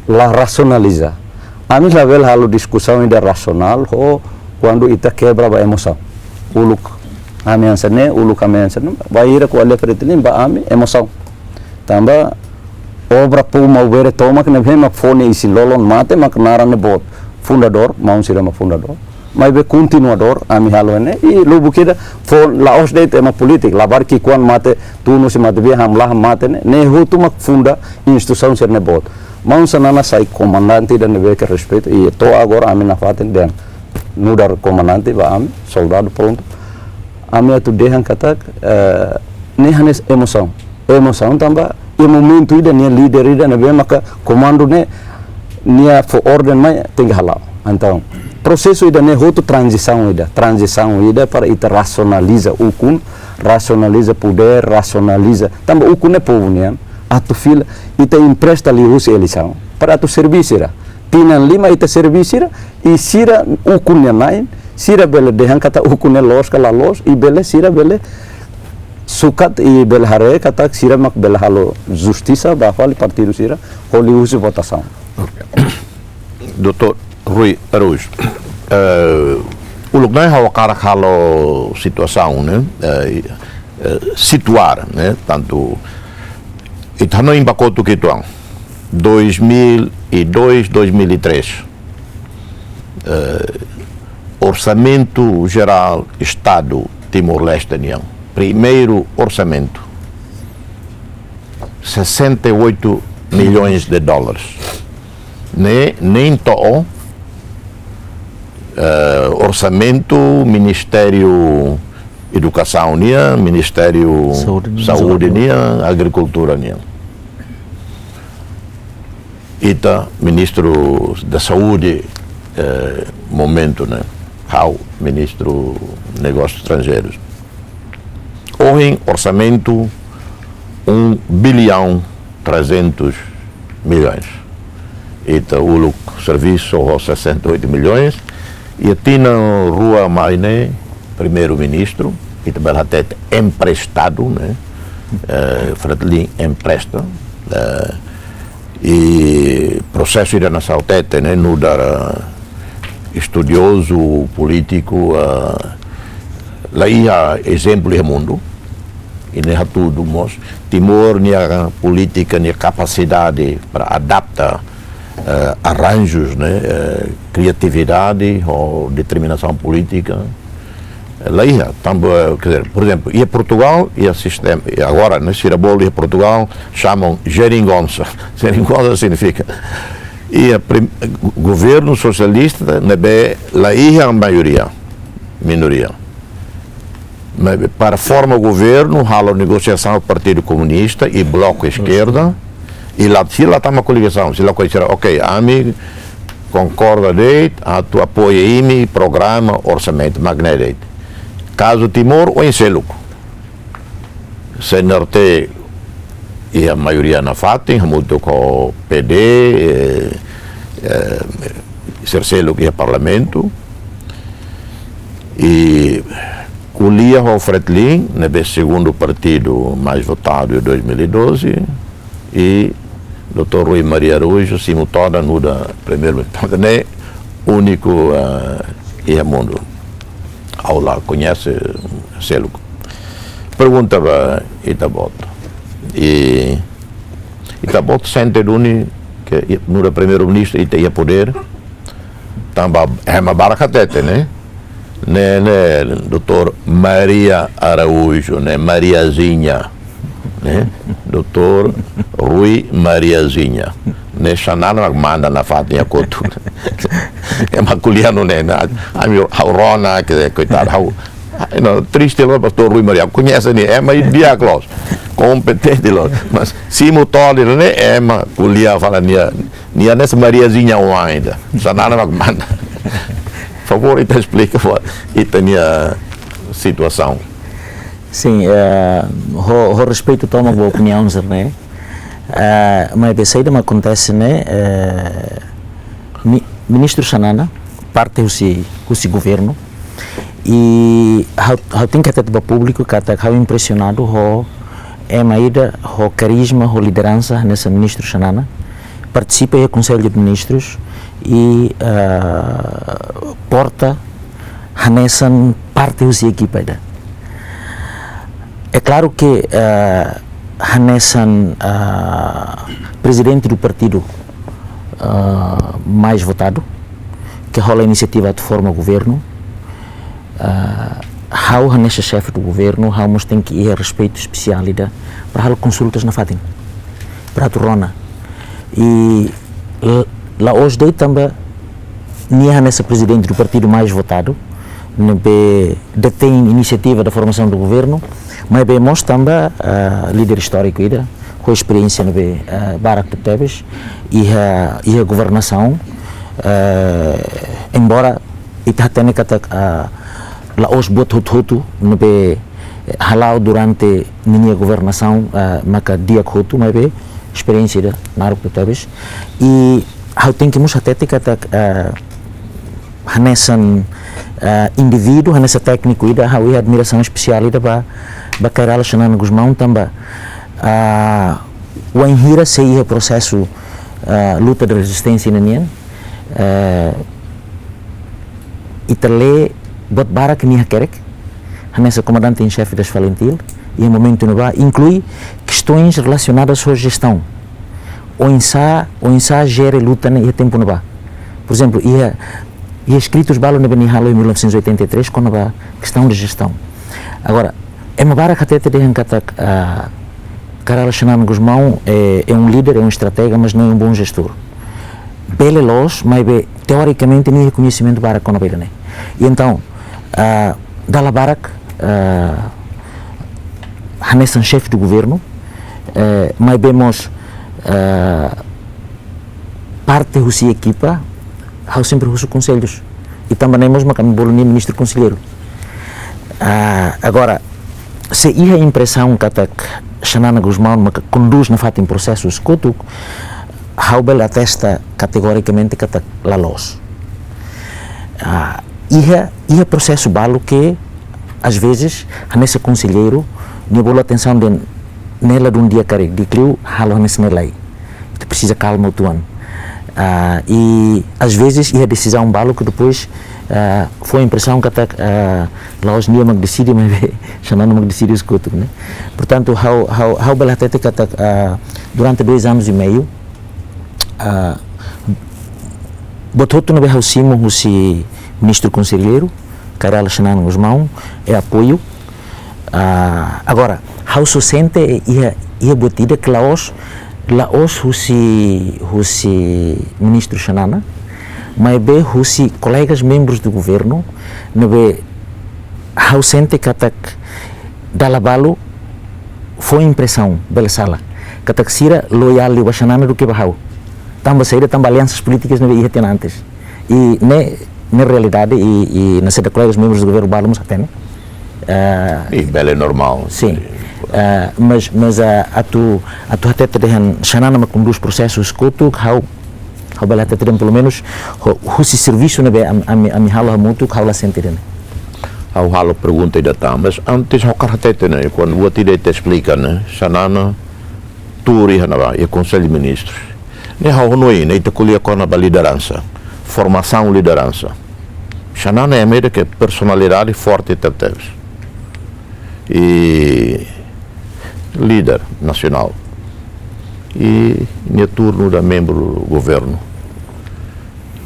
la rasionaliza. Ami labele halo diskusaun ida rasionál ho kuandu ita kebra ba emosaun. Uluk ami hanesan ne'e, uluk ami hanesan ne'e, bainhira ko'alia Fretilin ba ami emosaun. Tanba obra povu maubere tomak ne'ebé mak fó nia isin-lolon mate mak naran ne'e boot. Fundadór, maun sira mak fundadór. Maibé kontinuadór, ami halo ne'e, i lubuk ida, fó la'ós de'it ema polítiku, labarik ki'ikoan mate, tunu husi matebian hamlaha mate ne'e, ne'e hotu mak funda instituisaun sira-ne'e boot. Maun Xanana sai komandante ida ne'ebé ke respeitu, i to'o agora ami nafatin dehan nu'udar komandante ba ami, soldadu prontu. Ami atu dehan katak, eh, ne'e hanesan emosaun. Emosaun tanba, iha momentu ida nia líder ida ne'ebé maka komandu ne'e, nia fó orden mai tenke hala'o. Entaun, prosesu ida-ne'e hotu tranzisaun ida. Tranzisaun ida para ita rasionaliza ukun, rasionaliza podér, rasionaliza. Tanba ukun ne'e povu nian, atu fila, ita empresta liuhusi eleisaun para atu serví sira. Tinan lima ita serví sira, i sira ukun nia na'in, sira bele dehan katak ukun ne'e loos ka la loos, i bele sira bele sukat i bele haree katak sira mak bele halo justisa ba fali partidu sira, ho liuhusi votasaun. Oke. Doutór Rui Araújo, eh, uluk ne'e ha'u hakarak halo situasaun, ne'e, eh, eh, situar, ne'e, tantu ita hanoin ba kotuk uitoan, dois mil e dois, dois mil e três. Eh, Orsamentu Jerál Estadu Timor-Leste nian, primeiru orsamentu, sessenta e oito milhões de dólares. Ne'e, nein to'o, eh, orsamentu Ministériu Edukasaun nian, Ministériu Saúde nian, Saúde nian, Agrikultura nian. Ita Ministru da Saúde, eh, momentu ne'e. ha'u Ministru Negósius Estranjeirus. Ohin orsamentu um bilhão trezentos milhões. Ita uluk servisu ho sessenta e oito milhões. Iha tinan rua mai ne'e, Primeiru-Ministru, ita bele hatete emprestadu, ne'e? Eh, Fretilin empresta. Eh, i prosesu ida-ne'e sa'e tete, ne'e? Nu'udar estudiozu, polítiku, eh, la iha ezemplu iha mundu. I ne'e hatudu mós Timor nia polítika, nia kapasidade para adapta, eh, arranjus, ne'e? Eh, kriatividade ho determinasaun polítika. Eh, la iha, tanba, quer dizer, por ezemplu, iha Portugal, iha sistema, i agora, ne'e, sira bolu iha Portugal, xamam jeringonça. Jeringonça signifika, iha prim-, governu sosialista, ne'ebé la iha maioria, minoria. Mas para forma governu, halo negosiasaun Partidu Komunista i Bloku Eskerda, i la, sira la tama koligasaun, sira ko'alia, ok, ami konkorda de'it, atu apoia imi, programa, orsamentu, mak ne'e de'it. Kazu Timor, oin seluk. C N R T iha maioria nafatin, hamutuk ho P D, eh, eh, sira seluk iha parlamentu. I ko'alia ho Fretilin, ne'ebé segundu partidu mais votadu em dois mil e doze, i doutór Rui Maria Araújo simu todan nu'udar primeiru-ministru. Ne'e úniku, eh, iha mundu. Ha'u la koñese seluk. Pergunta ba ita-boot. I ita-boot sente duni ke i-, nu'udar primeiru-ministru ita iha podér. Tanba ema barak hatete, ne'e? Ne'e, ne'e, doutór Maria Araújo, ne'e, Mariazinha, ne'e? Doutór Rui Mariazinha. Ne'e Xanana mak manda nafatin iha kotuk. Ema ko'alia nune'e, ne'e? Ami, ha'u rona, ke koitadu, ha'u, ah, no, triste loos, pastór Rui Maria, koñese nia, ema di'ak loos, kompetente loos. Mas simu todan ne'e, ema ko'alia fala nia, nia hanesan Mariazinha oan ida. Xanana mak manda. Favór, ita esplika fó, ita-nia situasaun. Sin, eh, ho, ho respeitu tomak ba opiniaun sira-ne'e. Eh, maibé saida mak akontese ne'e, eh, mi-, Ministru Xanana, parte husi, husi governu, i ha'u, ha'u tenke hatete ba públiku katak ha'u impresionadu ho ema ida ho karizma, ho lideransa hanesan Ministru Xanana, partisipa iha Konsellu de Ministrus i, eh, porta hanesan parte husi ekipa ida. É klaru ke, eh, hanesan, eh, prezidente do partidu, eh, mais votadu, ke hola inisiativa atu forma governu, eh, ha'u hanesan xefe do governu, ha'u mós tenke iha respeitu espesiál ida para halo konsultas nafatin, para atu rona. I l-, la'ós de'it tanba nia hanesan prezidente do partidu mais votadu, ne'ebé detém inisiativa da formação do governo, maibé mós tanba, ah, líder istóriku ida, ho esperiénsia ne'ebé, ah, barak tebetebes, iha, iha governasaun, eh, embora ita hatene katak, ah, la'ós buat hotu-hotu ne'ebé hala'o durante ninia governasaun, ah, maka di'ak hotu, maibé esperiénsia ida naruk tebetebes. I ha'u tenke mós hatete katak, ah, hanesan, ah, indivíduu, hanesan tékniku ida, ha'u iha admirasaun espesiál ida ba, ba Kay Rala Xanana Gusmão tanba, ah, wainhira sei iha prosesu, ah, luta de rezisténsia ninian, eh, ita lee buat barak ke nia hakerek, hanesan comandante em chefe das FALINTIL, iha momentu ne'ebá, inklui questões relacionadas ho jestaun. Oinsá, oinsá jere luta ne'e iha tempu ne'ebá. Por ezemplu, iha, iha eskritus balu ne'ebé nia halo em mil novecentos e oitenta e três, kona-ba kestaun de jestaun. Agora, ema barak hatete dehan katak, ah, Kay Rala Xanana Gusmão é, é um líder, é um estratega, mas não é um bom gestor. Bele loos, maibé teorikamente nia iha koñesimentu barak kona-ba ida-ne'e. I entaun, ah, dala barak, ah, hanesan xefe do governo, eh, maibé mós, ah, parte husi ekipa, ha'u sempre husu konsellus. I tanba ne'e mós mak ami bolu nia ministru konselleiru. Ah, agora, se iha impresaun katak Xanana Gusmão maka kondús nafatin prosesus kotuk, ha'u bele atesta kategorikamente katak la loos. Ah, iha, iha prosesu balu ke, às vezes, hanesan konselleiru, nia bolu atensaun dehan ne'e la dún di'ak karik, di'ak liu halo hanesan ne'e lai. Ita presiza kalma uitoan. Ah, i às vezes iha desizaun balu ke depois, ah, fó impresaun katak, ah, la'ós nia mak deside, maibé Xanana mak deside husi kotuk, ne'e? Portantu, ha'u, ha'u, ha'u bele hatete katak, ah, durante dois anos e meio, ah, buat hotu ne'ebé ha'u simu husi ministru konselleiru, Kay Rala Xanana Gusmão, é apoiu. Ah, agora, ha'u só sente iha, iha buat ida ke la'ós, la'ós husi, husi ministru Xanana, maibé husi kolegas membrus do governu, ne'ebé ha'u sente katak dala balu fó impresaun, bele sala, katak sira loiál liu ba Xanana duké ba ha'u. Tanba saida? Tanba aliansas polítikas ne'ebé iha tiha ona antes. I ne'e, ne'e realidade i, i nasaun sira, kolegas membrus do governu balu mós hatene. Eh, I bele normál. Sin. Eh, mas, mas, eh, atu, atu hatete dehan Xanana mak kondús prosesus kotuk, ha'u, ha'u bele hatete dehan pelumenus, ho-, husi servisu ne'ebé am-, ami, ami halo hamutuk, ha'u la sente dehan. Ha'u halo pergunta ida tan, mas antes ha'u hakarak hatete ne'e, kuandu buat ida ita esplika ne'e, Xanana tuur iha ne'ebá, iha Konsellu Ministrus. Ne'e ha'u hanoin, ne'e ita ko'alia kona-ba lideransa, formasaun lideransa. Xanana ema ida ke personalidade forte tebetebes. I líder nasionál. I nia tuur nu'udar membru governu.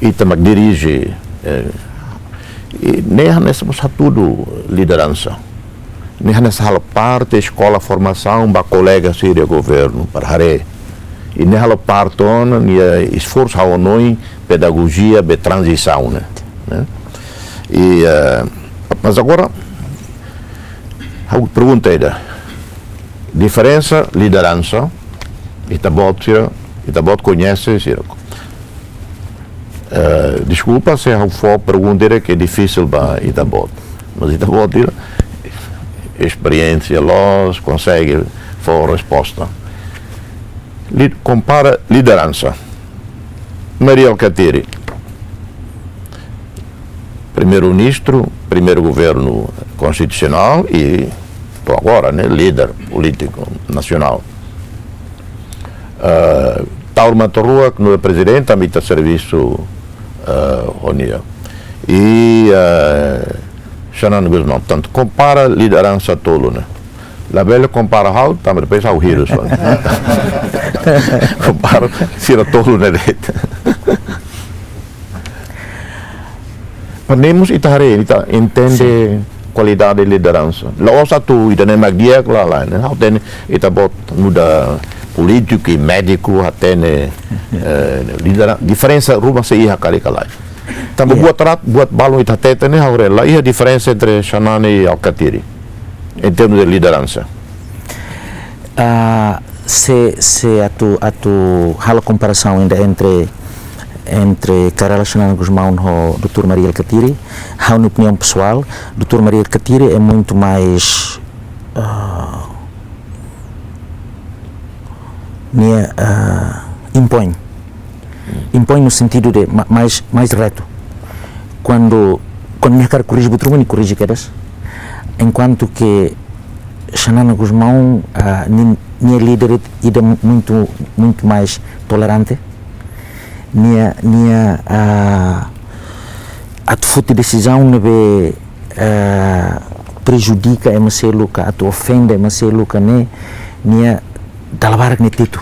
Ita mak dirije, eh, i ne'e hanesan mós hatudu lideransa. Ne'e hanesan halo parte eskola formasaun ba kolega sira governu para haree. I ne'e halo parte ona nia esforsu ha'u hanoin pedagojia be tranzisaun ne'e, ne'e? I, eh, mas agora, ha'u pergunta ida. Diferensa lideransa, ita-boot sira, ita-boot koñese sira. Eh, deskulpa se ha'u fó pergunta ida ke difisil ba ita-boot. Mas ita-boot sira esperiénsia loos, konsege fó resposta. Li-, kompara lideransa. Mari Alkatiri, primeiru-ministru, primeiru governu konstitusionál i to'o agora, ne'e, líder polítiku nasionál. Eh, Taur Matan Ruak nu'udar prezidente, ami ita servisu, eh, ho nia. I, eh, Xanana Gusmão, portantu, kompara lideransa tolu ne'e. Labele kompara ha'u, tanba depois ha'u hirus ona. Kompara sira tolu ne'e de'it. Para ne'e mós ita haree, ita entende kualidade lideransa. La'ós atu ida-ne'e mak di'ak, lae, lae, ne'e. Ha'u hatene ita-boot nu'udar polítiku i médiku, hatene, eh, lidera-, diferensa ruma sei iha karik ka lae. Tanba, iya, buat rat, buat balun ita hatete ne'e, ha'u haree la iha diferensa entre Xanana i Alkatiri, em termos de lideransa. Ah, se, se atu, atu halo komparasaun ainda entre, entre Kay Rala Xanana Gusmão ho doutór Mari Alkatiri, ha'u-nia opiniaun pesoál, doutór Mari Alkatiri é muito mais, ah, nia, ah, impoin. Impoin no sentido de ma-, mais, mais reto. Kuandu, kuandu nia hakarak korrije buat ruma, nia korrije kedas. Enkuantu ke Xanana Gusmão, ah, ni-, nia líder ida muito, muito mais tolerante. Nia, nia, ah, atu foti desizaun ne'ebé, ah, prejudika ema seluk ka atu ofende ema seluk ka ne'e, nia dala barak nia tetu.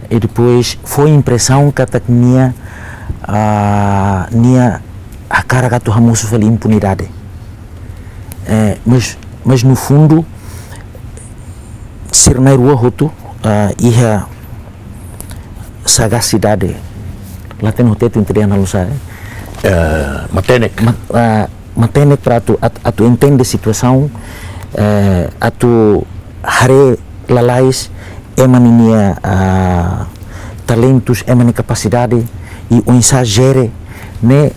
I depois fó impresaun katak nia, ah, nia hakarak atu hamosu fali impunidade. Eh, mas, mas no fundo, sira na'in-rua hotu, ah, iha sagasidade. La hatene ho Tetun, ita dehan halo nu'usá, eh? Eh, matenek. Ma-, ah, matenek para atu, at-, atu entende situasaun, eh, atu haree lalais ema ninia, ah, talentus, ema nia kapasidade, i oinsá jere, ne'e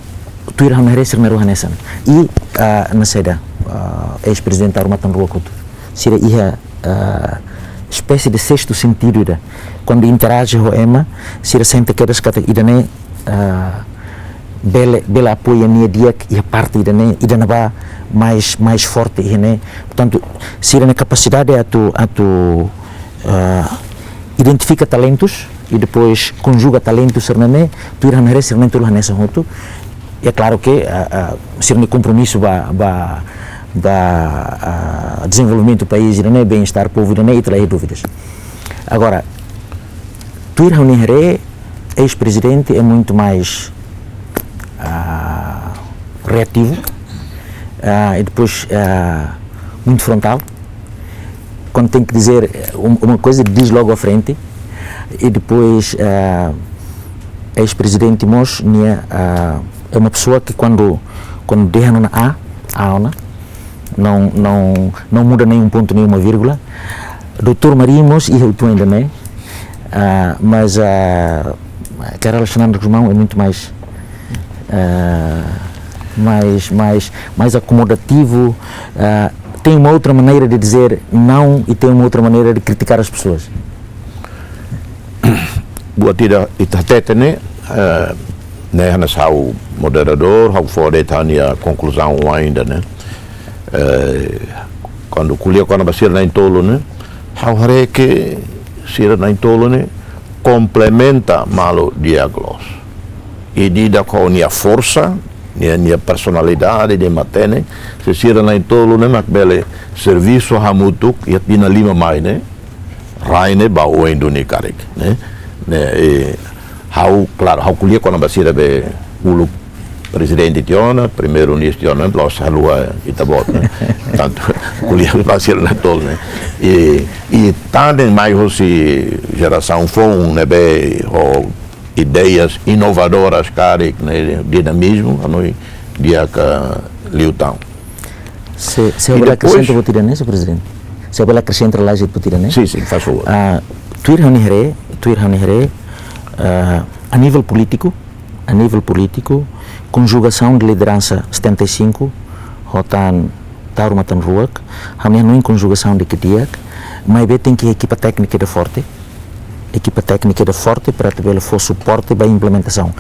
tuir ha'u-nia haree sira na'in-rua hanesan. I, ah, nasaida, ah, eis-prezidente Taur Matan Ruak hotu. Sira iha, ah, espésie de sexto sentido ida. Kuandu interaje ho ema, sira sente kedas katak ida-ne'e, ah, bele, bele apoia nia di'ak iha parte ida-ne'e, ida ne'ebé mais, mais forte iha ne'e. Portantu, sira-nia kapasidade atu, atu, ah, identifika talentus, i depois konjuga talentu sira-ne'e, tuir ha'u-nia haree sira na'in-tolu hanesan hotu. É claro que, ah, ah, sira-nia kompromisu ba, ba, ba, ah, dezenvolvimentu país ida-ne'e, bem-estar povu ida-ne'e, ita la iha dúvidas. Agora, tuir ha'u-nia haree, eis-prezidente é muito mais, ah, reativo, ah, e depois, ah, muito frontal. Quando tem que dizer, eh, um-, uma coisa, diz logo à frente. E depois, ah, eis-prezidente mós, nia, ah, é uma pessoa que quando, quando dehan ona A, A ona, não, não, não muda nem um ponto, nem uma vírgula. Doutór Mari mós iha uitoan ida-ne'e, ah, mas, ah, Kay Rala Xanana Gusmão é muito mais, ah, mais, mais, mais acomodativo, ah, tem uma outra maneira de dizer não e tem uma outra maneira de criticar as pessoas. Buat ida ita hatete ne'e, eh, ne'e hanesan ha'u moderadór, ha'u fó de'it ha'u-nia konkluzaun oan ida ne'e. Eh, kuandu ko'alia kona-ba sira na'in-tolu ne'e, ha'u haree ke sira na'in-tolu ne'e komplementa malu di'ak loos. Ida-idak ho nia forsa, nia, nia personalidade, nia matenek, se sira na'in-tolu ne'e mak bele servisu hamutuk, iha tinan lima mai ne'e, rai ne'e ba oin duni karik, ne'e. Ne'e, eh, ha'u, klaru, ha'u ko'alia kona-ba sira be uluk prezidente tiha ona, primeiru-ministru tiha ona, la'ós haluha ita-boot, ne'e. Portantu, ko'alia ba sira na'in-tolu ne'e. I, i tan ne'e mai hosi jerasaun foun ne'ebé ho ideias inovadoras karik, ne'e, dinamizmu, ha'u hanoin di'ak liután. Se, se I bele depois akresenta buat ida ne'e, señór prezidente? Se bele akresenta lais buat ida ne'e? Sin, sin, faz favor. Ah, tuir ha'u-nia haree, tuir ha'u-nia haree, ah, a nível polítiku, a nível polítiku, konjugasaun de lideransa setenta e cinco, ho tan Taur Matan Ruak, ha'u hanoin konjugasaun di'ak, maibé tenke ekipa téknika ida forte, ekipa téknika ida forte para atu bele fó suporte ba implementasaun.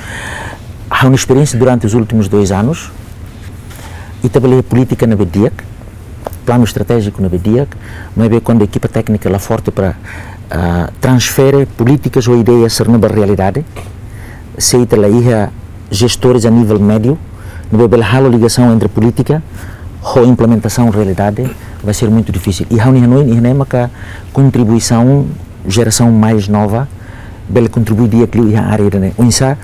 Ha'u-nia esperiénsia durante os últimos dois anos, ita bele polítika ne'ebé di'ak, planu estratéjiku ne'ebé di'ak, maibé kuandu ekipa téknika la forte para, ah, transfere polítikas ou ideias sira-ne'e ba realidade, se ita la iha jestores a nível médiu, ne'ebé bele halo ligasaun entre polítika ho implementasaun realidade, vai ser muito difícil. I ha'u-nia hanoin, iha ne'e maka kontribuisaun jerasaun mais nova bele kontribui di'ak liu iha área ida-ne'e. Oinsá,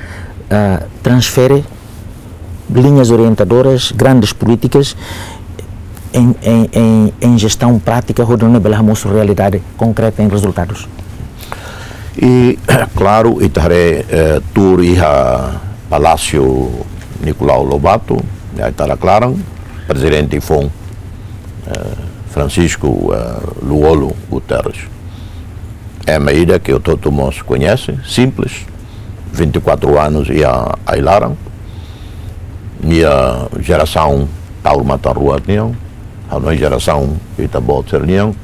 ah, transfere linhas orientadoras, grandes políticas em, em, em, em gestão prática, hodi nune'e bele hamosu realidade konkreta em resultados. I, klaru, ita haree, eh, tuur iha Palásiu Nicolau Lobato, iha Aitarak-Laran, prezidente foun, eh, Francisco, eh, Lú-Olo Guterres. Ema ida ke hotu-hotu mós koñese, simples, vinte e quatro anos iha ai-laran. Nia jerasaun Taur Matan Ruak nian, ha'u hanoin jerasaun ita-boot sira-nian.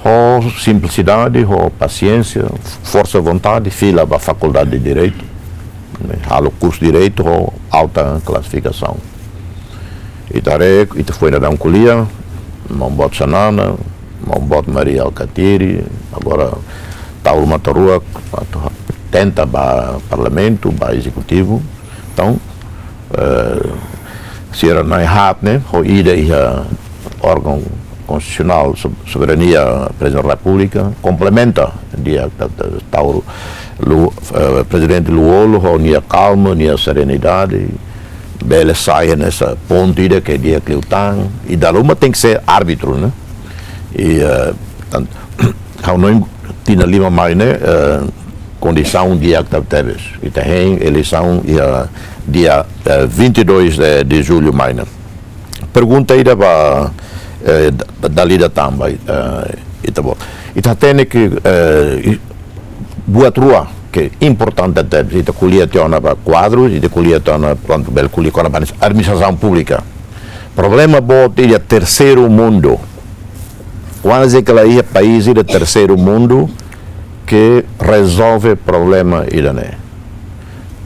Ho simplisidade, ho pasiénsia, forsa vontade, fila ba Fakuldade de Direitu, ne'e, halo kursu Direitu ho alta klasifikasaun. Ita haree, ita foin daudaun ko'alia, maun-boot Xanana, maun-boot Mari Alkatiri, agora Taur Matan Ruak, atu tenta ba Parlamentu, ba Ezekutivu. Entaun, eh, sira na'in-haat ne'e, ho ida iha órgaun konstitusionál, so-, soberania, Prezidente da Repúblika, komplementa di'ak, ta-, ta-, Taur Lú-, eh, prezidente Lú-Olo, ho nia kalma, nia serenidade, bele sai hanesan pontu ida ke di'ak liután, i dala ruma tenke ser árbitru, ne'e? I, eh, tan-, ha'u hanoin tinan lima mai ne'e, eh, kondisaun di'ak tebetebes. Ita hein eleisaun iha dia, eh, vinte e dois de, de julho mai ne'e. Pergunta ida ba, eh, da-, dala ida tan ba, eh, ita-boot. Ita hatene ke, eh, i-, buat rua ke importante tebes, ita ko'alia tiha ona ba kuadrus, ita ko'alia tiha ona, prontu, bele ko'alia kona-ba administrasaun públika. Problema boot iha terseiru mundu. Kuaze ke la iha país iha terseiru mundu ke rezolve problema ida-ne'e.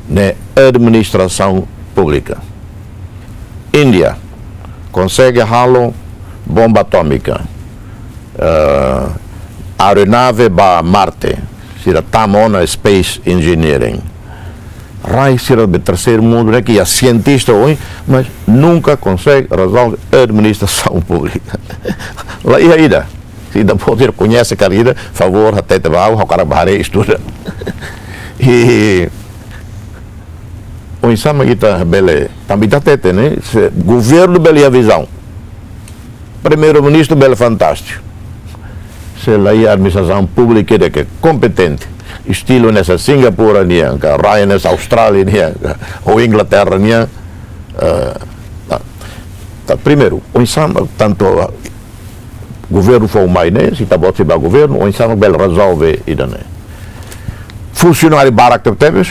Ne'e administrasaun públika. Índia konsege halo bomba atómika, eh, aeronave ba Marte, sira tama ona space engineering. Rai sira be terseiru mundu ne'e ke iha sientista ohin, mas nunka konsege rezolve administrasaun públika. La iha ida. Se ita-boot sira koñese karik ida, favór, hatete ba ha'u, ha'u hakarak bá haree, estuda. I oinsá mak ita bele, tanba ita hatete, ne'e, se governu bele iha vizaun, primeiru-ministru bele fantástiku. Se la iha administrasaun públika ida ke kompetente, estilu hanesan Singapura nian, ka rai hanesan Austrália nian, ka, ou Inglaterra nian, eh, ta, ta, primeiru, oinsá mak tantu governu fó mai ne'e, se ita-boot sira bá governu, oinsá mak bele rezolve ida-ne'e. Funsionáriu barak tebetebes,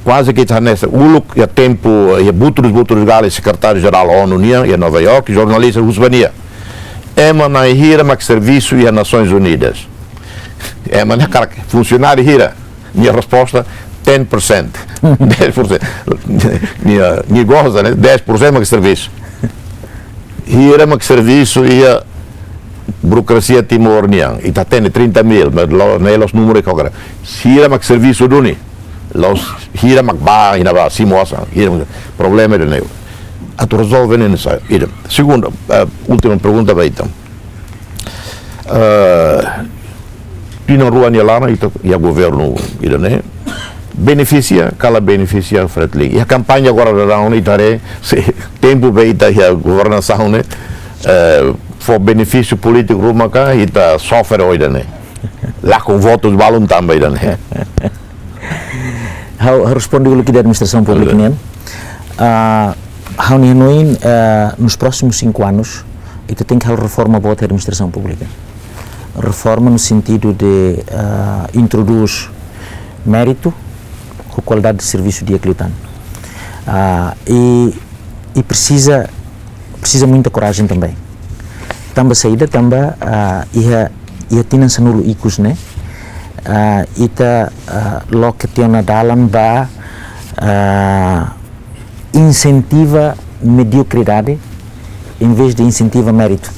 kuaze ke ita hanesan uluk iha tempu, iha butrus, butrus galai sekretáriu-jerál ONU nian, iha Nova York, jornalista husu ba nia: Ema na'in hira mak servisu iha Nasoins Unidas? Ema ne'e hakarak funsionáriu hira? Nia resposta: ten percent. Dez por cento. Nia, nia goza, ne'e? Dez por cento mak servisu. Hira mak servisu iha burokrasia Timor nian? Ita hatene trinta mil, mas lo, ne'e la'ós númeru ke hakarak. Hira mak servisu duni? La'ós hira mak bá, iha ne'ebá, simu osan, hira mak, problema ida-ne'e. Atu rezolve ne'e nesesáriu. Ida. Segundu, eh, última pergunta ba ita. Eh, tinan rua nia laran ita iha governu ida-ne'e. Benefisia ka la benefisia Fretilin? Iha kampaña agora daudaun ne'e ita haree, se tempu be ita iha governasaun ne'e, eh, fó benefísiu polítiku ruma ka ita sofre ho ida-ne'e. Lakon votus balun tanba ida-ne'e. Ha'u, ha'u responde uluk ida administrasaun públika nian. Ah, ha'u-nia hanoin, ah, nos próximos cinco anos, ita tenke halo reforma boot iha administrasaun públika. Reforma no sentido de, ah, introduz méritu ho kualidade de servisu di'ak liután. Ah, i, i presiza, presiza muita korajen também. Tanba saida? Tanba, ah, iha, iha tinan sanulu ikus ne'e, ah, ita, ah, loke tiha ona dalan ba, ah, insentiva mediokridade, em vez de insentiva méritu.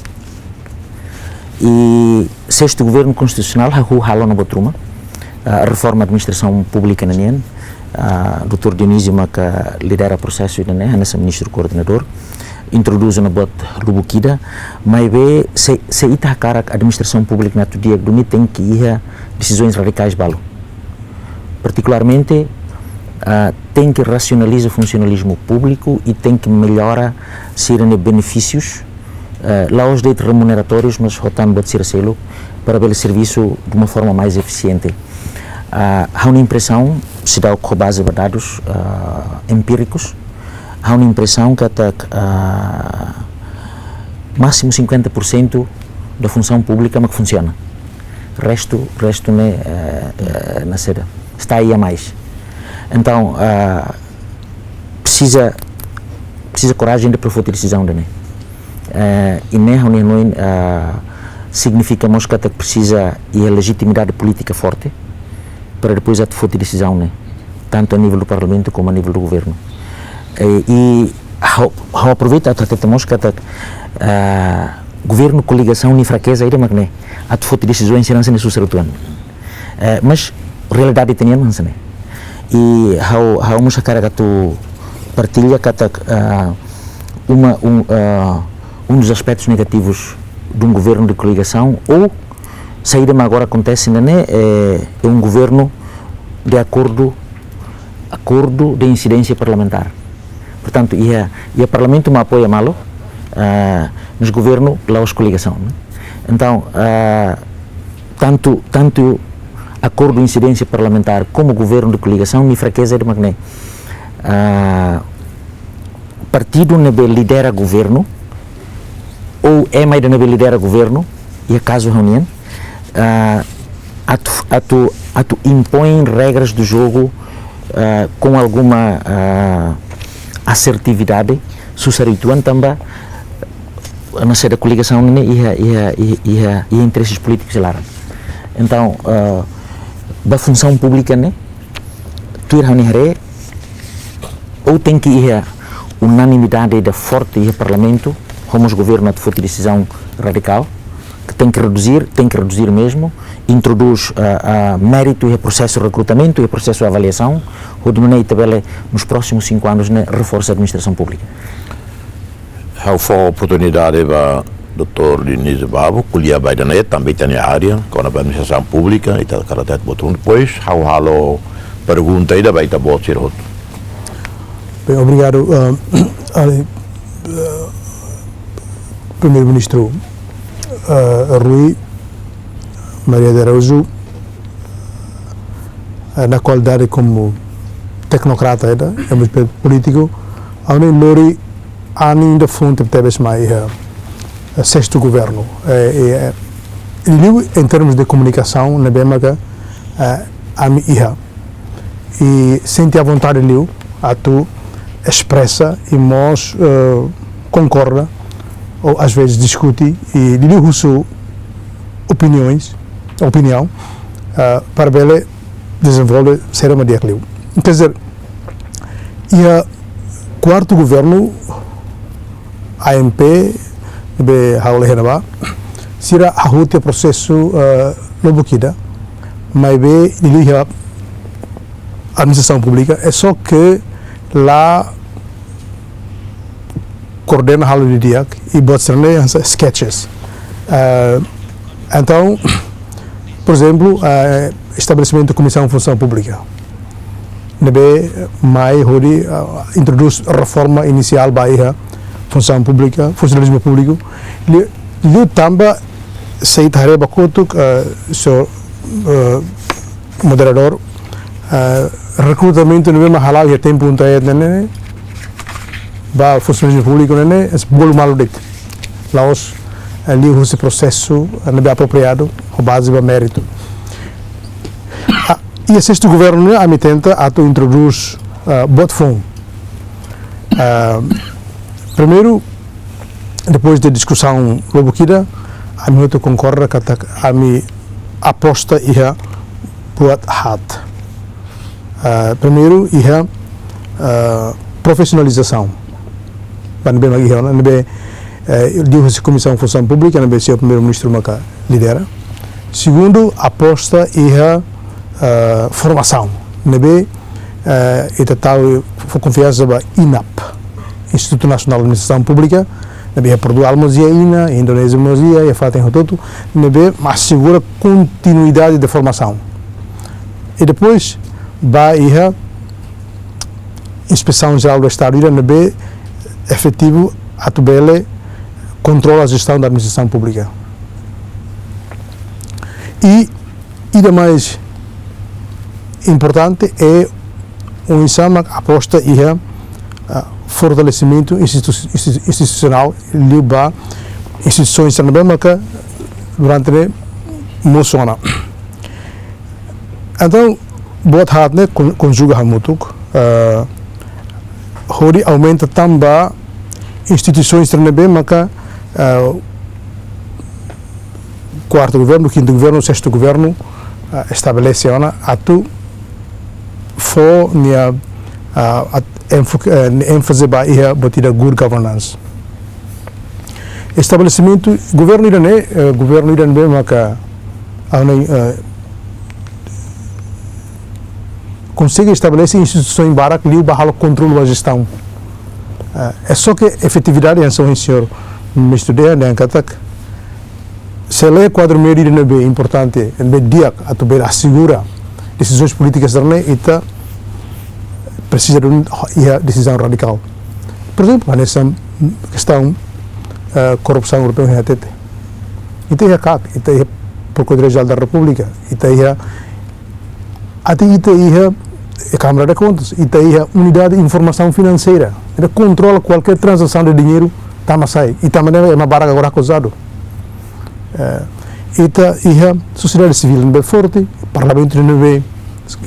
I sestu governu konstitusionál hahú halo ona buat ruma, ah, reforma administrasaun públika ninian, ah, doutór Dionísio maka lidera prosesu ida-ne'e, hanesan ministru koordenadór, introdús ona buat lubuk ida, maibé se, se ita hakarak administrasaun públika ne'e atu di'ak duni, tenke iha desizaun radikál balu. Partikularmente, ah, tenke rasionaliza funsionalizmu públiku i tenke mellora sira-nia benefísius, eh, la'ós de'it remuneratórius, mas ho tan buat sira seluk, para bele servisu de uma forma mais eficiente. Ah, ha'u-nia impresaun, seidauk ho baze ba dadus, ah, empírikus, ha'u-nia impresaun katak, ah, másimu cinquenta por cento da funsaun públika mak funsiona. Restu, restu ne'e, eh, eh, ne'e saida, está aí a mais. Entaun, ah, presiza, presiza korajen ida para foti desizaun ida-ne'e. Eh, i ne'e ha'u-nia hanoin, ah, signifika mós katak presiza iha lejitimidade polítika forte para depois atu foti desizaun ne'e, tantu a nível do Parlamento como a nível do Governo. Eh, i ha'u, ha'u aproveita atu hatete mós katak, ah, governu koligasaun nia frakeza ida mak ne'e, atu foti desizaun sira hanesan ne'e susar uitoan. Eh, mas realidade ita-nian hanesan ne'e. I ha'u, ha'u mós hakarak atu partilla katak, ah, uma, um, ah, um dos aspectos negativos de um governo de coligação, ou saida mak agora akontese ne'e, eh, é um governo de acordo, acordo de incidência parlamentar. Portantu, iha, iha Parlamentu mak apoia malu, ah, mas governu la'ós koligasaun, ne'e? Entaun, ah, tantu, tantu akordu insidénsia parlamentár komu governu de koligasaun, nia frakeza ida mak ne'e. Ah, partidu ne'ebé lidera governu, ou ema ida ne'ebé lidera governu, iha kazu ha'u-nian, ah, atu, atu, atu impõe regras do jogo, ah, com alguma, ah, assertividade, susar uitoan tanba, ah, na saida koligasaun ne'e iha, iha, iha, iha, iha interesses polítikus sira laran. Entaun, ah, ba funsaun públika ne'e, tuir ha'u-nia haree, ou tenke iha unanimidade ida forte iha Parlamentu, ho mós governu atu foti desizaun radikál, ke tenke reduzir, tenke reduzir mezmu, introdús, ah, ah, méritu iha prosesu rekrutamentu, iha prosesu avaliasaun, hodi nune'e ita bele, nos próximos cinco anos ne'e, reforsa administrasaun públika. Ha'u fó oportunidade ba doutór Dionísio Babo, ko'alia ba ida-ne'e, tanba ita-nia área, kona-ba administrasaun públika, ita hakarak hatete buat ruma. Depois, ha'u halo pergunta ida ba ita-boot sira hotu. Bem, obrigado, ah, ali, ah, Primeiro-Ministro, ah, Rui Maria de Araújo, ah, na qualidade como tecnocrata, ida, é uma espécie de político, ha'u-nia lori anin ida foun tebetebes mai iha, eh, sestu governu. Eh, eh, liu em termos de komunikasaun, ne'ebé maka, eh, ami iha. I sente à vontade liu atu espresa i mós, eh, konkorda, ou às vezes diskute, i liu husu opiniões, opiniaun, eh, para bele dezenvolve saida mak di'ak liu. Quer dizer, iha kuartu governu, A M P, ne'ebé ha'u lehen ba, sira hahú tiha prosesu, eh, lubuk ida, maibé liuliu iha administrasaun públika, é só ke la koordena halo didi'ak, i buat sira-ne'e hanesan sketches. Eh, entaun, por ezemplu, eh, estabelesimentu Komisaun Funsaun Públika, ne'ebé mai hodi, ah, introdús reforma inisiál ba iha funsaun públika, funsionarizmu públiku. Liu, liu tanba, se ita haree ba kotuk, ah, señór, ah, moderadór, ah, rekrutamentu ne'ebé mak hala'o iha tempu entaun ne'e, ba funsionarizmu públiku ne'e, es bolu malu de'it. La'ós, eh, liuhusi prosesu, eh, ne'ebé apropriadu, ho baze ba méritu. Ah, iha sestu governu ne'e, ami tenta atu introdús, ah, buat foun. Ah, primeiru, depois de diskusaun lubuk ida, ami hotu konkorda katak ami aposta iha buat haat. Ah, primeiru, iha, ah, profisionalizasaun. Ba ne'ebé mak iha ona, ne'ebé, eh, liuhusi Komisaun Funsaun Públika, ne'ebé señór Primeiru-Ministru maka lidera. Segundu, aposta iha, ah, formasaun. Ne'ebé, eh, ita tau fó konfiansa ba INAP, Institutu Nasionál Administrasaun Públika, ne'ebé iha Portugál mós iha ona, Indonézia mós iha, iha fatin hotu-hotu, ne'ebé mak asegura kontinuidade de formasaun. I depois, ba iha Inspesaun Jerál do Estadu, ida ne'ebé efetivu atu bele kontrola jestaun da administrasaun públika. I ida mais importante é oinsá mak aposta iha, ah, fortalesimentu institu-, institu-, institusionál liu ba instituisoens sira ne'ebé maka durante ne'e mosu ona. Entaun, buat haat ne'e kon-, konjuga hamutuk, ah, hodi aumenta tan ba instituisoens sira ne'ebé maka, ah, kuartu governu, kintu governu, sestu governu, ah, estabelese ona atu fó nia, ah, at-, enfo-, eh, nia énfaze ba iha buat ida good governance. Estabelesimentu governu ida-ne'e, eh, governu ida ne'ebé maka, ah, ne'e, eh, konsege estabelese instituisoens barak liu ba halo kontrolu ba jestaun. Eh, é só ke efetividade, hanesan señór Ministru dehan, dehan katak, se la'ós kuadru meiu ida ne'ebé importante, ne'ebé di'ak atu bele asegura desizaun polítika sira-ne'e, ita presiza duni iha desizaun radikál. Por ezemplu, hanesan kestaun, eh, korrupsaun europeu iha hatete. Ita iha KAK, ita iha Procuradoria-Jerál da Repúblika, ita iha, até ita iha, eh, Câmara de Contas, ita iha Unidade de Informação Financeira. Ita kontrola kualkér tranzasaun de dinheiru tama sai. I tama ne'e ema barak agora akuzadu. Eh, ita iha sosiedade sivíl ne'ebé forte, parlamentu ne'ebé,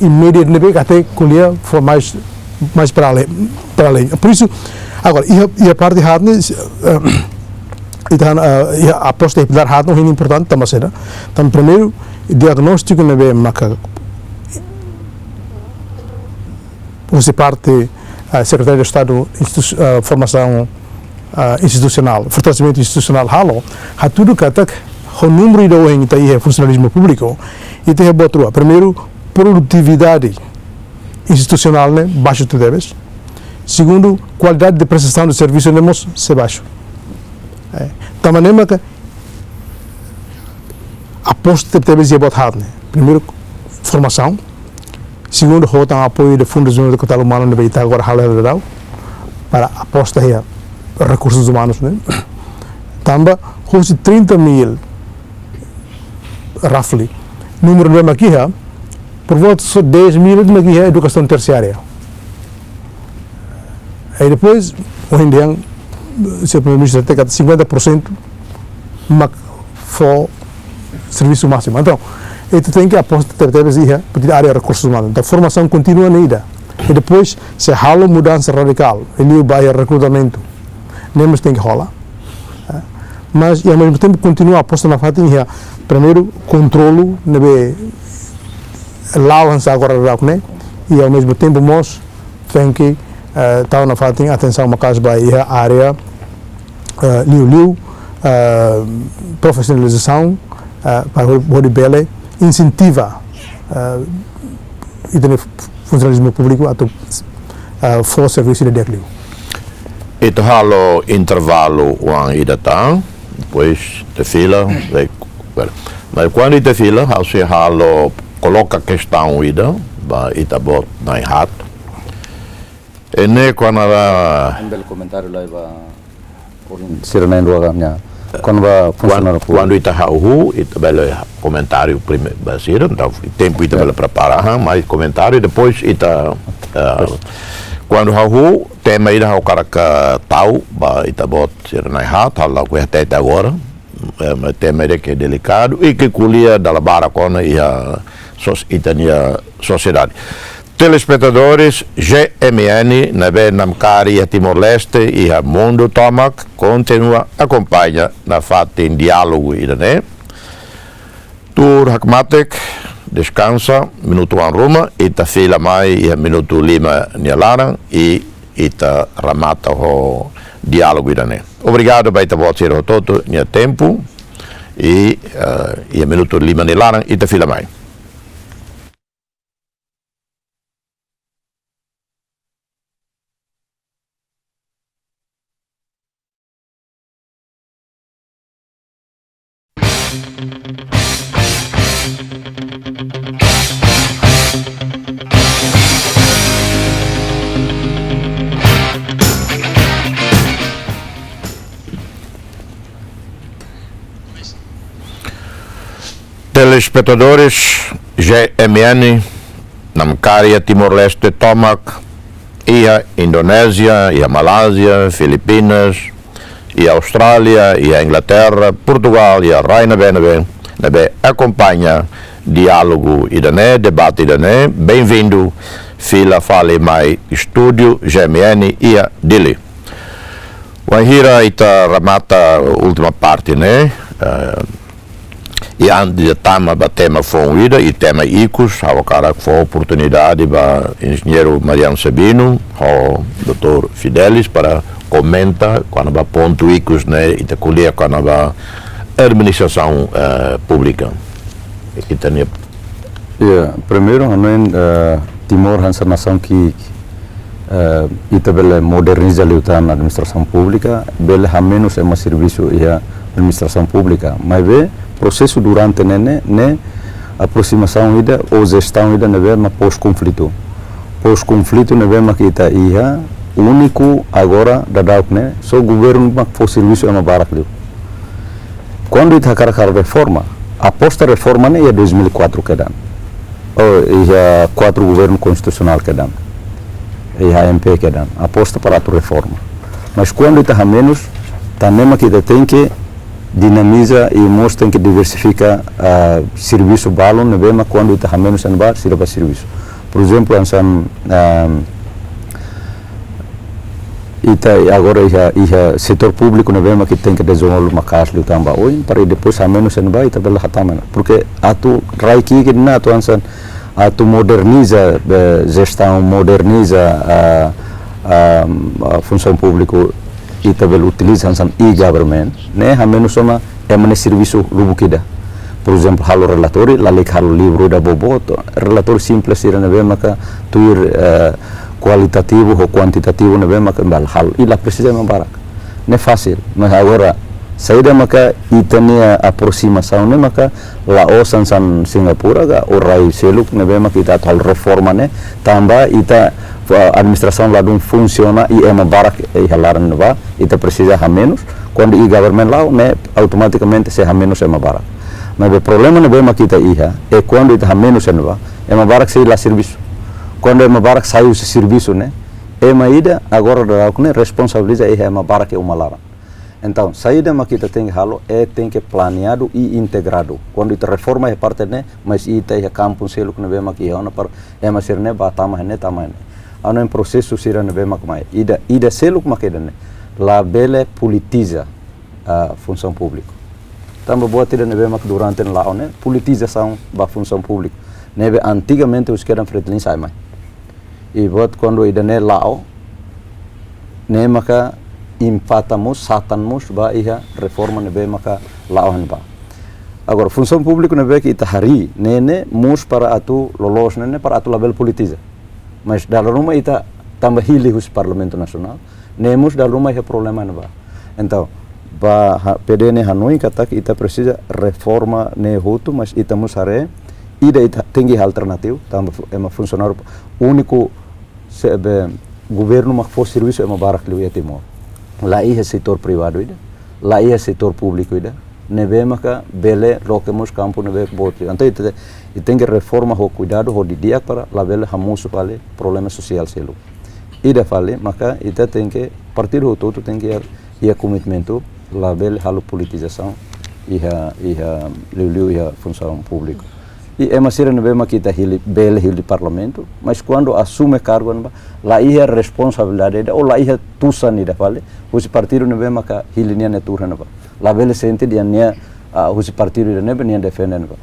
i média ne'ebé até ko'alia fó mais, mais para além, para além. Por isso, agora, iha, iha parte haat ne'e, eh, ita, eh, iha aposta iha pilár haat ne'e importante, tanba saida? Tanba primeiru, diagnóstiku ne'ebé maka husi parte, ah, Sekretáriu de Estadu Institu-, ah, Formasaun, ah, Institusionál, Fortalesimentu Institusionál halo, hatudu katak ho númeru ida ohin ita iha funsionalizmu públiku, ita iha buat rua. Primeiru, produtividade institusionál ne'e baixu tebetebes. Segundu, kualidade de prestasaun de servisu ne'e mós sei baixu. Eh, tanba ne'e maka aposta tebetebes iha buat haat ne'e. Primeiru, formasaun. Segundu, hotu tan apoiu de Fundu Dezenvolvimentu Kapital Umanu ne'ebé ita agora halo hela daudaun para aposta iha rekursus umanus ne'e. Tanba, husi trinta mil, roughly, númeru ne'ebé mak iha, por volta só dez mil mak iha edukasaun tersiária. I depois, ohin dehan, señór Primeiru-Ministru hatete katak cinquenta por cento mak fó servisu másimu. Entaun, ita tenke aposta tebetebes iha, buat ida área rekursus umanus. Entaun, formasaun kontínua ne'e ida. I depois, sei halo mudansa radikál, liuliu ba iha rekrutamentu, ne'e mós tenke hola. Eh, mas, i ao mesmo tempo, kontinua aposta nafatin iha, primeiru, kontrolu ne'ebé la'o hanesan agora daudaun ne'e, i ao mesmo tempo mós tenke, eh, tau nafatin atensaun maka'as ba iha área, eh, liuliu, eh, profisionalizasaun, eh, para hodi bele insentiva, eh, ita-nia funsionalizmu públiku atu, eh, fó servisu ida di'ak liu. Ita halo intervalu oan ida tan, depois ita fila, vai, well, mas kuandu ita fila, ha'u sei halo koloka kestaun ida ba ita-boot na'in haat. Ne'e kona-ba. Bele komentáriu lai ba ohin sira na'in-rua ka nia. Kona-ba kuan-, funsionáriu públiku. Kuandu ita hahú, ita bele komentáriu prime-, ba sira, entaun tempu ita bele prepara, ha, mais komentáriu, depois ita, eh, kuandu hahú, tema ida ha'u hakarak tau ba ita-boot sira na'in haat, ha'u lakohi hatete agora, eh, mas tema ida ke delikadu, i ke ko'alia dala barak ona iha sos-, ita-nia sosiedade. Telespetadores G M N ne'ebé namkari iha Timor-Leste, iha mundu tomak, kontinua akompaña nafatin diálogu ida-ne'e. Tuur hakmatek, deskansa, minutu oan ruma, ita fila mai iha minutu lima nia laran, i ita remata ho diálogu ida-ne'e. Obrigadu ba ita-boot sira hotu-hotu nia tempu, i, eh, iha minutu lima nia laran, ita fila mai. Telespetadores G M N, namkari iha Timor-Leste tomak, iha Indonézia, iha Malázia, Filipinas, iha Austrália, iha Inglaterra, Portugal, iha rai ne'ebé-ne'ebé, ne'ebé akompaña diálogu ida-ne'e, debate ida-ne'e, bem-vindo, fila fali mai estúdiu G M N iha Dili. Wainhira ita remata última parte ne'e, eh, i antes de tama ba tema foun ida, i tema ikus, ha'u hakarak fó oportunidade ba Enjeñeiru Mariano Sabino, ho doutór Fidelis para komenta kona-ba pontu ikus ne'e, ita ko'alia kona-ba administrasaun, eh, públika. Ita-nia Iya, primeiru, hanoin, eh, Timor hanesan nasaun ki'ik, eh, ita bele moderniza liután administrasaun públika, bele hamenus ema servisu iha administrasaun públika. Maibé, prosesu durante ne'e, ne'e, ne'e aproximasaun ida, ou jestaun ida ne'ebé mak pós-konflitu. Pós-konflitu ne'ebé mak ita iha, úniku agora daudauk ne'e, só governu mak fó servisu ema barak liu. Kuandu ita hakarak reforma, aposta reforma ne'e iha dois mil e quatro kedan. Oh, iha kuatru governu konstitusionál kedan. Iha M P kedan. Aposta para atu reforma. Mas kuandu ita hamenus, tan ne'e mak ita tenke Dinamiza i mós tenke diversifika, ah, servisu balun ne'ebé mak kuandu ita hamenus iha ne'ebá, sira bá servisu. Por ezemplu, hanesan, ah, ita agora iha, iha setór públiku ne'ebé mak ita tenke dezenvolve maka'as liután ba oin, para depois hamenus iha ne'ebá ita bele hatama ona. Porke atu rai ki'ik ne'e atu hanesan, atu moderniza, eh, jestaun, moderniza, ah, ah, ah, funsaun públiku, ita bele utiliza hanesan e-government, ne'e hamenus ona ema nia servisu lubuk ida. Por ezemplu, halo relatóriu, lalika halo livru ida boboot, relatóriu simples sira ne'ebé maka tuir, eh, kualitativu ho kuantitativu ne'ebé maka bele halo. I la presiza ema barak. Ne'e fasil. Mas agora, saida maka ita-nia aproximasaun ne'e maka la'ós hanesan Singapura ka ou rai seluk ne'ebé maka ita atu halo reforma ne'e, tanba ita, eh, administrasaun ladún funsiona i ema barak iha laran ne'ebá, ita presiza hamenus. Kuandu e-government la'o ne'e, automatikamente sei hamenus ema barak. Maibé problema ne'ebé mak ita iha, i kuandu ita hamenus iha ne'ebá, ema barak sei la servisu. Kuandu ema barak sai husi servisu ne'e, ema ida agora daudauk ne'e responsabiliza iha ema barak iha uma laran. Entaun, saida mak ita tenke halo, i tenke planeadu i integradu. Kuandu ita reforma iha parte ne'e, mas ita iha kampu seluk ne'ebé mak iha ona para ema sira-ne'e bá tama iha ne'e, tama iha ne'e. Ha'u hanoin prosesu sira ne'ebé mak mai. Ida, ida seluk mak ida-ne'e. Labele politiza, ah, funsaun públiku. Tanba buat ida ne'ebé mak durante ne'e la'o ne'e, politizasaun ba funsaun públiku. Ne'ebé antigamente husi kedan Fretilin sai mai. I buat kuandu ida-ne'e la'o, ne'e maka impakta mós, satan mós ba iha reforma ne'ebé maka la'o iha ne'ebá. Agora, funsaun públiku ne'ebé ke ita harii, ne'e, ne'e mós para atu loloos ne'e, ne'e para atu labele politiza. Mas dala ruma ita tanba hili husi Parlamentu Nasionál, ne'e mós dala ruma iha problema ne'ebá. Entaun, ba ha-, P D N hanoin katak ita presiza reforma ne'e hotu, mas ita mós haree, ida ita tenke iha alternativu, tanba fu-, ema funsionáriu úniku se be governu mak fó servisu ema barak liu iha Timor. La iha setór privadu ida, la iha setór públiku ida, ne'ebé maka bele loke mós kampu ne'ebé boot liu. Entaun, ita, ita tenke reforma ho kuidadu, ho didi'ak para labele hamosu fali problema sosiál seluk. Ida fali, maka ita tenke, partidu hotu-hotu tenke iha, iha komitmentu, labele halo politizasaun iha, iha, liuliu iha funsaun públiku. I ema sira ne'ebé mak ita hili, bele hili Parlamentu, mas kuandu asume kargu ne'ebá, la iha responsabilidade ida, ou la iha tusan ida fali, husi partidu ne'ebé maka hili nia ne'e tuur iha ne'ebá. Labele sente dehan nia, ah, husi partidu ida ne'ebé nia defende ne'ebá.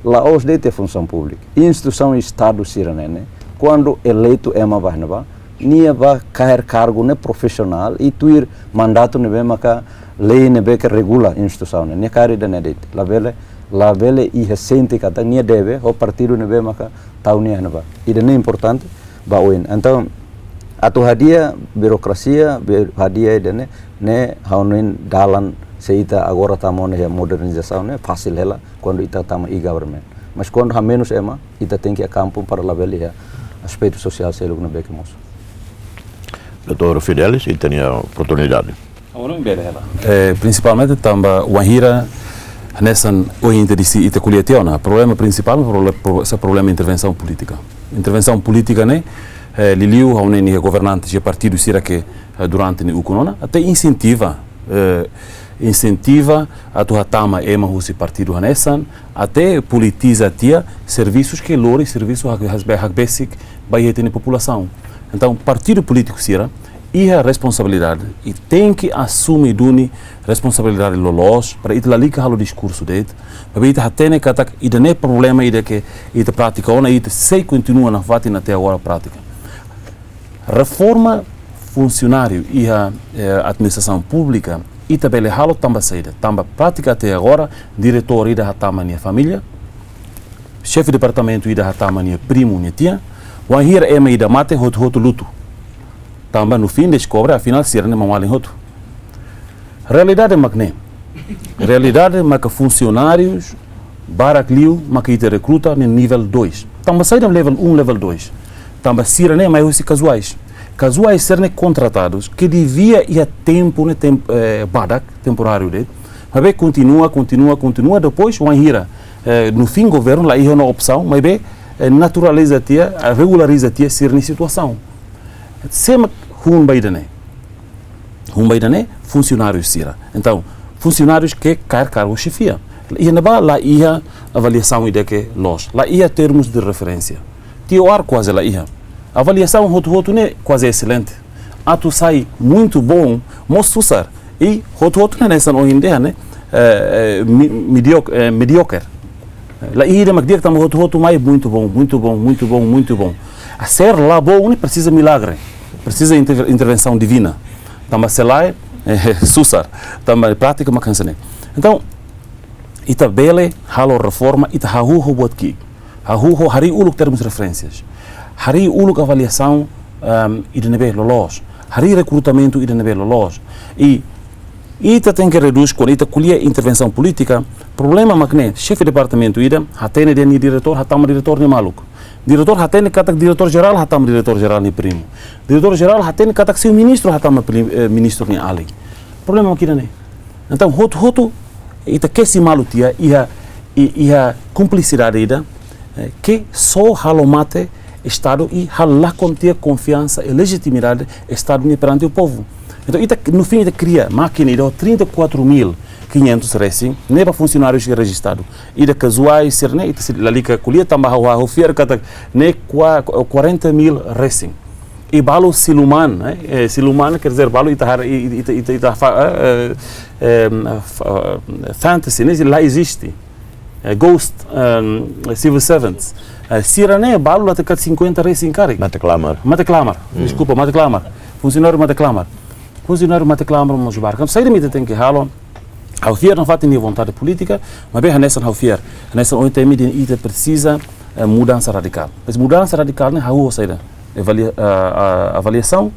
La'ós de'it iha funsaun públika. Instituisaun Estadu sira-ne'e ne'e, kuandu eleitu ema bá iha ne'ebá, nia bá kaer kargu ne'e profisionál, i tuir mandatu ne'ebé maka lei ne'ebé ke regula instituisaun ne'e. Nia kaer ida-ne'e de'it. Labele, labele iha sente katak nia debe ho partidu ne'ebé maka tau nia iha ne'ebá. Ida-ne'e importante ba oin. Entaun, atu hadi'a birokrasia, bi-, hadi'a ida-ne'e, ne'e ha'u hanoin dalan se ita agora tama ona iha modernizasaun ne'e, fasil hela kuandu ita tama e-government. Mas kuandu hamenus ema, ita tenke iha kampu para labele iha aspetu sosiál seluk ne'ebé ke mosu. Doutór Fidelis, ita-nia oportunidade. Ha'u hanoin bele hela. Eh, prinsipalmente tanba wainhira hanesan ohin ita disi, ita ko'alia tiha ona. Problema prinsipál, prole-, pro-, hanesan problema intervensaun polítika. Intervensaun polítika ne'e, eh, liuliu ha'u hanoin iha governante, iha partidu sira ke, eh, durante ne'e ukun ona, até insentiva, eh, insentiva atu hatama ema husi partidu hanesan, até politiza tiha servisus ke lori servisu hak-, hasbe-, hakbesik ba iha ita-nia populasaun. Entaun, partidu polítiku sira iha responsabilidade i tenke asume duni responsabilidade loloos, para ita lalika halo diskursu de'it, para ita hatene katak ida-ne'e problema ida ke ita pratika ona, ita sei kontinua nafatin até agora pratika. Reforma funsionáriu iha, eh, administrasaun públika, ita bele halo tanba saida? Tanba pratika até agora, diretór ida hatama nia família, xefe departamentu ida hatama nia primu, nia tian, wainhira ema ida mate, hotu-hotu lutu. Tanba no fim deskobre, afinál, sira-ne'e maun-alin hotu. Realidade mak ne'e. Realidade maka funsionárius barak liu maka ita rekruta ne'e nivel dois. Tanba saida nivel um, nivel dois? Tanba sira-ne'e mai husi kazuais. Kazuais sira-ne'e kontratadus ke devia iha tempu ne'e tem-, eh, badak, temporáriu de'it. Maibé kontinua, kontinua, kontinua, depois wainhira, eh, no fim governu la iha ona opsaun, maibé, eh, naturaliza tiha, eh, regulariza tiha sira-nia situasaun. Sé mak hun ba ida-ne'e? Hun ba ida-ne'e, funsionáriu sira. Entaun, funsionárius ke kaer kargu xefia. Iha ne'ebá la iha avaliasaun ida ke loos, la iha termus de referénsia. T O R kuaze la iha. Avaliasaun hotu-hotu ne'e kuaze eselente. Atu sai muito bom, mós susar. I hotu-hotu ne'e hanesan ohin dehan ne'e, eh, eh, mi-, mediocre, eh, mediocre. La iha ida mak di'ak, tanba hotu-hotu mai muito bom, muito bom, muito bom, muito bom. A ser la bom ne'e presiza milagre, presiza interve-, intervensaun divina. Tanba se lae, eh, susar, tanba prátika mak hanesan ne'e. Entaun, ita bele halo reforma, ita hahú ho buat ki'ik. Hahú ho, harii uluk termus referénsias. Harii uluk avaliasaun, ehm, ida ne'ebé loloos. Harii rekrutamentu ida ne'ebé loloos. I ita tenke redús, kuandu ita ko'alia intervensaun polítika, problema mak ne'e, xefe departamentu ida, hatene dehan nia diretór, hatama diretór nia maluk. Diretór hatene katak diretór jerál, hatama diretór jerál nia primu. Diretór jerál hatene katak seu ministru, hatama prim-, eh, ministru nia alin. Problema mak ida-ne'e. Entaun, hotu-hotu, ita kesi malu tiha, iha, i-, iha kumplisidade ida, eh, ke só halo mate Estadu i halo lakon tiha konfiansa i lejitimidade Estadu nian perante o povu. Entaun, ita, no fim, ita kria mákina ida ho trinta e quatro mil quinhentos resin, ne'e ba funsionárius rejistadu. Ida kazuais, sira-ne'e, ita sei lalika ko'alia tanba ha'u, ha'u fiar katak ne'e kua-, quarenta mil resin. I balu siluman, eh, eh, siluman quer dizer balu ita har-, i-, i-, ita, ita, ita fa-, eh, eh, em, fa-, fantasy, ne'e la eziste. Eh, ghost, em, civil servants. Eh, sira-ne'e balu la dekat cinquenta resin karik. Mate klamar. Mate klamar. Deskulpa, mate klamar. Funsionáriu mate klamar. Funsionáriu mate klamar mós barak. Entaun, saida mak ita tenke halo? Ha'u fiar nafatin nia vontade polítika, maibé hanesan ha'u fiar. Hanesan ohin temi dehan ita presiza, eh, mudansa radikál. Mas mudansa radikál ne'e hahú ho saida? Avalia-, ah, ah, avaliasaun,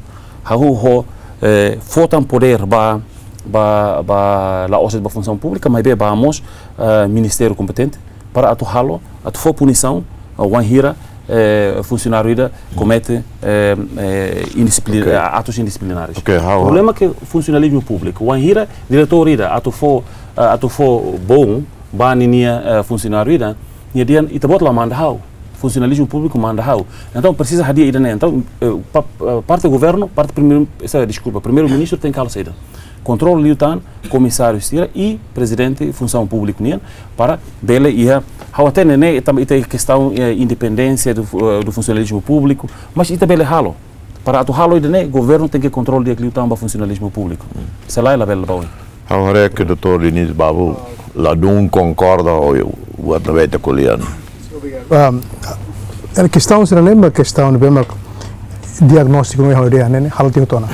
hahú ho, eh, fó tan podér ba, ba, ba la'ós de'it ba funsaun públika, maibé ba mós, eh, ministériu kompetente, para atu halo, atu fó punisaun, eh, wainhira, eh, funsionáriu ida komete, eh, eh, indisciplin-, Ok. eh, atus indisiplinárius. Ok, ha'u. Problema ke funsionalizmu públiku, wainhira diretór ida atu fó, eh, atu fó bom ba ninia, eh, funsionáriu ida, nia dehan ita-boot la manda ha'u, funsionalizmu públiku manda ha'u. Entaun, presiza hadi'a ida-ne'e. Entaun, eh, pa-, eh, parte governu, parte primeiru, eh, deskulpa, primeiru-ministru tenke halo saida? Kontrola liután komisáriu sira i prezidente funsaun públika nian, para bele iha, ha'u hatene ne'e, tanba ita iha kestaun, eh, independénsia do, eh, do funsionalizmu públiku, mas ita bele halo. Para atu halo ida-ne'e, governu tenke kontrola di'ak liután ba funsionalizmu públiku. Se lae, labele ba oin. Ha'u haree ke doutór Diniz Babu ladún konkorda ho buat ne'ebé ita ko'alia. Ahm, kestaun sira-ne'e mak kestaun ne'ebé mak diagnóstiku ne'ebé ha'u dehan ne'e, halo tiha tiha ona.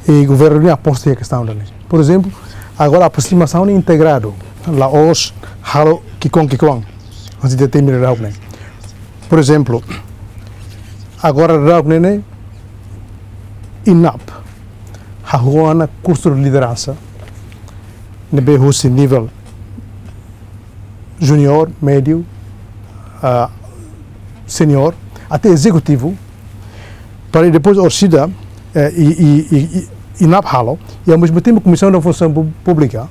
I governu ne'e aposta iha kestaun ne'e. Por ezemplu, agora aprosimasaun integradu, la'ós halo ki'ikoan ki'ikoan, mas ita temi daudaun ne'e. Por ezemplu, agora daudaun ne'e, INAP hahú ona kursu lideransa ne'ebé husi nivel júnior, médiu, ah, senior, até ezekutivu, para depois orsida, eh, i, i, i, i, INAP halo, i ao mesmo tempo Comissão da Função Pú-, Pública,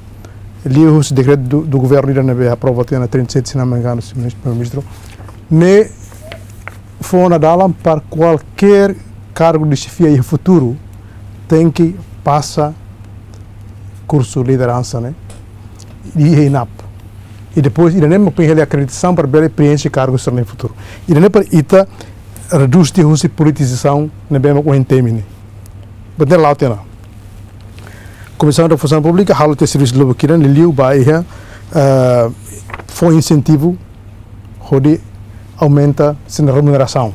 liuhusi dekretu do, do governu ida ne'ebé aprova tiha ona trinta e sete, se não me engano, senhor Primeiro-Ministro, ne'e fó ona dalan para qualquer cargo de chefia iha futuru tenke pasa kursu lideransa ne'e iha INAP. I depois, ida-ne'e mak ita bele akreditasaun para bele preenxe kargu sira-ne'e iha futuru. Ida-ne'e para ita redús tiha husi politizasaun ne'ebé mak ohin temi ne'e. Buat ne'e la'o tiha ona. Comissão da Função Pública halo tiha servisu lubuk hirak, liuliu ba iha, eh, fó insentivu hodi aumenta sira-nia remunerasaun.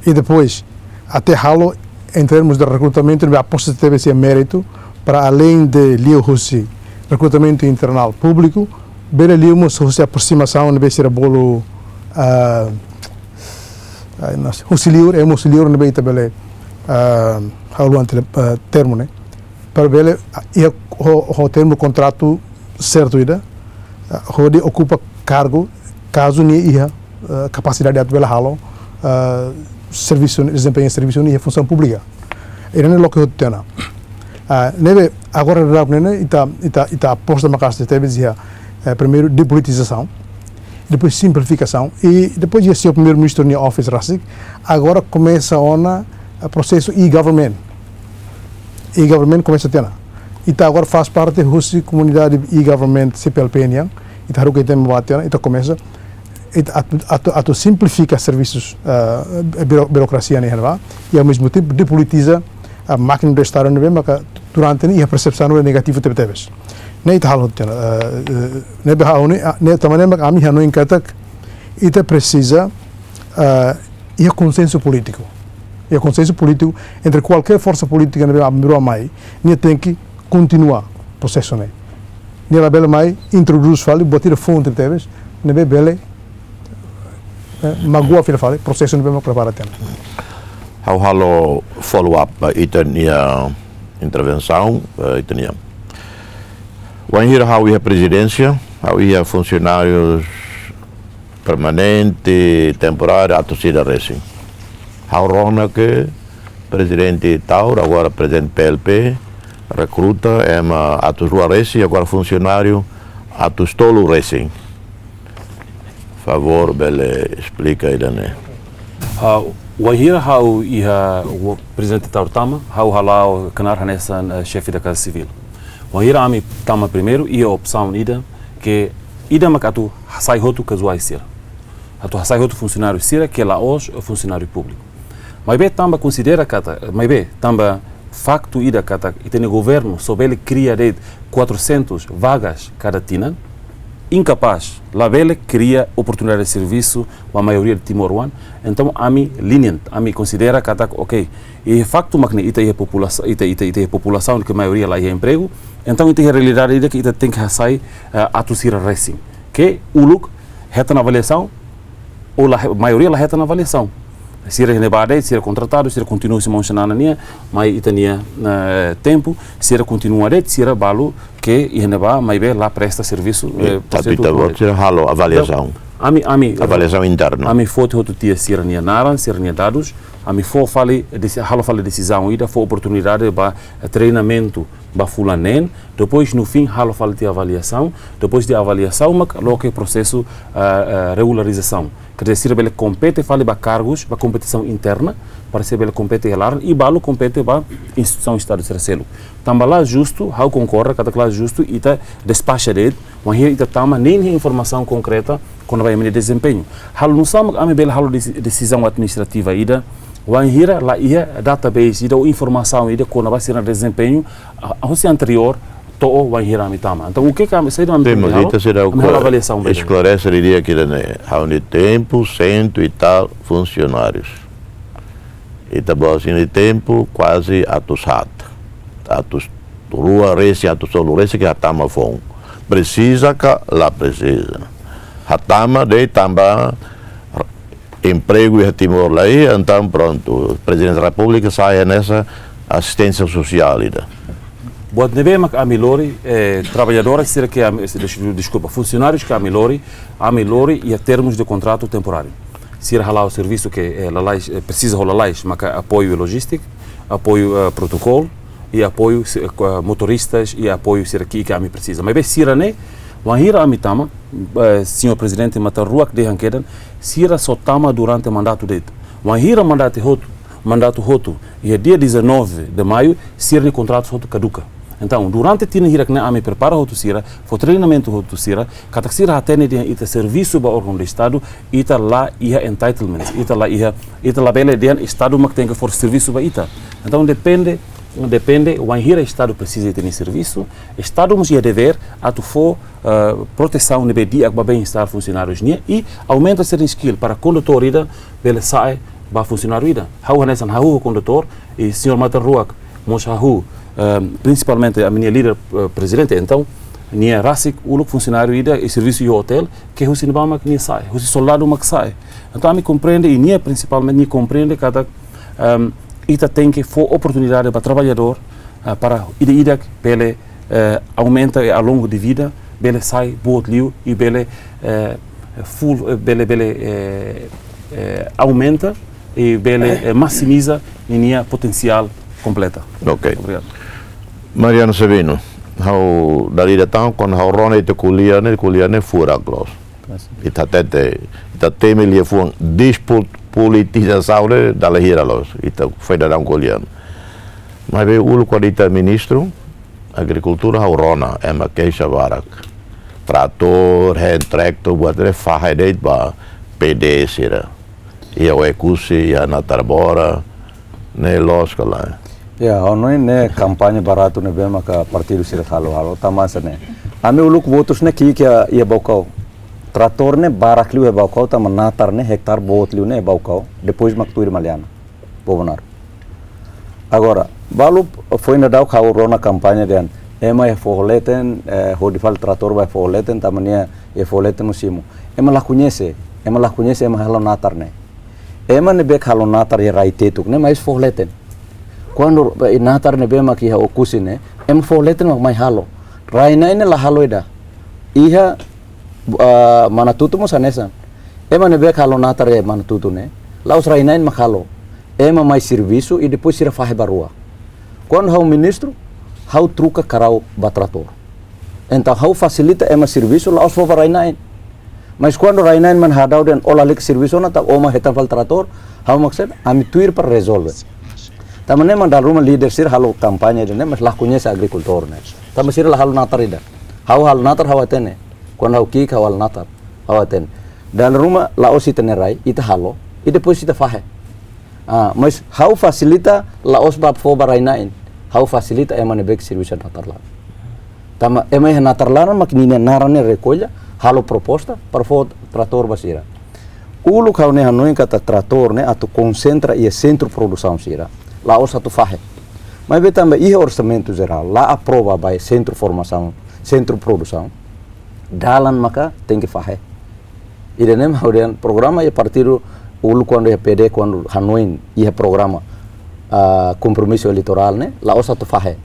I depois, até halo em termos de recrutamento, ne'ebé aposta tebes iha méritu, para além de liuhusi recrutamento internal público, bele liu mós husi aprosimasaun ne'ebé sira bolu, ah, ai, não sei, husi liur, ema husi liur ne'ebé ita bele, ah, halo ante, ah, termu ne'e. Para bele, ah, iha ho, ho termu kontratu sertu ida, ah, hodi okupa kargu, kazu nia iha, ah, kapasidade atu bele halo, ah, servisu, dezempeña servisu nia iha funsaun públika. Ida-ne'e loke hotu tiha ona. Ah, ne'ebé agora daudaun ne'e ita, ita, ita aposta maka'as tebes iha, eh, primeiru depolitizasaun, depois simplifikasaun, i depois iha senhor Primeiro-Ministro nia office rasik, agora komesa ona, eh, prosesu e-government. E-government komesa tiha ona. Ita agora faz parte husi komunidade e-government C P L P nian. Ita haruka ita-nia ba tiha ona, ita komesa. Ita atu, atu, atu simplifika servisus, ah, biro-, birokrasia ne'e ba. I ao mesmo tempo depolitiza, ah, mákina do Estadu ne'ebé maka durante ne'e iha persepsaun negativu tebetebes. Ne'e ita halo tiha ona, ah, eh, ne'ebé ha'u ne'e, ah, ne'e tanba ne'e maka ami hanoin katak ita presiza, ah, iha konsensu polítiku. Iha konsensu polítiku entre kualkér forsa polítika ne'ebé aban-bainrua mai, nia tenke kontinua prosesu ne'e. Nia labele mai introdús fali buat ida foun tebetebes ne'ebé bele, eh, magua fila fali prosesu ne'ebé mak prepara tiha ona. Ha'u halo follow up ba ita-nia intervensaun, eh, ita-nia. Wainhira ha'u iha prezidénsia, ha'u iha funsionáriu permanente, temporáriu, atus ida resin. Ha'u rona ke prezidente Taur, agora prezidente P L P, rekruta ema atus rua resin, agora funsionáriu atus tolu resin. Favór bele esplika ida-ne'e. Ah, wainhira ha'u iha, wa-, prezidente Taur tama, ha'u hala'o knaar hanesan, eh, xefe da Kaza Sivíl. Wainhira ami tama primeiru, iha opsaun ida, ke ida mak atu hasai hotu kazuais sira. Atu hasai hotu funsionáriu sira, ke la'ós funsionáriu públiku. Maibé tanba konsidera katak, maibé tanba faktu ida katak ita-nia governu só bele kria de'it quatrocentos vagas kada tinan, inkapás, labele kria oportunidade de servisu ba maioria de timoroan, entaun ami lenient, ami konsidera katak, ok, i faktu mak ne'e ita iha populasaun, ita, ita, ita iha populasaun ke maioria la iha empregu, entaun ita iha realidade ida ke ita tenke hasai, eh, atus sira resin. Ke uluk hetan avaliasaun, ou la he-, maioria la hetan avaliasaun. Sira iha ne'ebá de'it, sira kontratadu, sira kontinua husi maun Xanana nian, mai ita-nia, eh, tempu, sira kontinua de'it, sira balu ke iha ne'ebá, maibé la presta servisu, eh, ita, prosesu ita-boot sira halo avaliasaun. Ami, ami, avaliasaun interna. Ami foti hotu tiha sira-nia naran, sira-nia dadus, ami fó fali, desi-, halo fali desizaun ida, fó oportunidade ba, eh, treinamentu, ba fulan neen, depois no fim halo fali tiha avaliasaun, depois de avaliasaun mak loke prosesu, ah, ah, regularizasaun. Quer dizer, sira bele kompete fali ba kargus, ba kompetisaun interna, para sira bele kompete iha laran, i balu kompete ba instituisaun Estadu sira seluk. Tanba la justu, ha'u konkorda katak la justu, ita despaxa de'it, wainhira ita tama, nein iha informasaun konkreta, kona-ba ema nia dezempeñu. Halo nusá mak ami bele halo desi-, desizaun administrativa ida, wainhira la iha database ida ou informasaun ida kona-ba sira-nia dezempeñu, ah, husi anteriór to'o wainhira ami tama. Entaun, o que que ami, saida mak ami tenke halo? Ita seidauk, ami halo avaliasaun bele. Esklarese didi'ak ida-ne'e, ha'u-nia tempu, sentu e tal funsionárius. Ita-boot sira-nia tempu, kuaze atus haat. Atus rua resin, atus tolu resin ke hatama foun. Presiza ka la presiza? Hatama de'it tanba empregu iha Timor la iha, entaun prontu. Prezidente da Repúblika sai hanesan asisténsia sosiál ida. Buat ne'ebé mak ami lori, eh, traballadór sira ke ami, eh, des-, deskulpa, funsionárius ke ami lori, ami lori iha termus de kontratu temporáriu. Sira hala'o servisu ke, eh, lalais, eh, presiza ho lalais, maka apoiu lojístiku, apoiu, eh, protokolu, i apoiu, se-, eh, motoristas, i apoiu sira ki'ik ke ami presiza. Maibé sira-ne'e, wainhira ami tama, eh, señór prezidente Matan Ruak dehan kedan, sira só tama durante mandatu de'it. Wainhira mandatu hotu, mandatu hotu, iha dia dezanove de maio, sira-nia kontratu hotu kaduka. Entaun, durante tinan hirak ne'e ami prepara hotu sira, fó treinamentu hotu sira, katak sira hatene dehan ita servisu ba órgaun de Estadu, ita la iha entitlements, ita la iha, ita labele dehan Estadu mak tenke fó servisu ba ita. Entaun, depende, depende, wainhira Estadu presiza ita-nia servisu, Estadu mós iha devér atu fó, eh, protesaun ne'ebé di'ak ba bem-estar funsionárius nian i aumenta sira-nia skill para kondutór ida bele sa'e ba funsionáriu ida. Ha'u hanesan hahú kondutór i señór Matan Ruak mós hahú, eh, prinsipalmente ami-nia líder, eh, prezidente, entaun, nia rasik uluk funsionáriu ida i servisu iha otél, ke husi ne'ebá mak nia sa'e, husi soldadu mak sa'e. Entaun, ami komprende, i nia prinsipalmente, nia komprende katak, ehm, ita tenke fó oportunidade ba traballadór, ah, para ida-idak bele, eh, aumenta, eh, ao longo de vida, bele sai boot liu i bele, eh, full, eh, bele, bele, eh, eh, aumenta i bele, eh, maximiza ninia potensiál kompleta. Ok. Obrigadu. Mariano Sabino, ha'u dala ida tan, kuandu ha'u rona ita ko'alia ne'e, ko'alia ne'e furak loos. Ita hatete, ita temi liafuan despo-, politizasaun ne'e dala hira loos, ita foin daudaun ko'alia. Maibé uluk kuandu ita ministru, Agrikultura ha'u rona, ema keixa barak. Tratór, hand tractor, buat ne'e fahe de'it ba P D sira. Iha Oekusi, iha Natarbora, ne'e loos ka lae? Ya, ha'u hanoin ne'e kampaña baratu ne'ebé maka partidu sira halo halo, tanba sá ne'e. Ami uluk votus ne'e ki'ik iha Baucau. Tratór ne'e barak liu iha Baucau, tanba natar ne'e hektar boot liu ne'e Baucau, depois mak tuir Maliana, Bobonaro. Agora, balu foin daudauk ha'u rona kampaña dehan, ema iha foho leten, eh, hodi fali tratór ba foho leten, tanba nia iha foho leten mós simu. Ema la koñese, ema la koñese, ema halo natar ne'e. Ema ne'ebé halo natar iha rai tetuk ne'e, mais foho leten. Kuandu, eh, natar ne'ebé mak iha Oekusi ne'e, ema foho leten mak mai halo. Rai-na'in ne'e la halo ida. Iha, ah, Manatutu mós hanesan. Ema ne'ebé halo natar iha Manatutu ne'e, la'ós rai-na'in mak halo. Ema mai servisu i depois sira fahe ba rua. Kuandu ha'u ministru, ha'u troka karau ba tratór. Entaun ha'u fasilita ema servisu la'ós fó ba rai-na'in. Mais kuandu rai-na'in mak hadau dehan ó lalika servisu ona, tanba ó mak hetan fali tratór, ha'u mak sá, ami tuir para rezolve. Tanba ne'e mak dala ruma líder sira halo kampaña ida-ne'e, mais la koñese agrikultór ne'e. Tanba sira la halo natar ida. Ha'u halo natar ha'u hatene. Kuandu ha'u ki'ik ha'u halo natar ha'u hatene. Dala ruma la'ós ita-nia rai, ita halo, i depois ita fahe. Ah, mais ha'u fasilita la'ós ba fó ba rai-na'in. Ha'u fasilita ema ne'ebé servisu natar laran. Tanba ema iha natar laran mak ninia naran ne'e rekolla, halo proposta para fó tratór ba sira. Uluk ha'u ne'e hanoin katak tratór ne'e atu konsentra iha sentru produsaun sira, la'ós atu fahe. Maibé tanba iha orsamentu jerál la aprova ba sentru formasaun, sentru produsaun, dalan maka tenke fahe. Ida-ne'e mak ha'u dehan programa iha partidu uluk kuandu iha P D kuandu hanoin iha programa, ah, kompromisu eleitorál ne'e, la'ós atu fahe.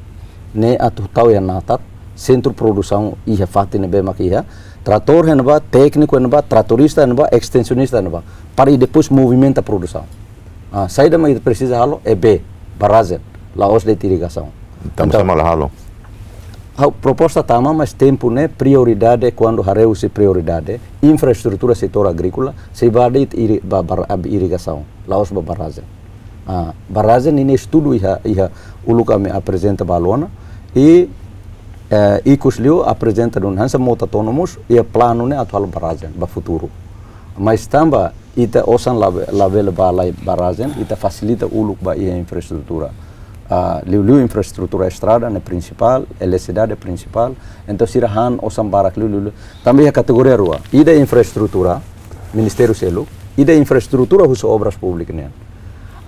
Ne'e atu tau iha natar, sentru produsaun iha fatin ne'ebé mak iha, tratór iha ne'ebá, tékniku iha ne'ebá, tratorista iha ne'ebá, estensionista iha ne'ebá. Para i depois movimenta produsaun. Ah, saida mak ita presiza halo, E B, barrajen, la'ós de'it irrigasaun. Tanba sá mak la halo? Ha'u proposta tama, mais tempu ne'e prioridade, kuandu haree husi prioridade, infraestrutura setór agríkola, sei ba de'it iri-, ba, bar-, ab-, irrigasaun, la'ós ba barrajen. Ah, barrajen ninia estudu iha, iha uluk ami aprezenta ba Luana, i, eh, ikus liu aprezenta duni hanesan mota tonu mós, iha planu ne'e atu halo barrajen, ba futuru. Mais tanba ita osan la, labele ba lai barrajen, ita fasilita uluk ba iha infraestrutura. Ah, liuliu infraestrutura estrada ne'e prinsipál, eletrisidade prinsipál, entaun sira han osan barak liuliu. Tanba iha kategoria rua, ida infraestrutura, ministériu seluk, ida infraestrutura husi Obras Públikas nian.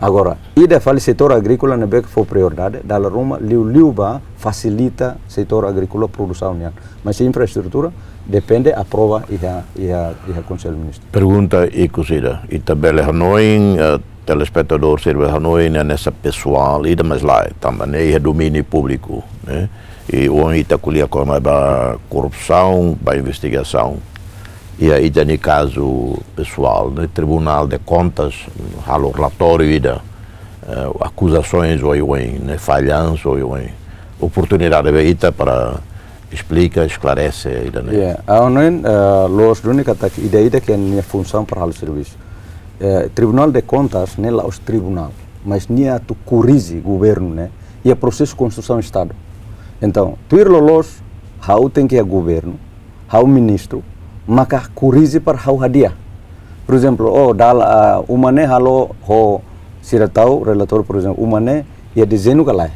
Agora, ida fali setór agríkola ne'ebé fó prioridade, dala ruma, liuliu ba fasilita setór agríkola produsaun nian. Mais infraestrutura depende aprova iha, iha, iha Konsellu Ministru. Pergunta ikus ida, ita bele hanoin, eh, telespetadór sira bele hanoin, ne'e hanesan pesoál, ida mais lae, tanba ne'e iha domíniu públiku, ne'e? I ohin ita ko'alia kona-ba korrupsaun, ba investigasaun. Iha ita-nia kazu pesoál, ne'e Tribunál de Kontas halo relatóriu ida, eh, akuzasoens oioin, ne'e fallansa oioin. Oportunidade ba ita para esplika, esklarese ida-ne'e. Ya, ha'u hanoin, eh, loos duni katak ida-idak iha nia funsaun para halo servisu. Eh, Tribunál de Kontas ne'e la'ós tribunál, mais nia atu korrije governu ne'e iha prosesu konstrusaun Estadu. Entaun, tuir loloos, ha'u tenke iha governu, ha'u ministru, maka korrije para ha'u hadi'a. Por ezemplu, oh, dala, ah, uma ne'e halo ho sira tau relatóriu, por ezemplu, uma ne'e iha dezeñu ka lae.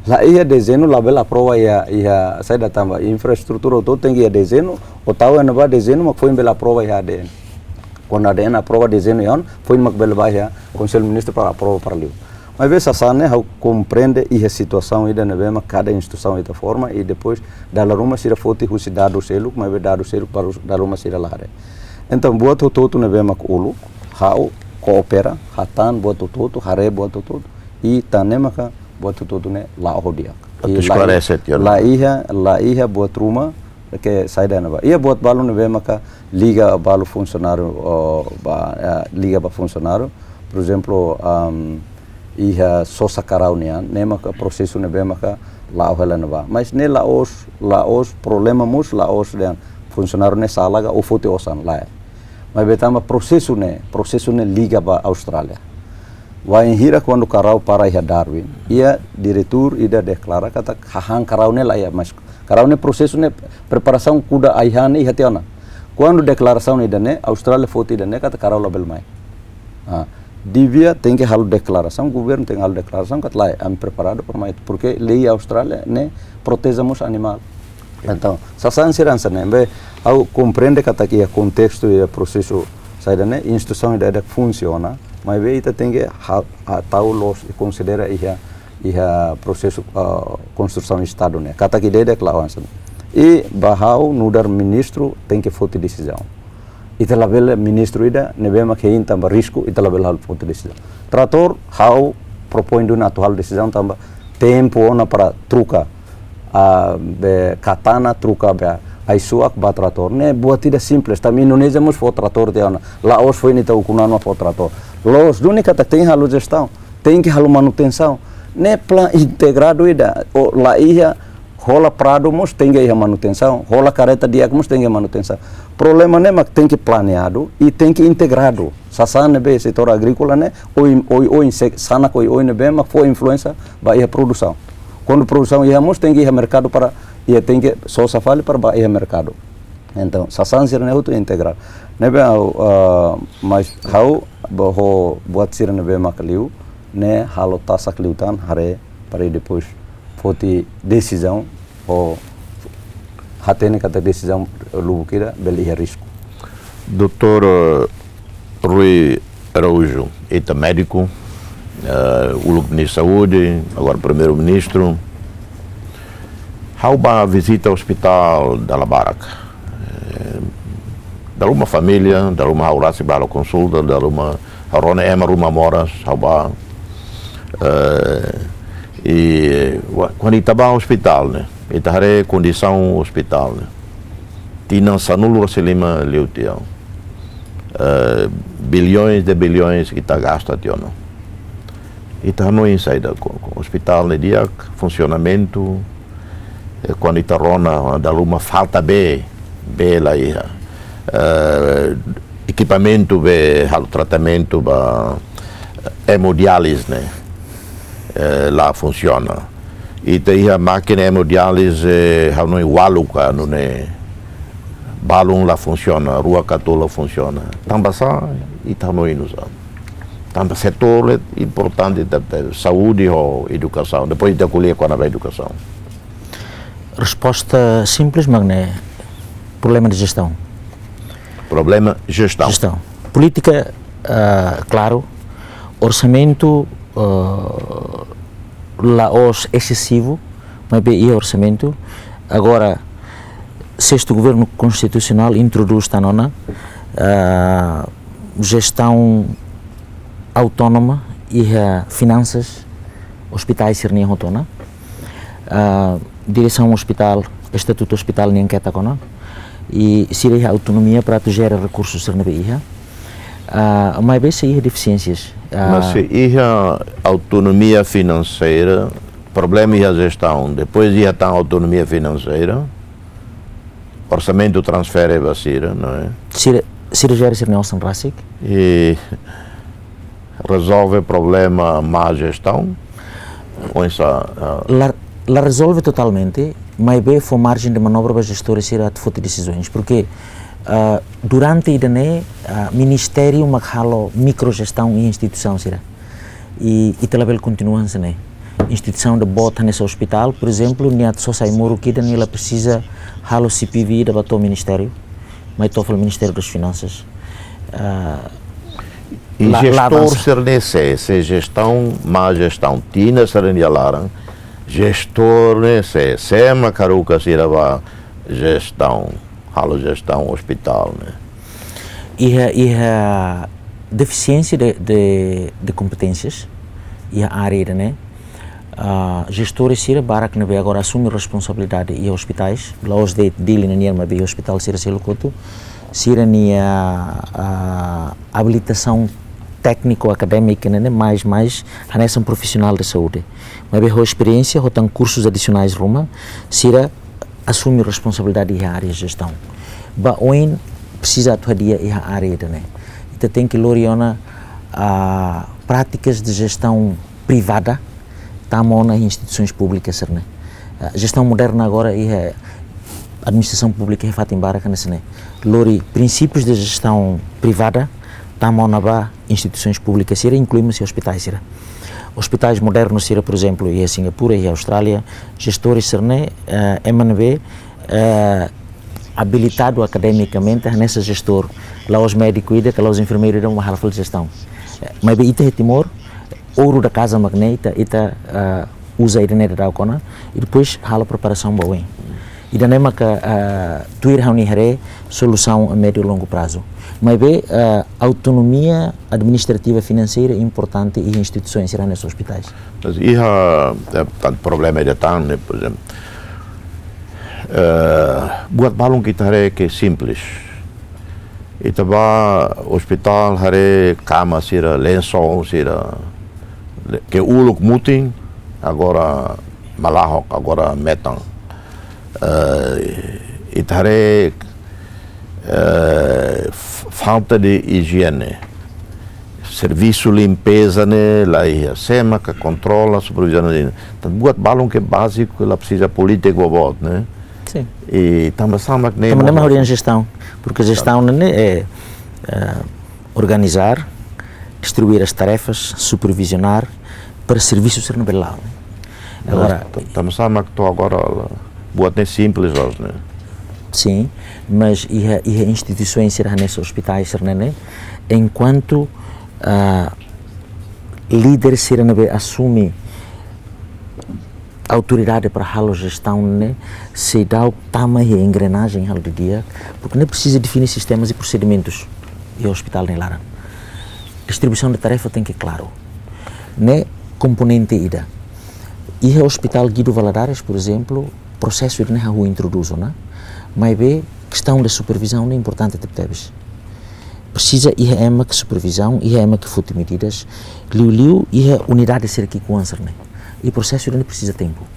La iha dezeñu labele aprova iha, iha saida tanba infraestrutura hotu tenke iha dezeñu, ou tau iha ne'ebá dezeñu mak foin bele aprova iha A D N. Kuandu A D N aprova dezeñu iha ona, foin mak bele ba iha Konsellu Ministru para aprova para liu. Maibé sasán ne'e ha'u komprende iha situasaun ida ne'ebé mak kada instituisaun ita forma i depois dala ruma sira foti husi dadus seluk, maibé dadus seluk balu dala ruma sira la haree. Entaun buat hotu-hotu ne'ebé mak uluk, ha'u koopera, hatán buat hotu-hotu, haree buat hotu-hotu, i tan ne'e maka buat hotu-hotu ne'e la'o ho di'ak. Atu esklarese tiha ona. La iha, la iha buat ruma ke saida ne'ebá. Iha buat balu ne'ebé maka liga balu funsionáriu, oh, ba, eh, liga ba funsionáriu. Por ezemplu, am, iha sosa karau nian, ne'e maka prosesu ne'ebé maka la'o hela ne'ebá. Mais ne'e la'ós, la'ós problema mós, la'ós dehan funsionáriu ne'e sala ka ou foti osan, lae. Maibé tanba prosesu ne'e, prosesu ne'e liga ba Austrália. Wainhira kuandu karau para iha Darwin, iha diretór ida deklara katak hahán karau ne'e laiha, mas karau ne'e prosesu ne'e preparasaun kuda ai-han ne'e iha tiha ona. Kuandu deklarasaun ida-ne'e, Austrália foti ida-ne'e katak karau labele mai. Ah, devia tenke halo deklarasaun, governu tenke halo deklarasaun katak lae, ami preparadu para mai, porke lei Austrália ne'e proteje mós animál. Entaun, sasán sira hanesan ne'e, be, ha'u komprende katak iha kontestu iha prosesu saida ne'e, instituisaun ida-idak funsiona, maibé ita tenke ha-, ha-, tau loos i konsidera iha, iha prosesu, ah, konstrusaun Estadu ne'e. Katak ida-idak la'o hanesan ne'e. I ba ha'u nu'udar ministru tenke foti desizaun. Ita labele ministru ida ne'ebé mak hein tanba risku, ita labele halo foti desizaun. Tratór, ha'u propoin duni atu halo desizaun tanba tempu ona para troka, ah, be katana, troka be ai-suak ba tratór. Ne'e buat ida simples, tanba Indonézia mós fó tratór tiha ona. La'ós foin ita ukun-an mak fó tratór. Loos duni katak tenke halo jestaun, tenke halo manutensaun. Ne'e planu integradu ida, o laiha, hola pradu mós tenke iha manutensaun, hola karreta di'ak mós tenke iha manutensaun. Problema ne'e mak tenke planeadu i tenke integradu. Sasán ne'ebé setór agríkola ne'e, oioin, oioin, se-, sanak oioin ne'ebé mak fó influénsia ba iha produsaun. Kuandu produsaun iha mós tenke iha merkadu para, iha tenke sosa fali para ba iha merkadu. Entaun, sasán sira-ne'e hotu integradu. Ne'ebé ha'u, ah, mas ha'u ba ho buat sira ne'ebé mak liu, ne'e halo tasak liután haree para depois foti desizaun, ou hatene katak desizaun lubuk ida bele iha risku. Doutór, eh, Rui Araújo, ita médiku, eh, uluk Ministru Saúde, agora Primeiru-Ministru. Ha'u bá vizita ospitál dala barak. Eh, dala ruma família, dala ruma ha'u rasik bá halo konsulta, dala ruma ha'u rona ema ruma moras, ha'u bá. Eh, i wa-, kuandu ita bá ospitál ne'e, ita haree kondisaun ospitál ne'e. Tinan sanulu-resin-lima liu tiha ona. Eh, bilhões de bilhões ita gasta tiha ona. Ita hanoin saida ho, ho ospitál ne'e di'ak, funsionamentu, eh, kuandu ita rona, dala ruma falta bee, bee laiha. Eh, ekipamentu be halo tratamentu ba hemodiálise ne'e, eh, la funsiona. Ita iha mákina hemodiálise, eh, ha'u hanoin ualu ka, nune'e balun la funsiona, rua ka tolu la funsiona. Tanba sá, ita hanoin nu'usá? Tanba setór ne'e importante, ta, ta, saúde ho edukasaun. Depois ita ko'alia kona-ba edukasaun. Resposta simples, mak ne'e problema de jestaun. Problema jestaun. Jestaun. Polítika, ah, klaru, orsamentu, ah, la'ós esesivu, maibé iha orsamentu. Agora, sestu governu konstitusionál introdús tan ona, ah, jestaun autónoma iha finansas ospitais sira-nian hotu ona. Ah, diresaun ospitál, estatutu ospitál nian ketak ona. I sira iha autonomia para atu jere rekursu sira ne'ebé iha. Ah, maibé sei iha defisiénsias. Ah, mas se iha autonomia finanseira, problema iha jestaun, depois iha tan autonomia finanseira, orsamentu transfere ba sira, não é? Sira, sira jere sira-nia osan rasik. I rezolve problema má jestaun? Oinsá, ah, la, la rezolve totalmente, maibé fó marjen de manobra ba jestores sira atu foti desizaun. Porke, ah, durante ida-ne'e, ah, ministériu mak halo mikrojestaun iha instituisaun sira. I, i ita labele kontinua hanesan ne'e. Instituisaun ida boot hanesan ospitál, por ezemplu, nia atu sosa ai-moruk ida, nia la presiza halo C P V ida ba to'o ministériu, mai to'o fali Ministério das Finanças. Ah, i la, la jestór avansa. Sira-ne'e sé, sé jestaun, má jestaun, tinan sira-nia laran, jestór ne'e sé, sé mak haruka sira bá jestaun, halo jestaun ospitál ne'e? Iha, iha defisiénsia de, de, de kompeténsias iha área ida-ne'e. Ah, jestores sira barak ne'ebé agora asume responsabilidade iha ospitais, la'ós de'it Dili nian, maibé iha ospitál sira seluk hotu, sira-nia, ah, abilitasaun tékniku akadémika ne'e, ne'e mais, mais hanesan profisionál de saúde. Maibé ho esperiénsia, ho tan kursus adisionais ruma, sira asume responsabilidade iha área jestaun. Ba oin presiza atu hadi'a iha área ida-ne'e. Ita tenke lori ona, ah, práticas de gestão privada tama ona iha instituisoens públikas sira-ne'e. Ah, jestaun moderna agora iha administrasaun públika iha fatin barak hanesan ne'e. Lori prinsípius de jestaun privada tama ona ba instituisoens públikas sira, inklui mós iha ospitais sira. Ospitais modernus sira, por ezemplu, iha Singapura, iha Austrália, jestores sira-ne'e, eh, ema ne'ebé, eh, abilitadu akademikamente hanesan jestór, la'ós médiku ida, ka la'ós enfermeiru ida mak halo fali jestaun. Eh, maibé ita iha Timor, ouro da casa mak ne'e, ita, ita, eh, uza ida-ne'e daudaun ona, i depois halo preparasaun ba oin. Ida-ne'e maka, eh, tuir ha'u-nia haree solusaun a médiu longu prazu. Maibé, eh, autonomia administrativa finanseira importante iha instituisoens sira hanesan ospitais. Mas iha, eh, tan problema ida tan ne'e, por ezemplu, eh, buat balun ke ita haree ke simples. Ita bá ospitál haree kama sira, lensol sira, le-, ke uluk mutin, agora malahok, agora metan. Eh, ita haree, eh, f-, falta de ijiene. Servisu limpeza ne'e la iha, sé maka kontrola, superviziona ne'e. Tan buat balun ke báziku, la presiza polítika boboot, ne'e? Sin. I tanba sá mak ne'e Tanba ne'e mak ha'u dehan jestaun, porque jestaun ne'e, eh, eh, organizar, distribuir as tarefas, supervisionar, para servisu sira-ne'e bele la'o, ne'e? Agora, Mas, t-, tanba sá mak to'o agora, buat ne'e simples loos, ne'e? Sin, mas iha, iha instituisoens sira hanesan ospitais sira-ne'e, enkuantu, ah, líder sira ne'ebé asume autoridade para halo jestaun ne'e, seidauk tama iha engrenajen halo didi'ak, porque ne'e presiza define sistemas i prosedimentus iha ospitál nia laran. Distribuisaun de tarefa tenke klaru. Ne'e komponente ida. Iha Ospitál Guido Valadares, por ezemplu, prosesu ida-ne'e ha'u introdús ona, maibé kestaun de supervizaun ne'e importante tebetebes. Presiza iha ema ke supervizaun, iha ema ke foti medidas, liuliu iha unidade sira ki'ikoan sira-ne'e. I prosesu ida-ne'e presiza tempu.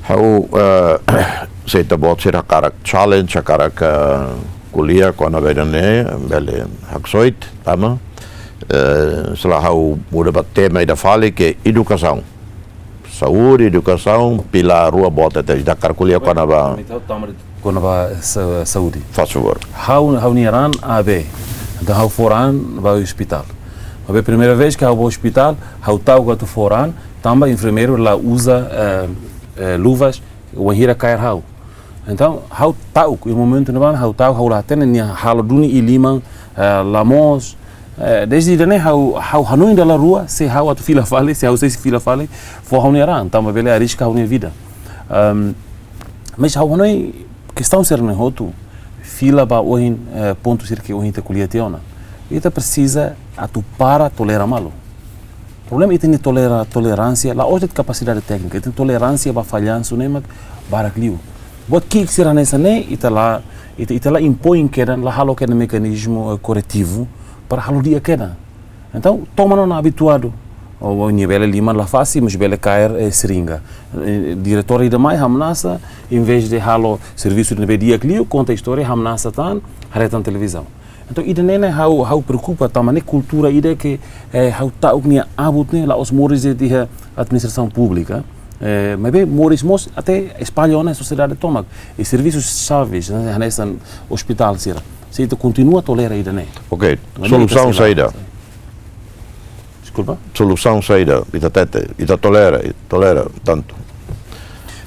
Ha'u, eh, se ita-boot sira hakarak challenge, hakarak, eh, ko'alia kona-ba ida-ne'e, bele haksoit, tama. Eh, se lae ha'u muda ba tema ida fali ke edukasaun. Saúde, edukasaun, pilár rua boot ita hakarak ko'alia kona-ba. Kona-ba sa-, saúde. Faz favor. Ha'u, ha'u-nia raan A B. Entaun ha'u fó raan ba ospitál. Maibé primeira vez ke ha'u bá ospitál, ha'u ta'uk atu fó raan, tanba enfermeiru la uza, eh, eh, luvas, wainhira kaer ha'u. Entaun, ha'u ta'uk, iha momentu ne'ebá, ha'u ta'uk, ha'u la hatene nia halo duni i liman, eh, la moos. Eh, dezde ida-ne'e ha'u, ha'u hanoin dala rua, se ha'u atu fila fali, se ha'u sei fila fali, fó ha'u-nia raan, tanba bele arriska ha'u-nia vida. Ehm, mas ha'u hanoin kestaun sira-ne'e hotu, fila ba ohin, eh, pontu sira ke ohin ita ko'alia tiha ona. Ita presiza atu para tolera malu. Problema ita-nia tolera-, toleránsia, la'ós de'it kapasidade téknika, ita-nia toleránsia ba fallansu ne'e mak barak liu. Buat ki'ik sira hanesan ne'e, ita la, ita, ita la impoin kedan, la halo kedan mekanizmu, eh, koretivu, para halo di'ak kedan. Entaun, toman ona abituadu. O, o, nia bele liman la fase, mas bele kaer, eh, seringa. Eh, diretór ida mai hamnasa, envezde halo servisu ne'ebé di'ak liu, konta istória, hamnasa tan, haree tan televizaun. Entaun, ida-ne'e ne'e ha'u, ha'u preokupa tanba ne'e kultura ida ke, eh, ha'u ta'uk nia abut ne'e la'ós moris de'it iha administrasaun públika. Eh, maibé moris mós até espalla ona iha sosiedade tomak. I servisus xave, hanesan ospitál sira. Se ita kontinua tolera ida-ne'e. Ok, Maibé solusaun ita sei la saida? Deskulpa? Solusaun saida, ita hatete, ita tolera, ita tolera tantu.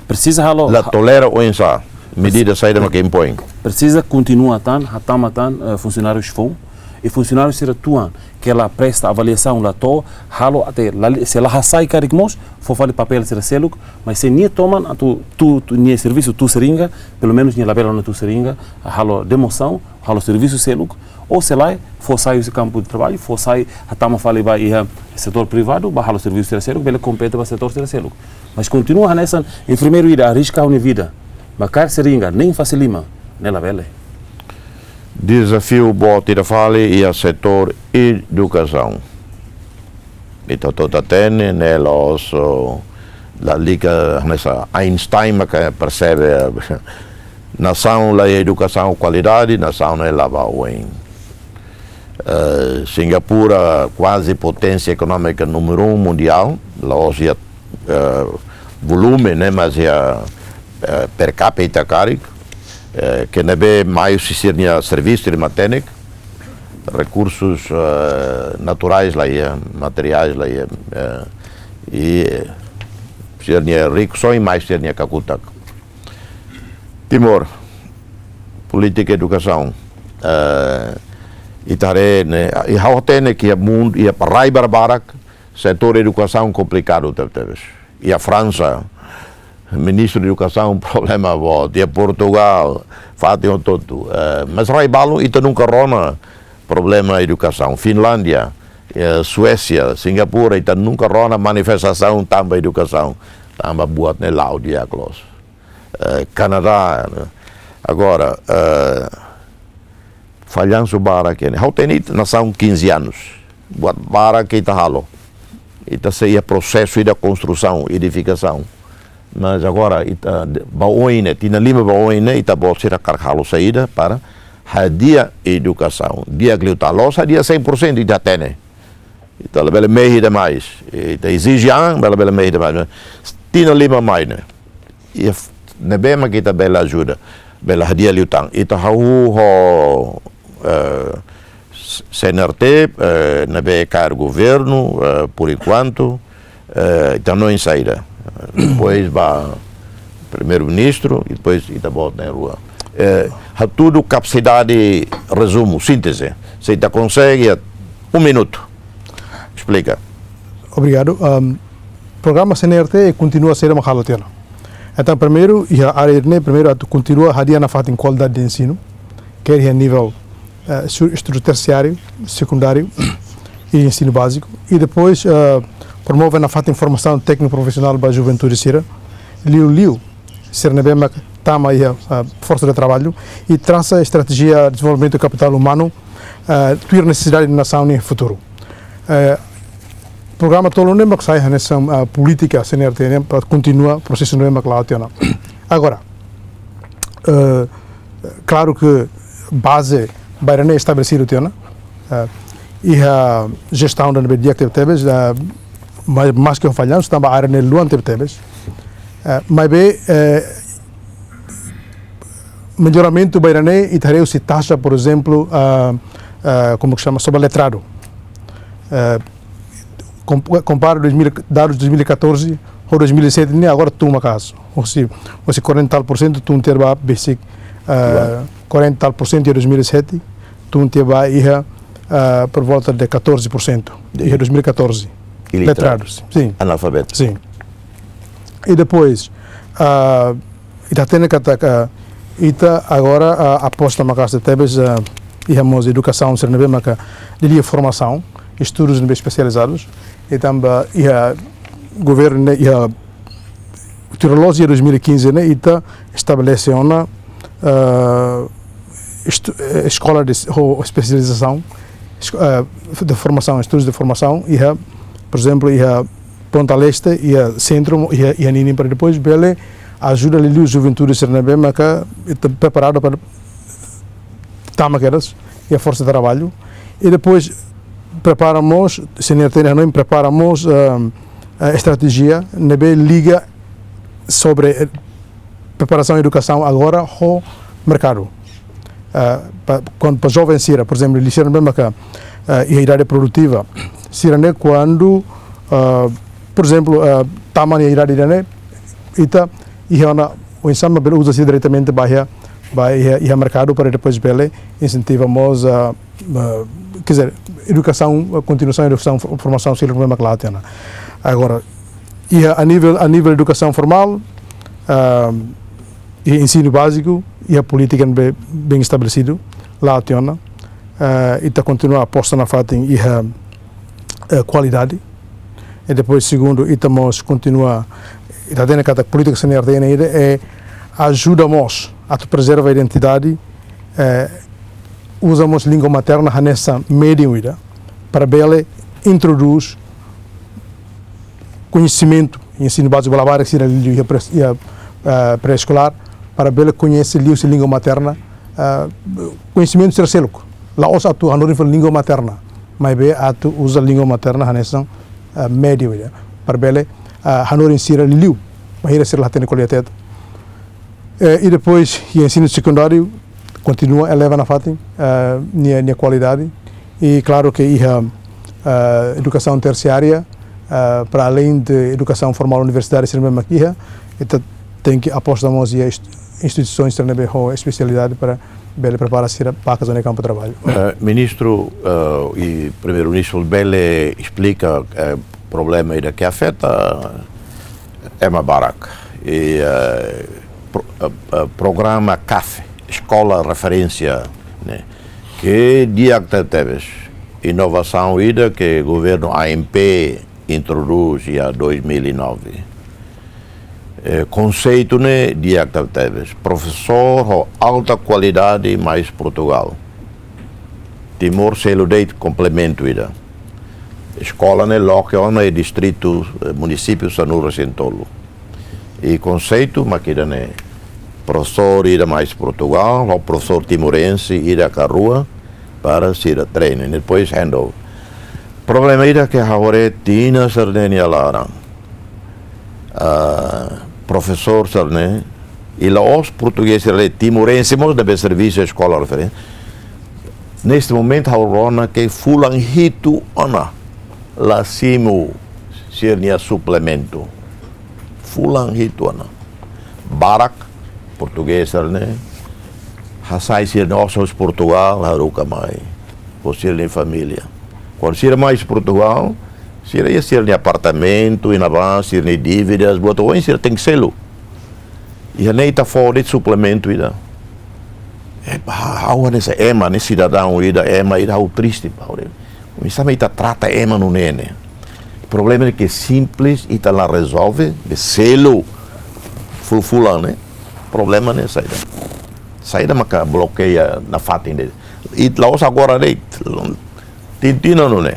Presiza halo La ha- tolera oinsá, medida saida mak impoin. Presiza kontinua tan, hatama tan, eh, funsionárius foun. I funsionárius sira tuan, ke la presta avaliasaun la to'o, halo até la li-, se la hasai karik mós, fó fali papél sira seluk, mas se nia toman atu tun, tun, nia servisu tun seringa, pelumenus nia labele ona tun seringa, halo demosaun, halo servisu seluk, ou se lae, fó sai husi kampu de traballu, fó sai hatama fali ba iha setór privadu, ba halo servisu sira seluk, bele kompete ba setór sira seluk. Mas kontinua hanesan enfermeiru ida arriska ha'u-nia vida, ba kaer seringa, nein fase liman, ne'e labele. Dezafiu boot ida fali iha setór edukasaun. Ita hotu hatene, ne'e la'ós, o, lalika hanesan Einstein maka persebe. Nasaun la iha edukasaun kualidade, nasaun ne'e la bá oin. Eh, Singapura kuaze poténsia ekonómika númeru um mundiál, la'ós iha, eh, volume, ne'e, mas iha, eh, per capita karik, eh, ke ne'ebé mai husi sira-nia servisu ida matenek, rekursus, eh, naturais la iha, materiais la iha, eh, i, eh, sira-nia rikusoin mai sira-nia kakutak. Timor, polítika edukasaun, eh, ita haree ne'e, i ha'u hatene ke iha mundu, iha rai barbarak, setór edukasaun komplikadu tebetebes. Iha Fransa, ministru edukasaun problema boot, iha Portugal, fatin hotu-hotu. Eh, mas rai balun ita nunka rona problema edukasaun. Finlándia, eh, Suésia, Singapura, ita nunka rona manifestasaun tanba edukasaun, tanba buat ne'e la'o di'ak loos. Eh, Kanadá, ne'e. Agora, eh, fallansu barak ne'e. Ha'u hatene ita nasaun quinze anos. Buat barak ke ita halo. Ita sei iha prosesu ida konstrusaun, edifikasaun. Mas agora, ita de-, ba oin ne'e, tinan lima ba oin ne'e, ita-boot sira hakarak halo saida para hadi'a edukasaun. Di'ak liután, la'ós hadi'a cem por cento, ita hatene. Ita labele mehi demais. Ita ezije an, bele, bele mehi demais. Tinan lima mai ne'e. Iha f-, ne'ebé mak ita bele ajuda. Bele hadi'a liután. Ita hahú ho, eh, s-, C N R T, eh, ne'ebé kaer governu, eh, por enquanto, eh, ita hanoin saida. Depois ba primeiru-ministru, i depois ita-boot na'in-rua. Eh, hatudu kapasidade, rezumu, sínteze. Se ita konsege, um minuto. Esplika. Obrigadu. Ahm, programa C N R T kontinua saida mak halo tiha ona. Entaun, primeiru, iha área ne'e, primeiru, atu kontinua hadi'a nafatin kualidade de ensinu, ker iha nivel, eh, su-, estudu tersiáriu, sekundáriu i ensinu báziku. I depois, eh, promove nafatin formasaun tékniku profisionál ba juventude sira, liuliu sira ne'ebé mak tama iha, ah, forsa de traballu, i trasa estratéjia dezenvolvimentu kapitál umanu, ah, tuir nesesidade nasaun nia futuru. Eh, programa tolu ne'e mak sai hanesan, ah, polítika C N R T ne'e para kontinua prosesu ne'e mak la'o tiha ona. Agora, eh, klaru ke baze bainhira ne'e estabelesidu tiha ona, eh, iha jestaun ida ne'ebé di'ak tebetebes, eh, mas, maske ho fallansu, tanba área ne'e luan tebetebes. Eh, maibé, eh, melloramentu bainhira ne'e, ita haree husi taxa, por ezemplu, ah, ah, como que chama, sobre letradu. Eh, kom-, kompara dois mil, dadus dois mil e catorze ho dois mil e sete ne'e, agora tun maka'as. Husi, husi quarenta tal por cento tun tiha ba besik, eh, quarenta tal por cento iha dois mil e sete, tun tiha ba iha, eh, por volta de catorze por cento. De iha dois mil e catorze. Iliteradu. Letradus, sin. Analfabetu. Sin. I depois, ah, ita hatene katak ita agora, ah, aposta maka'as tebes, ah, iha mós edukasaun sira ne'ebé maka liuliu formasaun, estudus ne'ebé espesializadus, i tanba iha governu ne'e, iha tinan loloos iha dois mil e quinze ne'e, ita estabelese ona, ah, estu-, eh, eskola de, ho espesializasaun, esko-, eh, de formasaun, estudus de formasaun, iha, por ezemplu, iha Ponta Leste, iha sentru, iha, iha ninin, para depois bele ajuda liuliu juventude sira ne'ebé maka ita preparadu para tama kedas iha forsa de traballu. I depois prepara mós, C N R T ne'e hanoin prepara mós, ehm, eh, estratéjia ne'ebé liga sobre, eh, preparasaun edukasaun agora ho merkadu. Ah, pa, kuandu pa joven sira, por ezemplu, liu sira ne'ebé maka, ah, iha idade produtiva, sira ne'e kuandu, ah, por ezemplu, ah, tama iha idade ida-ne'e, ita iha ona oinsá mak bele uza sira diretamente ba iha, ba iha, iha merkadu para depois bele insentiva mós, ah, ah, quer dizer, edukasaun, ah, kontinuasaun edukasaun, for-, formasaun sira ne'ebé mak la'o tiha ona. Agora, iha a nível, a nível edukasaun formál, ah, iha ensinu báziku, iha polítika ne'ebé bem estabelesidu, la'o tiha ona, ah, ita kontinua aposta nafatin iha, eh, kualidade. I depois, segundu, ita mós kontinua, ita hatene katak polítika C N R T ne'e ida, eh, ajuda mós atu prezerva identidade, eh, uza mós língua materna hanesan médiu ida para bele introdús koñesimentu, ensinu báziku ba labarik sira liu iha pré, iha, eh, pré-eskolár, para bele koñese liuhusi língua materna, eh, koñesimentu sira seluk. La'ós atu hanorin fali língua materna, maibé atu uza língua materna hanesan, ah, médiu ida para bele, ah, hanorin sira liuliu bainhira sira la hatene ko'alia Tete. Eh, i depois, iha ensinu sekundáriu, kontinua eleva nafatin, eh, nia, nia kualidade. I klaru ke iha, eh, edukasaun tersiária, eh, para aleinde edukasaun formál universitária, sira ne'ebé mak iha, ita tenke aposta mós iha inst-, instituisoens sira ne'ebé ho espesialidade para bele prepara sira ba kazu ne'e kampu traballu. Eh, Ministru, eh, i Primeiru-Ministru bele esplika, eh, problema ida ke afeta ema barak. I, eh, pro-, eh, eh, programa kafe, Eskola Referénsia, ne'e, ke di'ak tebetebes. Inovasaun ida ke governu A M P introdús iha dois mil e nove. Eh, konseitu ne'e di'ak tebetebes. Profesór ho alta kualidade mai husi Portugal. Timor selu de'it komplementu ida. Eskola ne'e loke ona iha distritu, eh, munisípiu sanulu-resin-tolu. I konseitu mak ida-ne'e. Profesór ida mai husi Portugal, ho profesór timorense ida ka rua, para sira treinu. I depois handover. Problema ida ke ha'u haree tinan sira-ne'e nia laran. Ah, profesór sira-ne'e, i la'ós portugés sira-ne'e, timorense mós ne'ebé servisu eskola referénsia. Neste momento, ha'u rona ke fulan hitu ona la simu sira-nia suplementu. Fulan hitu ona. Barak, portugés sira-ne'e, hasai sira-nia osan husi Portugal, haruka mai. Ho sira-nia família. Kuandu sira mai husi Portugal, sira iha sira-nia apartamentu, iha ne'ebá, sira-nia dívidas, buat oin sira tenke selu. Iha ne'e ita fó de'it suplementu ida. Eh, ha-, ha'u hanesan ema ne'e, sidadaun ida, ema ida, ha'u triste, ha'u de. Oinsá mak ita trata ema nune'e ne'e. Problema ne'e ke simples, ita la rezolve, be selu fulan-fulan ne'e. Problema ne'e saida. Saida maka blokeia nafatin de'it. I la'ós agora de'it. Tinan-tinan nune'e.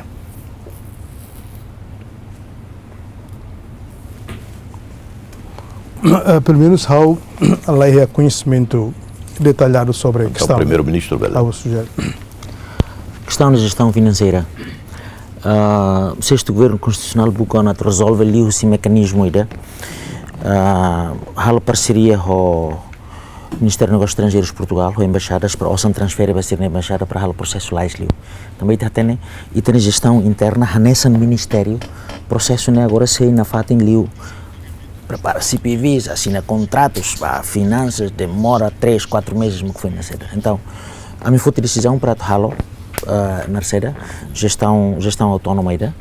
Eh, pelumenus ha'u la iha koñesimentu detalladu sobre. Entaun, kestaun. Primeiru-Ministru, bele. Ha'u sujere. Kestaun de jestaun finanseira. Ah, sestu governu konstitusionál buka ona atu rezolve liuhusi mekanizmu ida. Ah, halo parseria ho Ministériu Negósius Estranjeirus Portugal, ho embaixadas para osan transfere ba sira-nia embaixada para halo prosesu lais liu. Tanba ita hatene, ita-nia jestaun interna hanesan ministériu, prosesu ne'e agora sei nafatin liu. Prepara C P Vs, asina kontratus, ba finansas, demora três, quatro meses, mak foin na seda. Entaun, ami foti desizaun para atu halo, eh, na seda, jestaun, jestaun autónoma ida.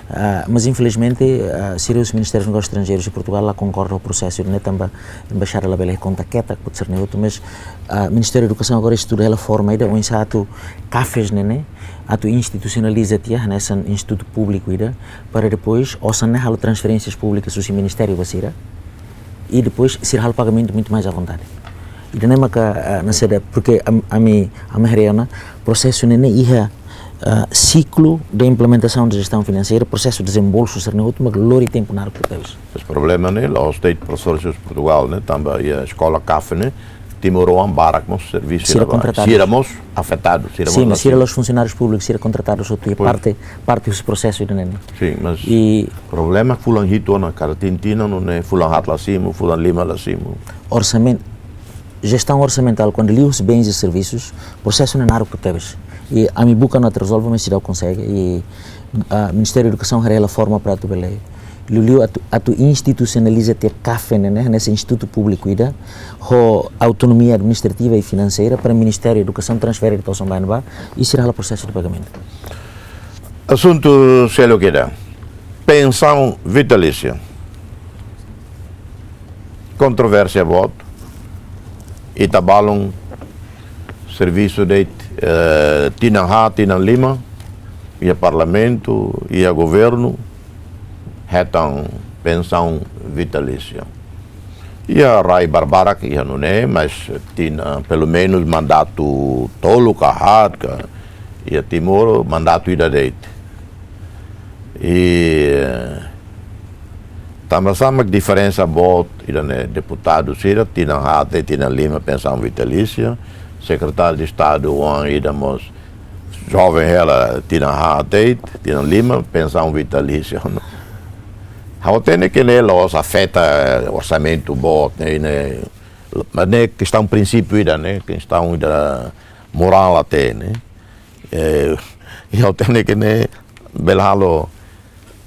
Ah, mas infelizmente, ah, sira husi Ministériu Negósius Estranjeirus de Portugal la konkorda ho prosesu ne'e tanba embaixada labele konta ketak, buat sira-ne'e hotu, mas, ah, Ministériu Edukasaun agora estuda hela forma ida oinsá atu kafes ne'e ne'e atu institusionaliza tiha hanesan institutu públiku ida, para depois osan ne'e halo transferénsias públikas husi ministériu ba sira. I depois sira halo pagamentu muito mais à vontade. Ida-ne'e maka, ah, na seda, porque am-, ami, ami haree ona prosesu ne'e ne'e iha, ah, ciclo de implementação de gestão financeira, prosesu dezembolsu sira-ne'e hotu mak lori tempu naruk tebes. Mas problema ne'e, la'ós de'it profesór husi Portugal, ne'e, tanba iha eskola kafe ne'e, timoroan barak mós servisu sira ne'ebá. Kontratadu. Sira mós afetadu, sira mós. Sin, mas sira la'ós funsionárius públikus, sira kontratadu hotu, parte, parte husi prosesu ida-ne'e ne'e. Sin, mas problema fulan hitu ona, kada tinan-tinan nune'e, fulan haat la simu, fulan lima la simu. Orsamen-, jestaun orsamentál, kuandu liuhusi bens e servisus, prosesu ne'e naruk tebes. I ami buka ona atu rezolve, mas seidauk konsege. I, ah, Ministériu Edukasaun haree hela forma para atu bele. Liuliu atu, atu institusionaliza tiha kafe ne'e ne'e, hanesan institutu públiku ida, ho autonomia administrativa i finanseira para Ministériu Edukasaun transfere de'it osan ba ne'ebá, i sira halo prosesu de pagamentu. Asuntu seluk ida. Pensaun vitalísia. Kontrovérsia boot. Ita balun servisu de'it, eh, tinan haat, tinan lima, iha parlamentu, iha governu, hetan pensaun vitalísia. Iha rai barbarak iha nune'e, mas tinan, pelumenus mandatu tolu ka haat ka, iha Timor mandatu ida de'it. I, eh, tanba sá mak diferensa boot ida-ne'e, deputadu sira tinan haat, tinan lima pensaun vitalísia, sekretáriu de Estadu oan ida mós, joven hela tinan haat de'it, tinan lima, pensaun vitalísia, no? Ha'u hatene ke ne'e la'ós afeta orsamentu boot, ne'e, ne'e, mas ne'e kestaun prinsípiu ida, ne'e, kestaun ida morál até, ne'e. Eh, i ha'u hatene ke ne'e bele halo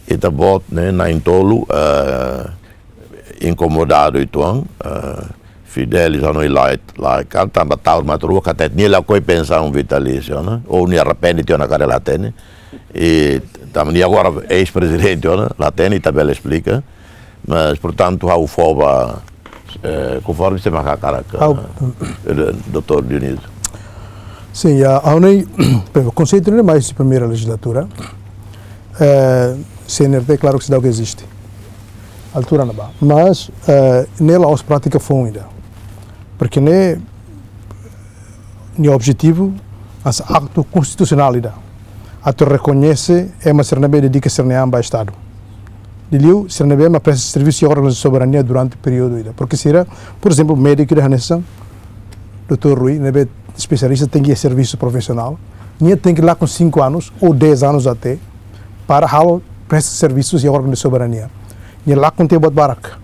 ita-boot, ne'e, na'in-tolu, eh, inkomodadu uitoan, eh, Fidelis hanoin lae, lae, kan tanba ta'uk mak rua katak nia lakohi pensaun vitalísia, ne'e? Ou nia arrepende tiha ona karik la hatene. I tanba nia agora eis-prezidente ona, la hatene, ita bele esplika. Mas, portantu, ha'u fó ba, eh, konforme sé mak hakarak, ha'u, eh, doutór Dionísio. Sin, ya, ha'u-nia, pe-, konseitu ne'e mai husi primeira lejizlatura. Eh, C N R T, klaru ke seidauk eziste. Altura ne'ebá. Mas, eh, ne'e la'ós prátika foun ida. Porke ne'e, nia objetivu, hanesan aktu konstitusionál ida. Atu rekoñese ema sira ne'ebé dedika sira-nia an ba Estadu. Liuliu, sira ne'ebé mak presta servisu iha órgaun de soberania durante períodu ida. Porke sira, por ezemplu, médiku ida hanesan doutór Rui, ne'ebé espesialista tenke iha servisu profisionál. Nia tenke lakon cinco anos ou dez anos até para halo presta servisus iha órgaun de soberania. Nia lakon tiha buat barak.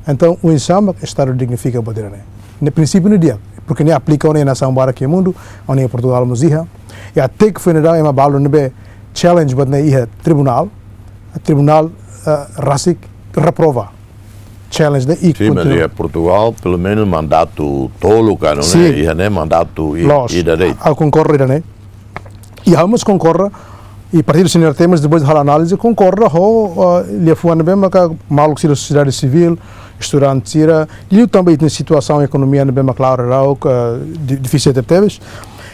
Entaun, oinsá mak Estadu dignifika buat ida-ne'e? Ne'e prinsípiu ne'e di'ak, porke nia aplika ona iha nasaun barak iha mundu, ona iha Portugál mós iha. I até ke foin daudaun ema balu ne'ebé challenge buat ne'e iha tribunál, tribunál, eh, rasik reprova challenge ne'e i... Sin, mas kontinua. Iha Portugál, pelumenus mandatu tolu kan, ne'e? Sin. Iha ne'e mandatu i-, loos, ida de'it. Ha'u konkorda ida-ne'e. I ha'u mós konkorda, i partidu C N R T mós depois de halo análize konkorda ho, ah, liafuan ne'ebé maka maluk sira sosiedade sivíl, estudante sira, liu tanba ita-nia situasaun ekonomia ne'ebé mak klaru daudauk, ah, di-, difisil tebetebes.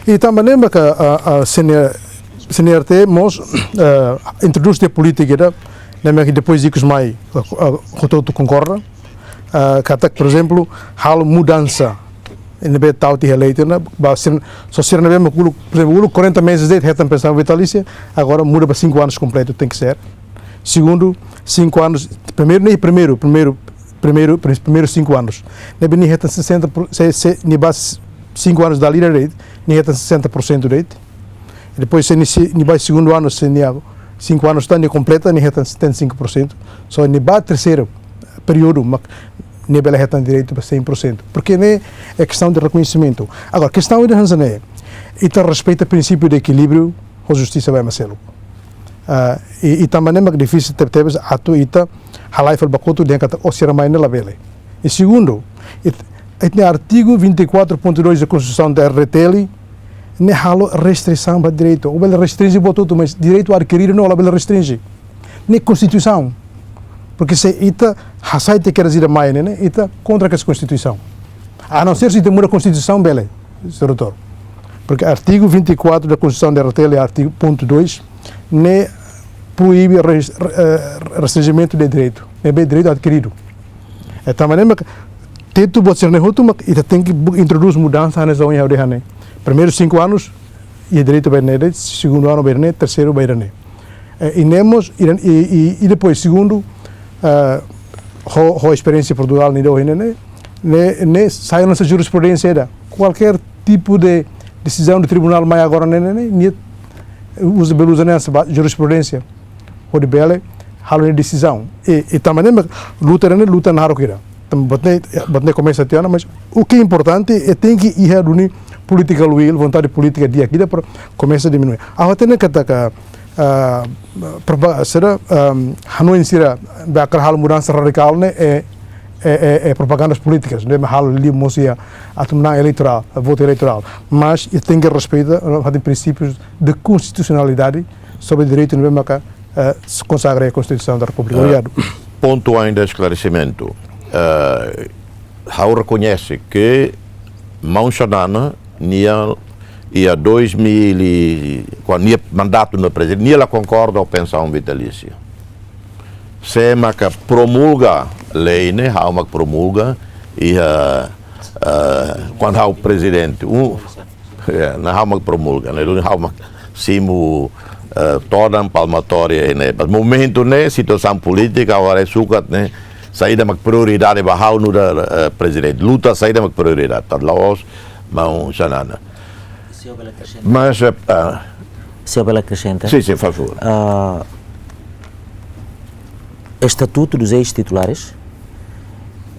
I tanba ne'e maka, ah, ah, C N R, C N R T mós, ah, introdús tiha polítika ida, ne'ebé maka depois ikus mai, ah, ah, hotu-hotu konkorda, ah, katak, por ezemplu, halo mudansa ne'ebé tau tiha lei tiha ona, ba sira, só sira ne'ebé mak uluk, por ezemplu, uluk quarenta meses de'it hetan pensaun vitalísia, agora muda ba cinco anos kompletu tenke ser. Segundu, cinco anos, primeiru, ne'e primeiru, primeiru, primeiru, pri-, primeiru cinco anos. Ne'ebé nia hetan sessenta por, se, se, nia ba cinco anos dala ida de'it, nia hetan sessenta por cento de'it. Depois, se nia, se nia ba segundu anu, se nia cinco anos tan, nia kompleta, nia hetan setenta e cinco por cento. Só nia ba terseiru períodu, mak nia bele hetan direitu ba cem por cento. Porke ne'e kestaun de rekoñesimentu. Agora, kestaun ida hanesan ne'e, ita respeita prinsípiu de ekilíbriu, ho justisa ba ema seluk. Ah, i, i tanba ne'e mak difisil tebetebes atu ita halai fali ba kotuk dehan katak, ó, sira mai ne'e labele. I segundu, it-, ita-nia artigu vinte e quatro ponto dois da Konstituisaun da R D T L, ne'e halo restrisaun ba direitu. Ó bele restrinje buat hotu, mas direitu adkiridu ne'e ó labele restrinje. Ne'e Konstituisaun. Porke se ita hasai tiha kedas ida mai ne'e, ne'e ita kontra kedas Konstituisaun. A não ser se ita muda Konstituisaun, bele, señór doutór. Porke artigu vinte e quatro da Konstituisaun da R D T L, artigu ponto dois, ne'e proibe res-, re-, eh, restrinjimentu de direitu. Ne'ebé direitu adkiridu. Entaun, maneira mak, tetu buat sira-ne'e hotu mak ita tenke bu-, introdús mudansa hanesan ohin ha'u dehan ne'e. Primeiru cinco anos, iha direitu ba ida-ne'e, segundu anu ba ida-ne'e, terseiru ba ida-ne'e. Eh, i ne'e mós, i, i, i, i depois, segundu, eh, ho, ho esperiénsia Portugál nia ida ohin ne'e, ne'e, ne'e sai hanesan jurisprudénsia ida. Kualkér tipu de desizaun de tribunál mai agora ne'e, ne'e, ne'e, nia uza, bele uza ne'e hanesan ba-, jurisprudénsia hodi bele halo nia desizaun. I, i tanba ne'e mak luta ne'e luta naruk ida. Tanba buat ne'e, buat ne'e komesa tiha ona, mas o que é importante é tenke iha duni political will, vontade polítika di'ak ida para komesa diminui. Ha'u hatene katak, ah, propa-, sira, ah, hanoin sira ba hakarak halo mudansa radikál ne'e, é, é, é, é propagandas políticas, ne'e halo liu mós iha atu manán eleitorál, votu eleitorál. Mas ita tenke respeita, ah, prinsípius de konstitusionalidade, sobre direitu ne'ebé maka, eh, konsagra iha Konstituisaun da Repúblika. Eh, obrigadu. Pontu ainda esklaresimentu. Eh, ha'u rekoñese ke maun Xanana nia, iha dois mil e, kuandu nia mandatu no prezidente, nia la konkorda ho pensaun vitalísia. Sé maka promulga lei ne'e, ha'u mak promulga, iha, eh, kuandu ha'u prezidente. Um, Ya, ne'e ha'u mak promulga, ne'e duni ha'u mak simu, eh, todan palmatória ne'e. Mas momentu ne'e, situasaun polítika, agora é sukat ne'e, saida mak prioridade ba ha'u nu'udar, eh, prezidente. Luta saida mak prioridade, tanba la'ós maun Xanana. Mas, eh, ah, Se eu bela acrescenta. Sim, sim, faz favor. Ah, Estatuto dos ex-titulares,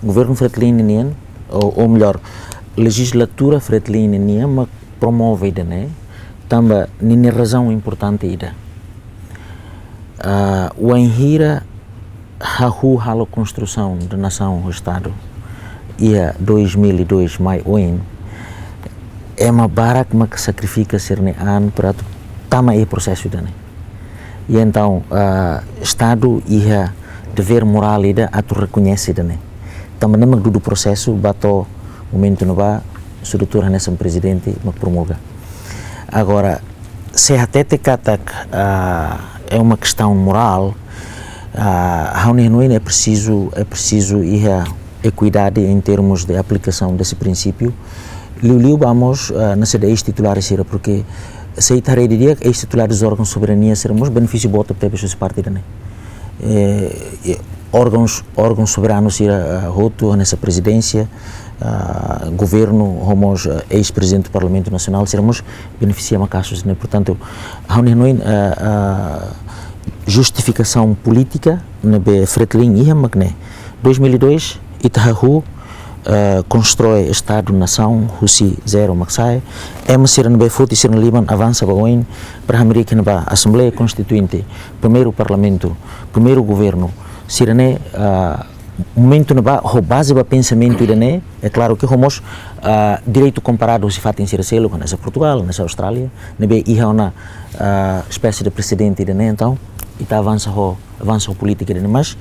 governu Fretilin nian, ou, ou melhor, lejislatura Fretilin nian, mak promove ida-ne'e, tanba ninia razaun importante ida. Ah, wainhira hahú halo konstrusaun de nasaun ho Estadu iha dois mil e dois mai oin, ema barak mak sakrifika sira-nia an para atu tama iha prosesu ida-ne'e. I entaun, ah, Estadu iha devér morál ida atu rekoñese ida-ne'e. Tanba ne'e mak dudu prosesu ba to'o momentu ne'ebá, sira tuur hanesan prezidente mak promulga. Agora, se hatete katak, ah, é uma questão moral, ah, ha'u-nia hanoin é preciso, é preciso iha equidade em termos de aplicação desse princípio. Liuliu ba mós, ah, ne'e sira ex-titulares sira, porque se ita haree didi'ak, ex-titulares órgãos soberania sira mós benefísiu boot tebes husi parte ida-ne'e. Eh, eh, órgãos, órgãos soberanu sira, ah, hotu, hanesan prezidénsia, ah, governu, ho mós, ah, eis-prezidente do Parlamentu Nasionál, sira mós benefisia maka'as husi ne'e. Portantu, ha'u-nia hanoin, ah, ah, justifikasaun polítika ne'ebé Fretilin iha mak ne'e. Dois mil e dois, ita hahú, ah, konstrui Estadu nasaun husi zero mak sa'e. Ema sira ne'ebé foti sira-nia liman avansa ba oin, para hamriik iha ne'ebá Asembleia Konstituinte, primeiru Parlamentu, primeiru Governu, sira-ne'e, ah, momentu ne'ebá, ho baze ba pensamentu ida-ne'e, é klaru ke ho mós, ah, direitu komparadu husi fatin sira seluk, hanesan Portugál, hanesan Austrália, ne'ebé iha ona, ah, espésie de presedente ida-ne'e, entaun, ita avansa ho, avansa ho polítika ida-ne'e, mas,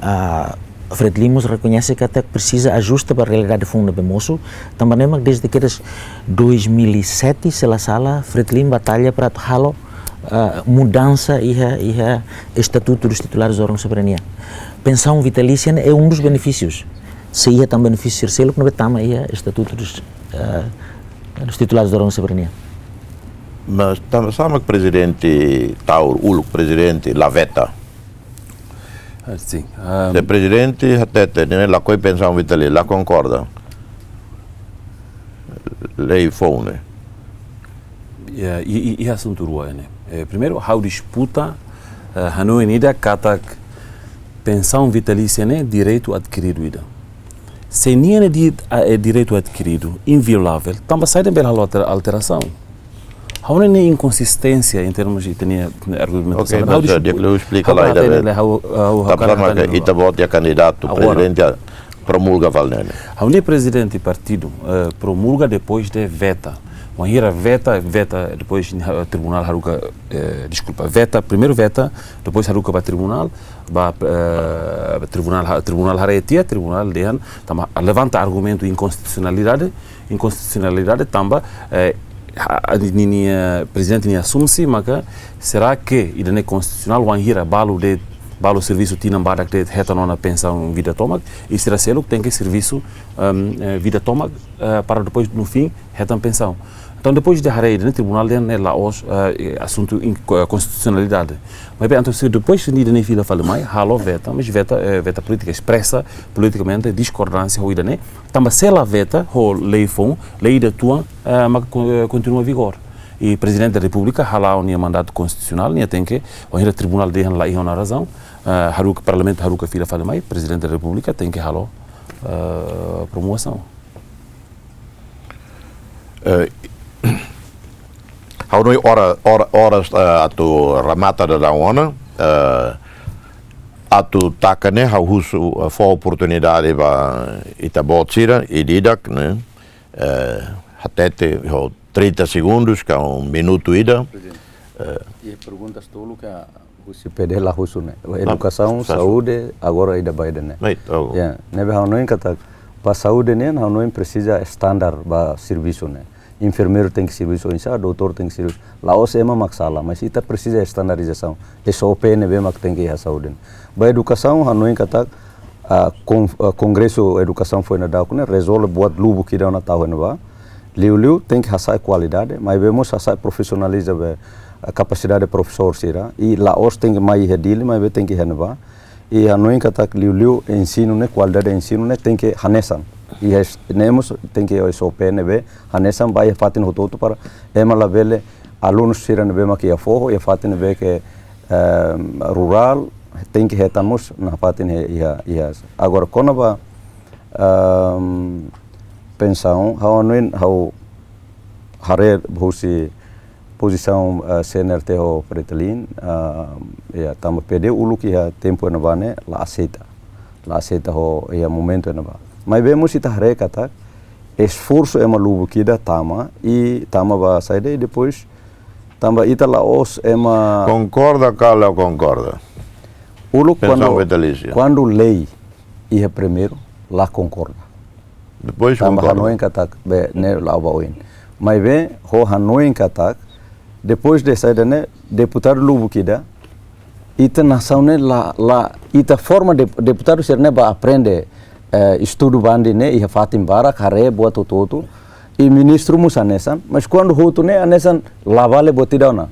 ah, Fretilin mós rekoñese katak presiza ajusta ba realidade foun ne'ebé mosu, tanba ne'e mak desde kedas dois mil e sete, se la sala, Fretilin batalla para atu halo, ah, mudansa iha, iha Estatuto dos Titulares dos Órgãos de Soberania. Pensaun vitalísia ne'e é um dos benefísios. Se iha tan benefísiu sira seluk ne'ebé tama iha Estatuto dos, ah, dos Titulares dos Órgãos de Soberania. Mas tanba sá mak prezidente Taur, uluk prezidente la veta? Ah, sim. Ah, se prezidente hatete, ne'e lakohi pensaun vitalísia, la konkorda. Lei foun ne'e. Ya, i, i, i asuntu rua ne'e. Eh, primeiru, ha'u disputa, eh, hanoin ida katak pensaun vitalísia ne'e direitu adkiridu ida. Se nia ne'e di-, a, é direitu adkiridu, inviolável, tanba saida bele halo alter-, alterasaun? Ha'u hanoin ne'e inkonsisténsia em termos de ita-nia argumentasaun. Ok, ha'u mas, eh, disputa, di'ak, esplika ha'u la ida hatene be. Ha'u, ha'u, ha'u Tanba sá mak ita-boot iha kandidatu, agora, prezidente promulga fali ne'e. Ha'u-nia prezidente partidu, eh, promulga depois de veta. Wainhira veta, veta, depois, eh, tribunál haruka, eh, deskulpa, veta, primeiru veta, depois haruka ba tribunál, ba, eh, tribunál ha-, tribunál haree tiha, tribunál dehan, tanba levanta argumentu inkonstitusionalidade, inkonstitusionalidade tanba, eh, ha-, ni-, ni-, eh, prezidente nia asumsi maka, será que ida-ne'e konstitusionál wainhira balu de'it, balu servisu tinan badak de'it hetan ona pensaun vida tomak, i sira seluk tenke servisu, ehm, eh, vida tomak, eh, para depois, no fim, hetan pensaun. Entaun, depois de haree ida-ne'e, tribunál dehan ne'e la'ós, eh, asuntu in-, ko-, konstitusionalidade. Maibé, entaun, se depois ida-ne'e fila fali mai, halo veta, mas veta, eh, veta polítika, espresa politikamente diskordánsia ho ida-ne'e, tanba se la veta ho lei foun, lei ida tuan, eh, mak ko-, eh, kontinua vigor. I Prezidente da Repúblika hala'o nia mandatu konstitusionál, nia tenke, wainhira tribunál dehan la iha ona razaun, eh, haruka, Parlamentu haruka fila fali mai, Prezidente da Repúblika tenke halo, eh, promulgasaun. Eh, ha'u hanoin ora, ora, oras, eh, atu remata daudaun ona, eh, atu taka ne'e, ha'u husu, eh, fó oportunidade ba ita-boot sira, ida-idak ne'e, eh, hatete ho trinta segundos, ka um minutu ida. Prezidente. Eh. I perguntas tolu ka husi P D la husu ne'e. Edukasaun, sa- saúde, agora ida ba ida-ne'e. Right, oh. Ya, ne'ebé ha'u hanoin katak, ba saúde ne'e, ha'u hanoin presiza standar ba servisu ne'e. Enfermeiru tenke servisu oinsá, doutór tenke servisu. La'ós ema mak sala, mas ita presiza standardizasaun. S O P ne'ebé mak tenke iha saúde ne'e. Ba edukasaun, ha'u hanoin katak, ah, kon-, ah, Kongresu Edukasaun foin daudauk ne'e, rezolve buat lubuk ida ona tau iha ne'ebá. Liuliu tenke hasa'e kualidade, maibé mós hasa'e profisionaliza be, eh, kapasidade profesór sira. I la'ós tenke mai iha Dili, maibé tenke iha ne'ebá. I ha'u hanoin katak liuliu ensinu ne'e, kualidade ensinu ne'e tenke hanesan. Iha es-, ne'e mós tenke iha S O P ne'ebé hanesan ba iha fatin hotu-hotu para ema labele, alunu sira ne'ebé mak iha foho, iha fatin ne'ebé ke, ehm, rurál, tenke hetan mós nafatin iha, iha, iha. Agora, kona-ba, ehm, pensaun, ha'u hanoin, ha'u haree husi pozisaun, eh, C N R T ho Fretilin, eh, ya, tanba P D uluk iha tempu ne'ebá ne'e la aseita. La aseita ho iha momentu ne'ebá. Maibé mós ita haree katak esforsu ema lubuk ida tama, i tama ba saida, i depois tanba ita la'ós ema. Konkorda ka la konkorda? Uluk Pensaun kuandu, vitalísia. Kuandu lei iha primeiru, la konkorda. Depois tanba konkorda. Hanoin katak be ne'e la'o ba oin. Maibé, ho hanoin katak, depois de saida ne'e, deputadu lubuk ida, ita nasaun ne'e la, la, ita forma de, deputadu sira ne'e ba aprende, eh, estudu bandi ne'e, iha fatin barak, haree buat hotu-hotu, i ministru mós hanesan, mas kuandu hotu ne'e, hanesan la vale buat ida ona.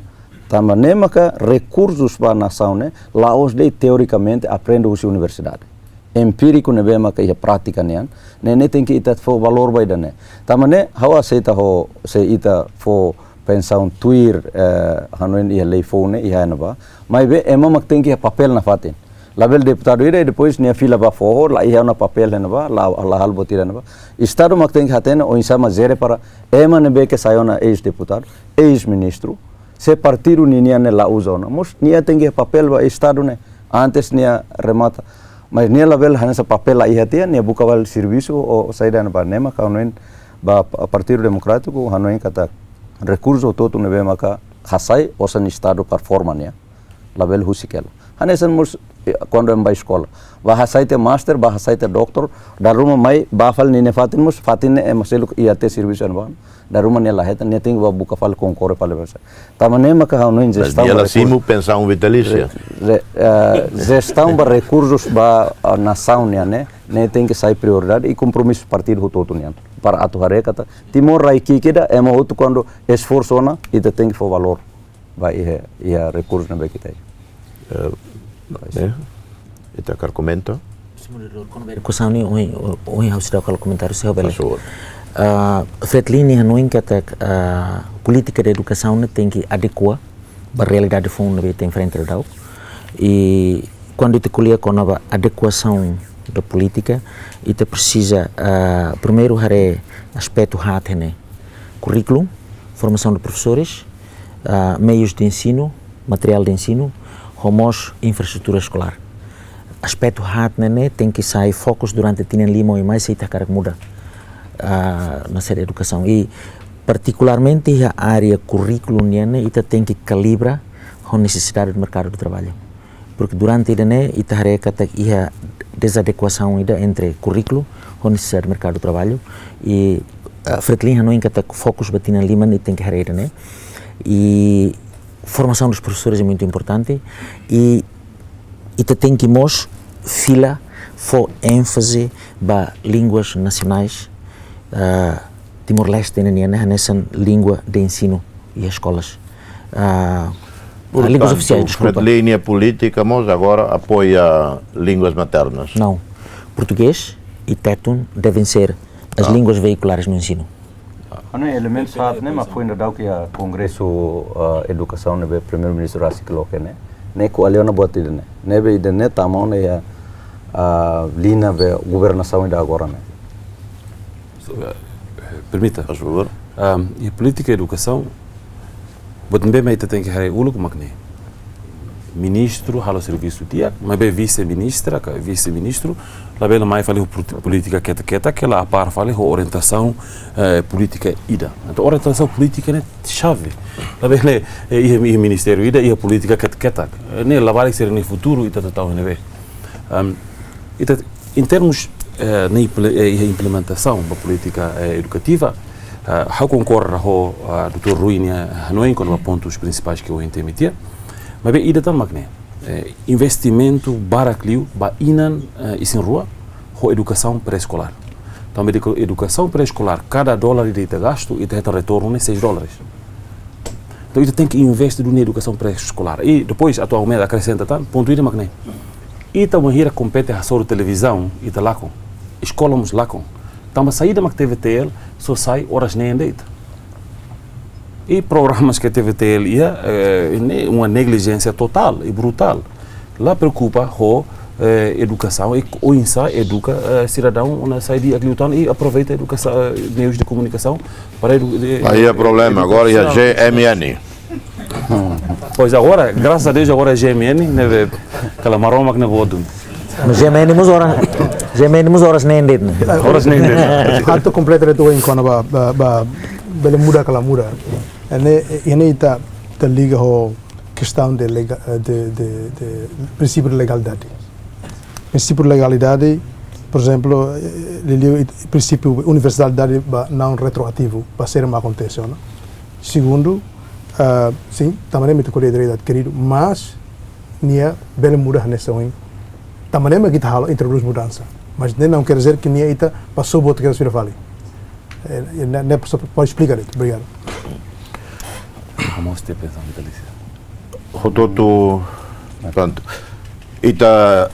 Tanba ne'e maka rekursus ba nasaun ne'e, la'ós de'it teorikamente aprende husi universidade. Empíriku ne'ebé maka iha prátika nian, ne'e, ne'e tenke ita fó valór ba ida-ne'e. Tanba ne'e, ha'u aseita ho, se ita fó pensaun tuir, eh, hanoin iha lei foun ne'e, iha ne'ebá. Maibé, ema mak tenke iha papél nafatin. Labele deputadu ida, i depois nia fila ba foho, la iha ona papél ne'ebá, la, la halo buat ida ne'ebá. Estadu mak tenke hatene, oinsá mak jere para ema ne'ebé ke sai ona eis-deputadu, eis-ministru, se partidu ninian ne'e la uza ona. Mós nia tenke papél ba Estadu ne'e, antes nia remata. Mas nia labele hanesan papél la iha tiha, nia buka fali servisu, ou saida ne'ebá, ne'e mak ha'u hanoin ba pa-, Partidu Demokrátiku, hanoin katak rekursu hotu-hotu ne'ebé maka hasai, osan Estadu performa nian. Labele husik hela. Hanesan mós, eh, kuandu ema bá eskola. Bá hasai tiha master, bá hasai tiha doutor, dala ruma mai, bá fali ninia fatin mós, fatin ne'e ema seluk iha tiha servisu ne'ebá. Dala ruma nia la hetan, nia tenke bá buka fali konkorre fali ba saida. Tanba ne'e maka ha'u hanoin. Mas jestaun nia ba la rekursu. Simu pensaun vitalísia. Re-, re-, eh, jestaun ba rekursus ba, eh, nasaun nian ne'e, ne'e tenke sai prioridade i kompromisu partidu hotu-hotu nian. Para atu haree katak, Timor rai ki'ik ida, ema hotu kuandu esforsu ona, ita tenke fó valór ba iha, iha rekursu ne'ebé ke ita iha. Eh, eh, ita hakarak komenta? Señór Dor, kona-ba edukasaun ne'e, ohin, ohin ha'u seidauk halo komentáriu, se ha'u bele. Faz favor. Ah, Fretilin nia hanoin katak, ah, polítika edukasaun ne'e tenke adekua ba realidade foun ne'ebé ita enfrenta daudaun. I kuandu ita ko'alia kona-ba adekuasaun polítika, ita presiza, ah, primeiru haree aspetu haat ne'e. Kurríkulu, formasaun profesores, ah, meius de ensinu, materiál de ensinu, ho mós infraestrutura eskolár. Aspetu haat ne'e, ne'e tenke sai fokus durante tinan lima i mais se ita hakarak muda, ah, na sede edukasaun. I partikularmente iha área kurríkulu nian ne'e, ita tenke kalibra ho nesesidade do merkadu de traballu. Porke durante ida-ne'e, ita haree katak iha dezadekuasaun ida entre kurríkulu ho nesesidade merkadu traballu. I, ah, Fretilin hanoin katak fokus ba tinan lima ne'e tenke haree ida-ne'e. I formasaun dos profesores é muito importante. I ita tenke mós fila fó énfaze ba línguas nasionais, ah, Timor-Leste nian ne'e, hanesan língua de ensinu iha eskolas. Ah, ah, línguas ofisiais, deskulpa. Portantu, Fretilin nia polítika mós agora apoia línguas maternas? Não. Português e tétum devem ser as línguas veiculares no ensino. Ha'u hanoin elementu haat ne'e mak foin daudauk iha kongresu, ah, edukasaun ne'ebé Primeiru-Ministru rasik loke ne'e. Ne'e ko'alia ona buat ida-ne'e. Ne'ebé ida-ne'e tama ona iha, ah, liña be governasaun ida agora ne'e. So, eh, eh, permita. Faz favor. Ahm, iha polítika edukasaun, buat ne'ebé mak ita tenke haree uluk mak ne'e. Ministru halo servisu di'ak, maibé vise-ministra ka vise-ministru labele mai fali ho politi-, polítika ketak-ketak, ke la apár fali ho orientasaun, eh, polítika ida. Entaun, orientasaun polítika ne'e xave. Labele, eh, iha, iha ministériu ida, iha polítika ketak-ketak. Eh, ne'e labarik sira-nia futuru ita tau iha ne'ebé. Ahm, ita, em termos, eh, na imple-, eh, iha implementasaun ba polítika, eh, edukativa, eh, ha'u konkorda ho, ah, doutór Rui nia hanoin kona-ba pontus prinsipais ke ohin ita emitia. Maibé ida tan mak ne'e, eh, investimentu barak liu ba inan, eh, isin-rua ho edukasaun pré-eskolár. Tanba edu-, edukasaun pré-eskolár, kada dólar ida ita gastu, ita hetan retornu ne'e seis dólares. Entaun, ita tenke investe duni iha edukasaun pré-eskolár. I depois, atualmente, akresenta tan, pontu ida mak ne'e. Ita bainhira kompete hasoru televizaun, ita lakon. Eskola mós lakon. Tanba saida mak TVTL só sai oras neen de'it? I programas ke TVTL iha, eh, ne'e uma neglijénsia totál i brutál. La preokupa ho, eh, edukasaun, i oinsá eduka, eh, sidadaun ona sai di'ak liután i aproveita edukasaun, eh, meius de komunikasaun para edu-, de, Aí é problema, agora é edukasaun. G M N. Pois agora, graças a Deus, agora é G M N, ne'ebé, kala Maromak ne'e bodu. Mas G M N mós oras, G M N mós oras neen de'it, ne'e? Oras neen de'it. Atu kompleta de'it ohin kona-ba, ba, ba, bele muda ka la muda. Ne'e, ne'e ita, ita liga ho kestaun de lega-, de, de, de prinsípiu de legalidade. Prinsípiu de legalidade, por ezemplu, eh, liuliu it-, prinsípiu universalidade ba naun retroativu, ba saida mak akontese ona. Segundu, ah, sin, tanba ne'e mak ita ko'alia direitu adkiridu, mas nia bele muda hanesan ohin. Tanba ne'e mak ita halo introdús mudansa. Mas ne'e não quer dizer que nia ita pasou boot ke sira fali. Eh, eh, ne'e, ne'e só para esplika de'it. Obrigadu. Vamos ter pensão vitalícia. Hotu-hotu, prontu. Ita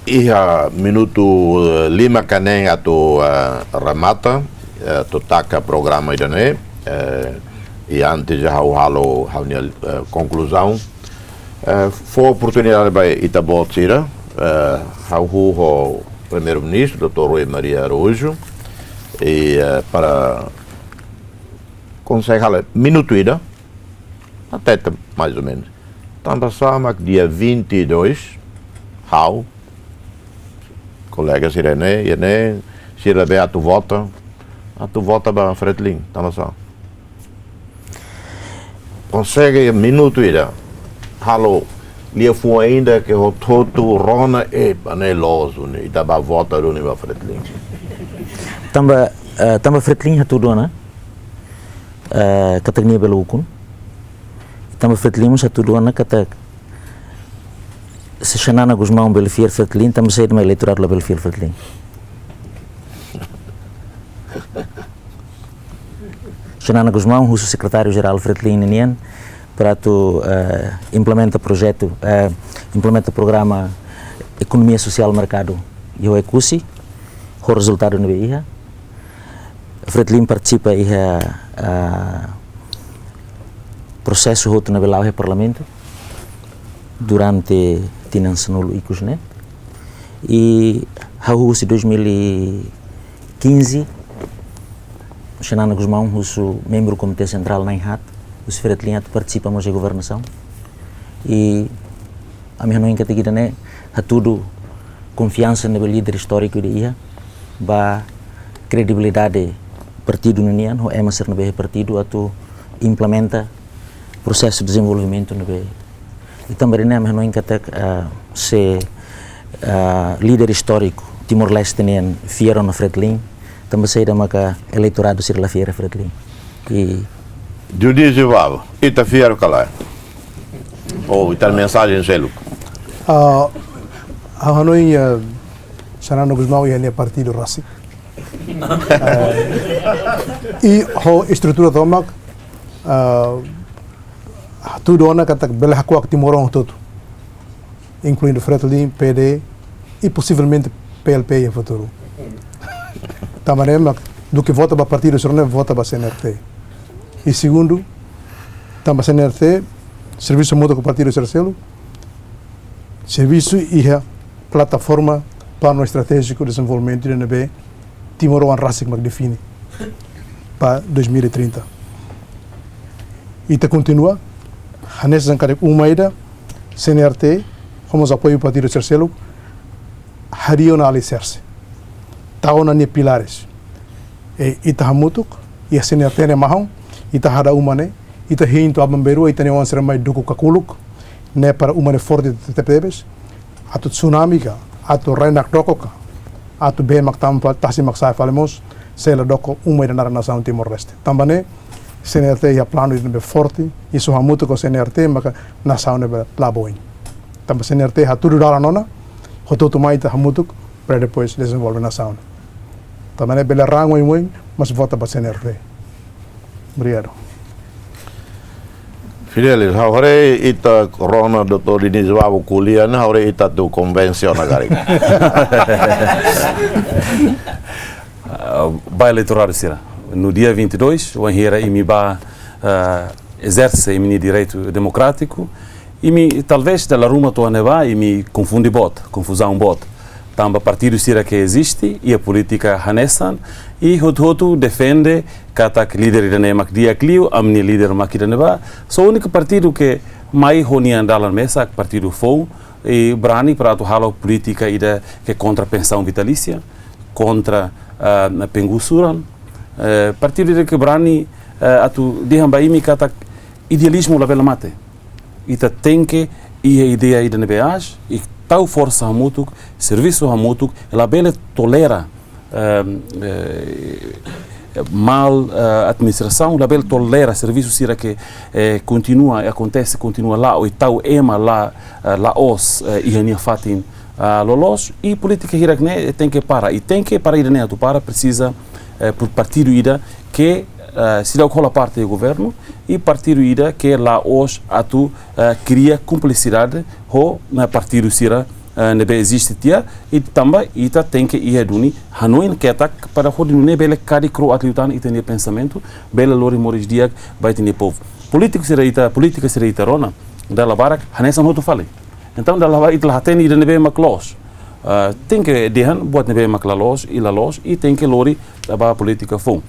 iha minutu, eh, lima ka neen atu, eh, remata, eh, atu taka programa ida-ne'e, eh, i antes ha'u halo ha'u-nia, eh, konkluzaun. Eh, fó oportunidade ba ita-boot sira, eh, ha'u hahú ho Primeiru-Ministru, doutór Rui Maria Araújo, i, eh, para konsege halo minutu ida, até ta-, mais ou menos. Tanba sá mak dia vinte e dois, ha'u, kolega sira-ne'e, iha ne'e, sira be atu vota, atu vota ba Fretilin, tanba sá. Konsege minutu ida, halo liafuan ida ke hotu-hotu rona, eh, ba ne'e loos, ne'e, ita ba vota duni ba Fretilin. Tanba, eh, tanba Fretilin hatudu ona, eh, katak nia bele ukun. Tanba Fretilin mós hatudu ona katak se Xanana Gusmão bele fiar Fretilin, tanba saida mak eleitoradu la bele fiar Fretilin? Xanana Gusmão husu Sekretáriu-Jerál Fretilin ninian para atu, eh, implementa projetu, eh, implementa programa ekonomia sosiál merkadu iha Oekusi, ho rezultadu ne'ebé iha. Fretilin partisipa iha, ah, prosesu hotu ne'ebé la'o iha Parlamentu durante tinan sanulu ikus ne'e. I hahú husi dois mil e quinze, Xanana Gusmão husu membru Komité Sentrál na'in-haat, husi Fretilin atu partisipa mós iha governasaun. I ami hanoin katak ida-ne'e hatudu konfiansa ne'ebé líder istóriku ida iha, ba kredibilidade partidu ninian, ho ema sira ne'ebé iha partidu atu implementa prosesu dezenvolvimentu ne'ebé. I tanba ne'e ami hanoin katak, ah, se, ah, líder istóriku Timor-Leste nian fiar ona Fretilin, tanba saida maka eleitoradu sira la fiar Fretilin? I Dionísio Vavo, ita fiar ka lae? Ou ita-nia mensajen seluk? Ah, ha'u hanoin, eh, Xanana Gusmão iha nia partidu rasik. Eh, i ho estrutura tomak, ah, hatudu ona katak bele hakuak timoroan hotu-hotu, inkluindu Fretilin, P D, i posivelmente P L P iha futuru. Tanba ne'e mak, duké vota ba partidu sira-ne'e, vota ba C N R T. I segundu, tanba C N R T servisu hamutuk ho partidu sira seluk, servisu iha plataforma Planu Estratéjiku Dezenvolvimentu ida ne'ebé timoroan rasik mak define ba dois mil e trinta. Ita kontinua hanesan karik uma ida, C N R T, ho mós apoiu partidu sira seluk, harii ona aliserse, tau ona nia pilares. I ita hamutuk, iha C N R T nia mahon, ita hada uma ne'e, ita hein to'o aban-bainrua, ita-nia oan sira mai duku kakuluk, ne'e para uma ne'e forte tebetebes, atu tsunami ka, atu rai nakdoko ka, atu bee mak tama fali, tasi mak sa'e fali mós, sei la doko uma ida naran nasaun Timor-Leste. Tanba ne'e, C N R T iha planu ida ne'ebé forte, i só hamutuk ho C N R T maka nasaun ne'e bele la'o ba oin. Tanba C N R T hatudu dalan ona, hotu-hotu mai ita hamutuk, para depois dezenvolve nasaun. Tanba ne'e bele raan oioin, mas vota ba C N R T. Obrigadu. Fidelis, ha'u haree ita rona doutór Dionísio Vavo ko'alia ne'e, ha'u haree ita atu konvensiona karik. ah, ba eleitoradu sira. No dia vinte e dois, wainhira imi ba, ah, ezerse imi-nia direitu demokrátiku, imi talvés dala ruma to'o ne'ebá, imi konfunde boot, konfuzaun boot. Tanba partidu sira ke eziste, iha polítika hanesan, i hotu-hotu defende katak líder ida-ne'e mak di'ak liu, ami-nia líder mak ida-ne'ebá. Só úniku partidu ke mai ho nia dalan mesak, partidu foun, i brani para atu halo polítika ida ke kontra pensaun vitalísia, kontra, ah, penggusuran. Eh, partidu ida ke brani, eh, atu dehan ba imi katak idealizmu labele mate. Ita tenke iha ideia ida ne'ebé aas, i tau forsa hamutuk, servisu hamutuk, labele tolera, ehm, eh, mal, eh, administrasaun, labele tolera servisu sira ke, eh, kontinua, eh, akontese, kontinua la'o, i tau ema la, eh, la'ós, eh, iha nia fatin, ah, loloos, i polítika hirak-ne'e tenke para, i tenke para ida-ne'e atu para, presiza, eh, por partidu ida ke, eh, seidauk hola parte governu, i partidu ida ke la'ós atu, eh, kria kumplisidade ho, ne'e, partidu sira, eh, ne'ebé eziste tiha, i tanba ita tenke iha duni hanoin ketak para hodi nune'e bele karik kro'at liután ita-nia pensamentu, bele lori moris di'ak ba ita-nia povu. Polítiku sira ita, polítika sira ita rona, dala barak hanesan hotu fali. Entaun, dala barak ita la hatene ida ne'ebé mak loos. Ah, tenke dehan buat ne'ebé mak la loos, i la loos, i tenke lori ba polítika foun.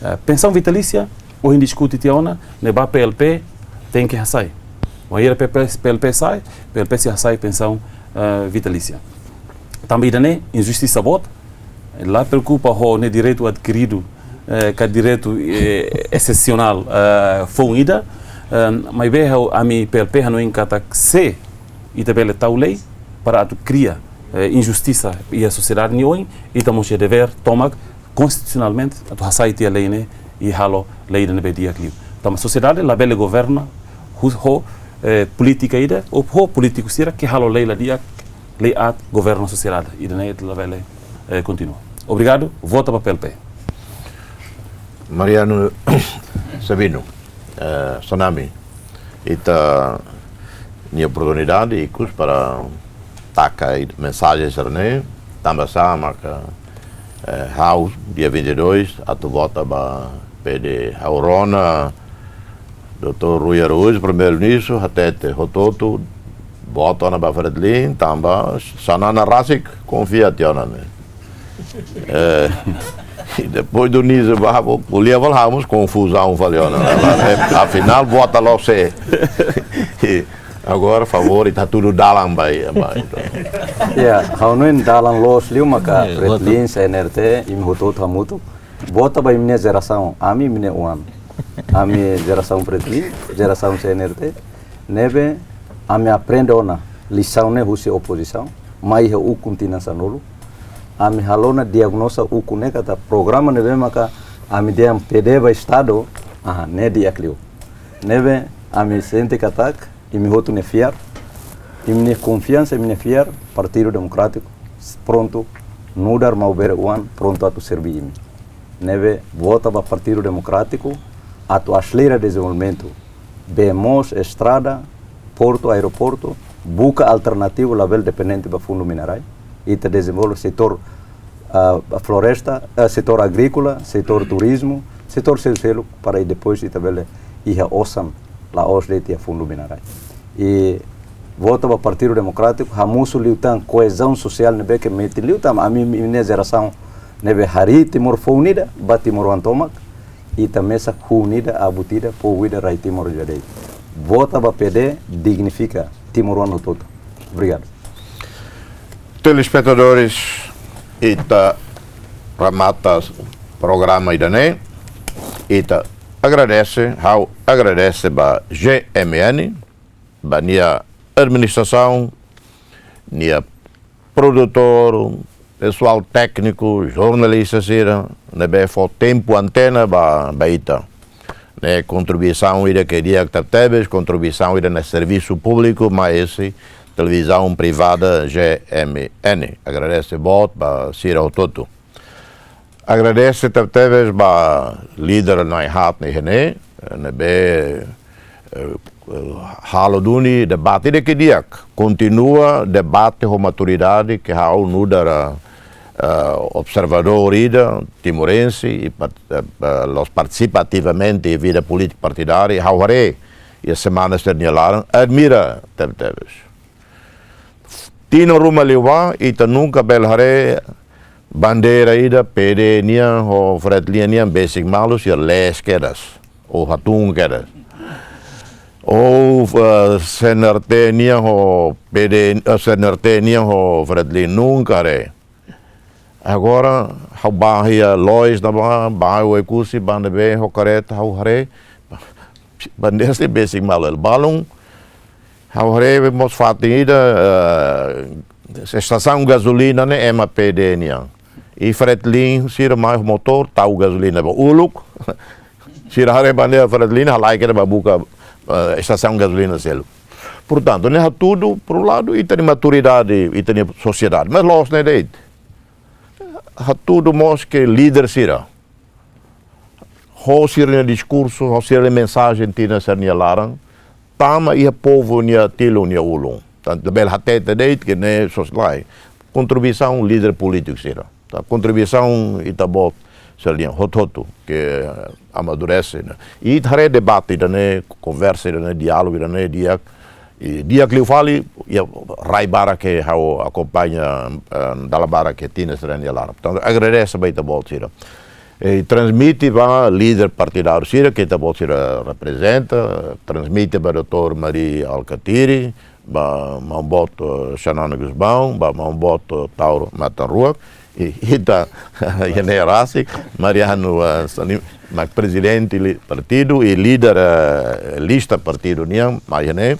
Ah, pensaun vitalísia, ohin diskute tiha ona, ne'ebá P L P tenke hasai. Wainhira P P, P L P sai, P L P sei hasai pensaun, eh, vitalísia. Tanba ida-ne'e injustisa boot, la preokupa ho nia direitu adkiridu, eh, ka direitu, eh, esesionál, eh, foun ida, eh, maibé ha'u, ami P L P hanoin katak se ita bele tau lei para atu kria, eh, injustisa iha sosiedade nia oin, ita mós iha devér tomak konstitusionalmente atu hasai tiha lei ne'e i halo lei ida ne'ebé di'ak liu. Tanba sosiedade labele governa ho, ho, eh, polítika ida, ou ho polítiku sira ke halo lei la di'ak, lei aat governa sosiedade. Ida-ne'e labele, eh, kontinua. Obrigadu, vota ba P L P. Mariano Sabino, eh, Sonami, ita-nia oportunidade ikus para taka i mensajen sira-ne'e, tanba sá maka, eh, ha'u, dia vinte e dois, atu vota ba P D. Ha'u rona, doutór Rui Araújo, Primeiru-Ministru, hatete, hotu-hotu, vota ona ba Fretilin, tanba Xanana rasik konfia tiha ona ne'e. Eh, i depois do Niza Babo, ko'alia fali ha'u mós konfuzaun fali ona ne'e. Afinál, vota loos sé. I agora, favór, ita hatudu dalan ba, ba, entaun. Ya, ha'u hanoin dalan loos liu maka, eh, Fretilin, C N R T, imi hotu-hotu hamutuk. Vota ba imi-nia jerasaun, ami imi-nia oan. Ami jerasaun Fretilin, jerasaun C N R T, ne'ebé ami aprende ona lisaun ne'e husi opozisaun, mai iha ukun tinan sanulu. Ami halo ona diagnoza ukun ne'e katak programa ne'ebé maka ami dehan P D ba Estadu, ah, ne'e di'ak liu. Ne'ebé ami sente katak, imi hotu nia fiar, imi-nia konfiansa, imi-nia fiar, Partidu Demokrátiku prontu nu'udar maubere-oan, prontu atu serbí imi. Ne'ebé vota ba Partidu Demokrátiku atu aselera dezenvolvimentu, bee moos, estrada, portu, aeroportu, buka alternativu, labele dependente ba Fundu Minerais. Ita dezenvolve setór, ah, floresta, ah, setór agríkola, setór turizmu, setór seluk-seluk, para i depois ita bele iha osan la'ós de'it iha Fundu Minerais. I vota ba Partidu Demokrátiku, hamosu liután koezaun sosiál ne'ebé ke metin liután, ami, ami-nia jerasaun ne'ebé harii Timor fó unida ba timoroan tomak, ita mesak hun ida, abut ida, povu ida, rai Timor ja de'it. Vota ba P D, dignifika timoroan hotu-hotu. Obrigadu. Telespetadores, ita remata programa ida-ne'e, ita agradese, ha'u agradese ba G M N, ba nia administrasaun, nia produtór, pesoál tékniku, jornalista sira, ne'ebé fó tempu, antena ba, ba ita. Ne'e kontribuisaun ida ke di'ak tebetebes, kontribuisaun ida iha servisu públiku, mai husi televizaun privada G M N. Agradese boot ba sira hotu-hotu. Agradese tebetebes ba líder na'in-haat ne'e, ne'ebé, eh, halo duni debate ida ke di'ak. Kontinua debate ho maturidade ke ha'u nu'udar, eh, eh, observadór ida timorense, i part-, eh, eh, la'ós partisipa ativamente iha vida polítika partidária, ha'u haree iha semana sira-nia laran, admira tebetebes. Tinan ruma liubá, ita nunka bele haree bandeira ida P D nian ho Fretilin nian besik malu sira lees kedas, ou hatún kedas. Ou, eh, C N R T nian ho P D, eh, C N R T nian ho Fretilin, nunka haree. Agora, ha'u bá iha Lois ne'ebá, bá iha Oekusi, bá ne'ebé, ho kareta, ha'u haree bandeira sira besik malu. Balun, ha'u haree mós fatin ida, eh, estasaun gazolina ne'e ema P D nian. I Fretilin sira mai motór tau gazolina ba uluk. Sira haree bandeira Fretilin, halai kedas bá buka, eh, estasaun gazolina seluk. Portantu, ne'e hatudu, por um lado, ita-nia maturidade, ita-nia sosiedade. Mas loos ne'e de'it. Hatudu mós ke líder sira, ho sira-nia diskursu, ho sira-nia mensajen tinan sira-nia laran, tama iha povu nia tilun, nia ulun. Tantu bele hatete de'it ke ne'e sosiedade. Kontribuisaun líder polítiku sira. Tá, kontribuisaun ita-boot sira-nian hotu-hotu ke, eh, amadurese, ne'e. I ita haree debate ida-ne'e, konversa ida-ne'e, diálogu ida-ne'e, di'ak, i di'ak liu fali, iha rai barak ke ha'u akompaña, eh, dala barak ke tinan sira-nia laran. Portantu, agradese ba ita-boot sira. I transmite ba líder partidáriu sira ke ita-boot sira reprezenta, transmite ba doutór Mari Alkatiri, ba maun-boot, eh, Xanana Gusmão, ba maun-boot, eh, Taur Matan Ruak, i ita, iha ne'e rasik, Mariano, eh, Salim, mak prezidente li-, partidu, i líder, eh, lista partidu nian, mai iha ne'e,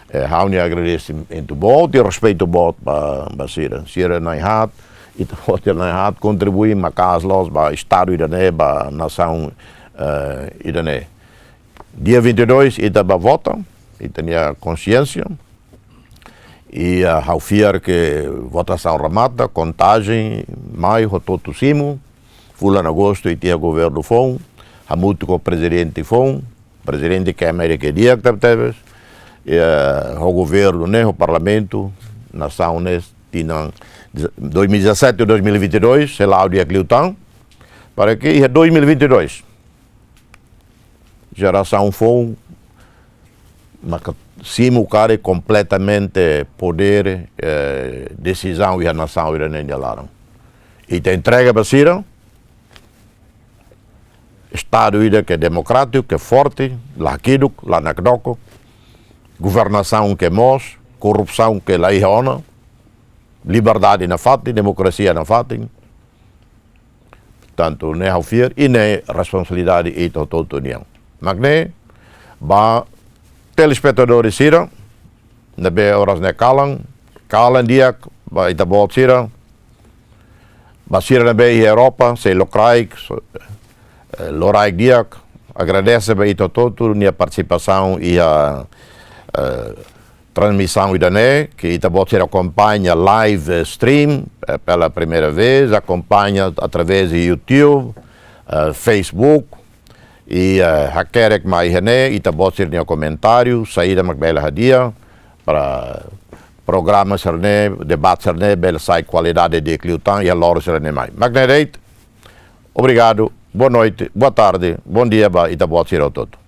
eh, ha'u-nia agradesimentu boot, i respeitu boot ba, ba sira. Sira na'in-haat, ita-boot sira na'in-haat, kontribui maka'as loos ba estadu ida-ne'e, ba nasaun, eh, ida-ne'e. Dia vinte e dois, ita bá vota, ita-nia konxiénsia. I, ah, ha'u fiar ke votasaun remata, kontajen mai, hotu-hotu simu, fulan agostu ita iha governu foun, hamutuk ho prezidente foun, prezidente ke Amérika di'ak tebetebes, i, ah, ho governu ne'e, ho parlamentu, nasaun ne'e, tinan dois mil e dezassete, dois mil e vinte e dois, sei la'o di'ak liután, para ke iha dois mil e vinte e dois, jerasaun foun maka simu karik kompletamente podér, eh, desizaun iha nasaun ida-ne'e nia laran. Ita entrega ba sira estadu ida ke demokrátiku, ke forte, la hakiduk, la nakdoko, governasaun ke moos, korrupsaun ke la iha ona, liberdade nafatin, demokrasia nafatin. Tantu ne'e ha'u fiar, i ne'e responsabilidade ita hotu-hotu nian. Mak ne'e, ba telespetadór sira, ne'ebé oras ne'e kalan, kalan di'ak, ba ita-boot sira, ba sira ne'ebé iha Europa, sei lokraik, so-, eh, loraik di'ak, agradese ba ita hotu-hotu nia partisipasaun iha, eh, transmisaun ida-ne'e, ke ita-boot sira akompaña live stream, eh, pela primeira vez, akompaña através de YouTube, eh, Facebook, i, eh, hakerek mai iha ne'e, ita-boot sira-nia komentáriu, saida mak bele hadi'a, para programa sira-ne'e, debate sira-ne'e, bele sai kualidade di'ak liután, iha loron sira-ne'e mai. Mak ne'e de'it, obrigadu, boa noite, boa tarde, bom dia ba ita-boot sira hotu-hotu.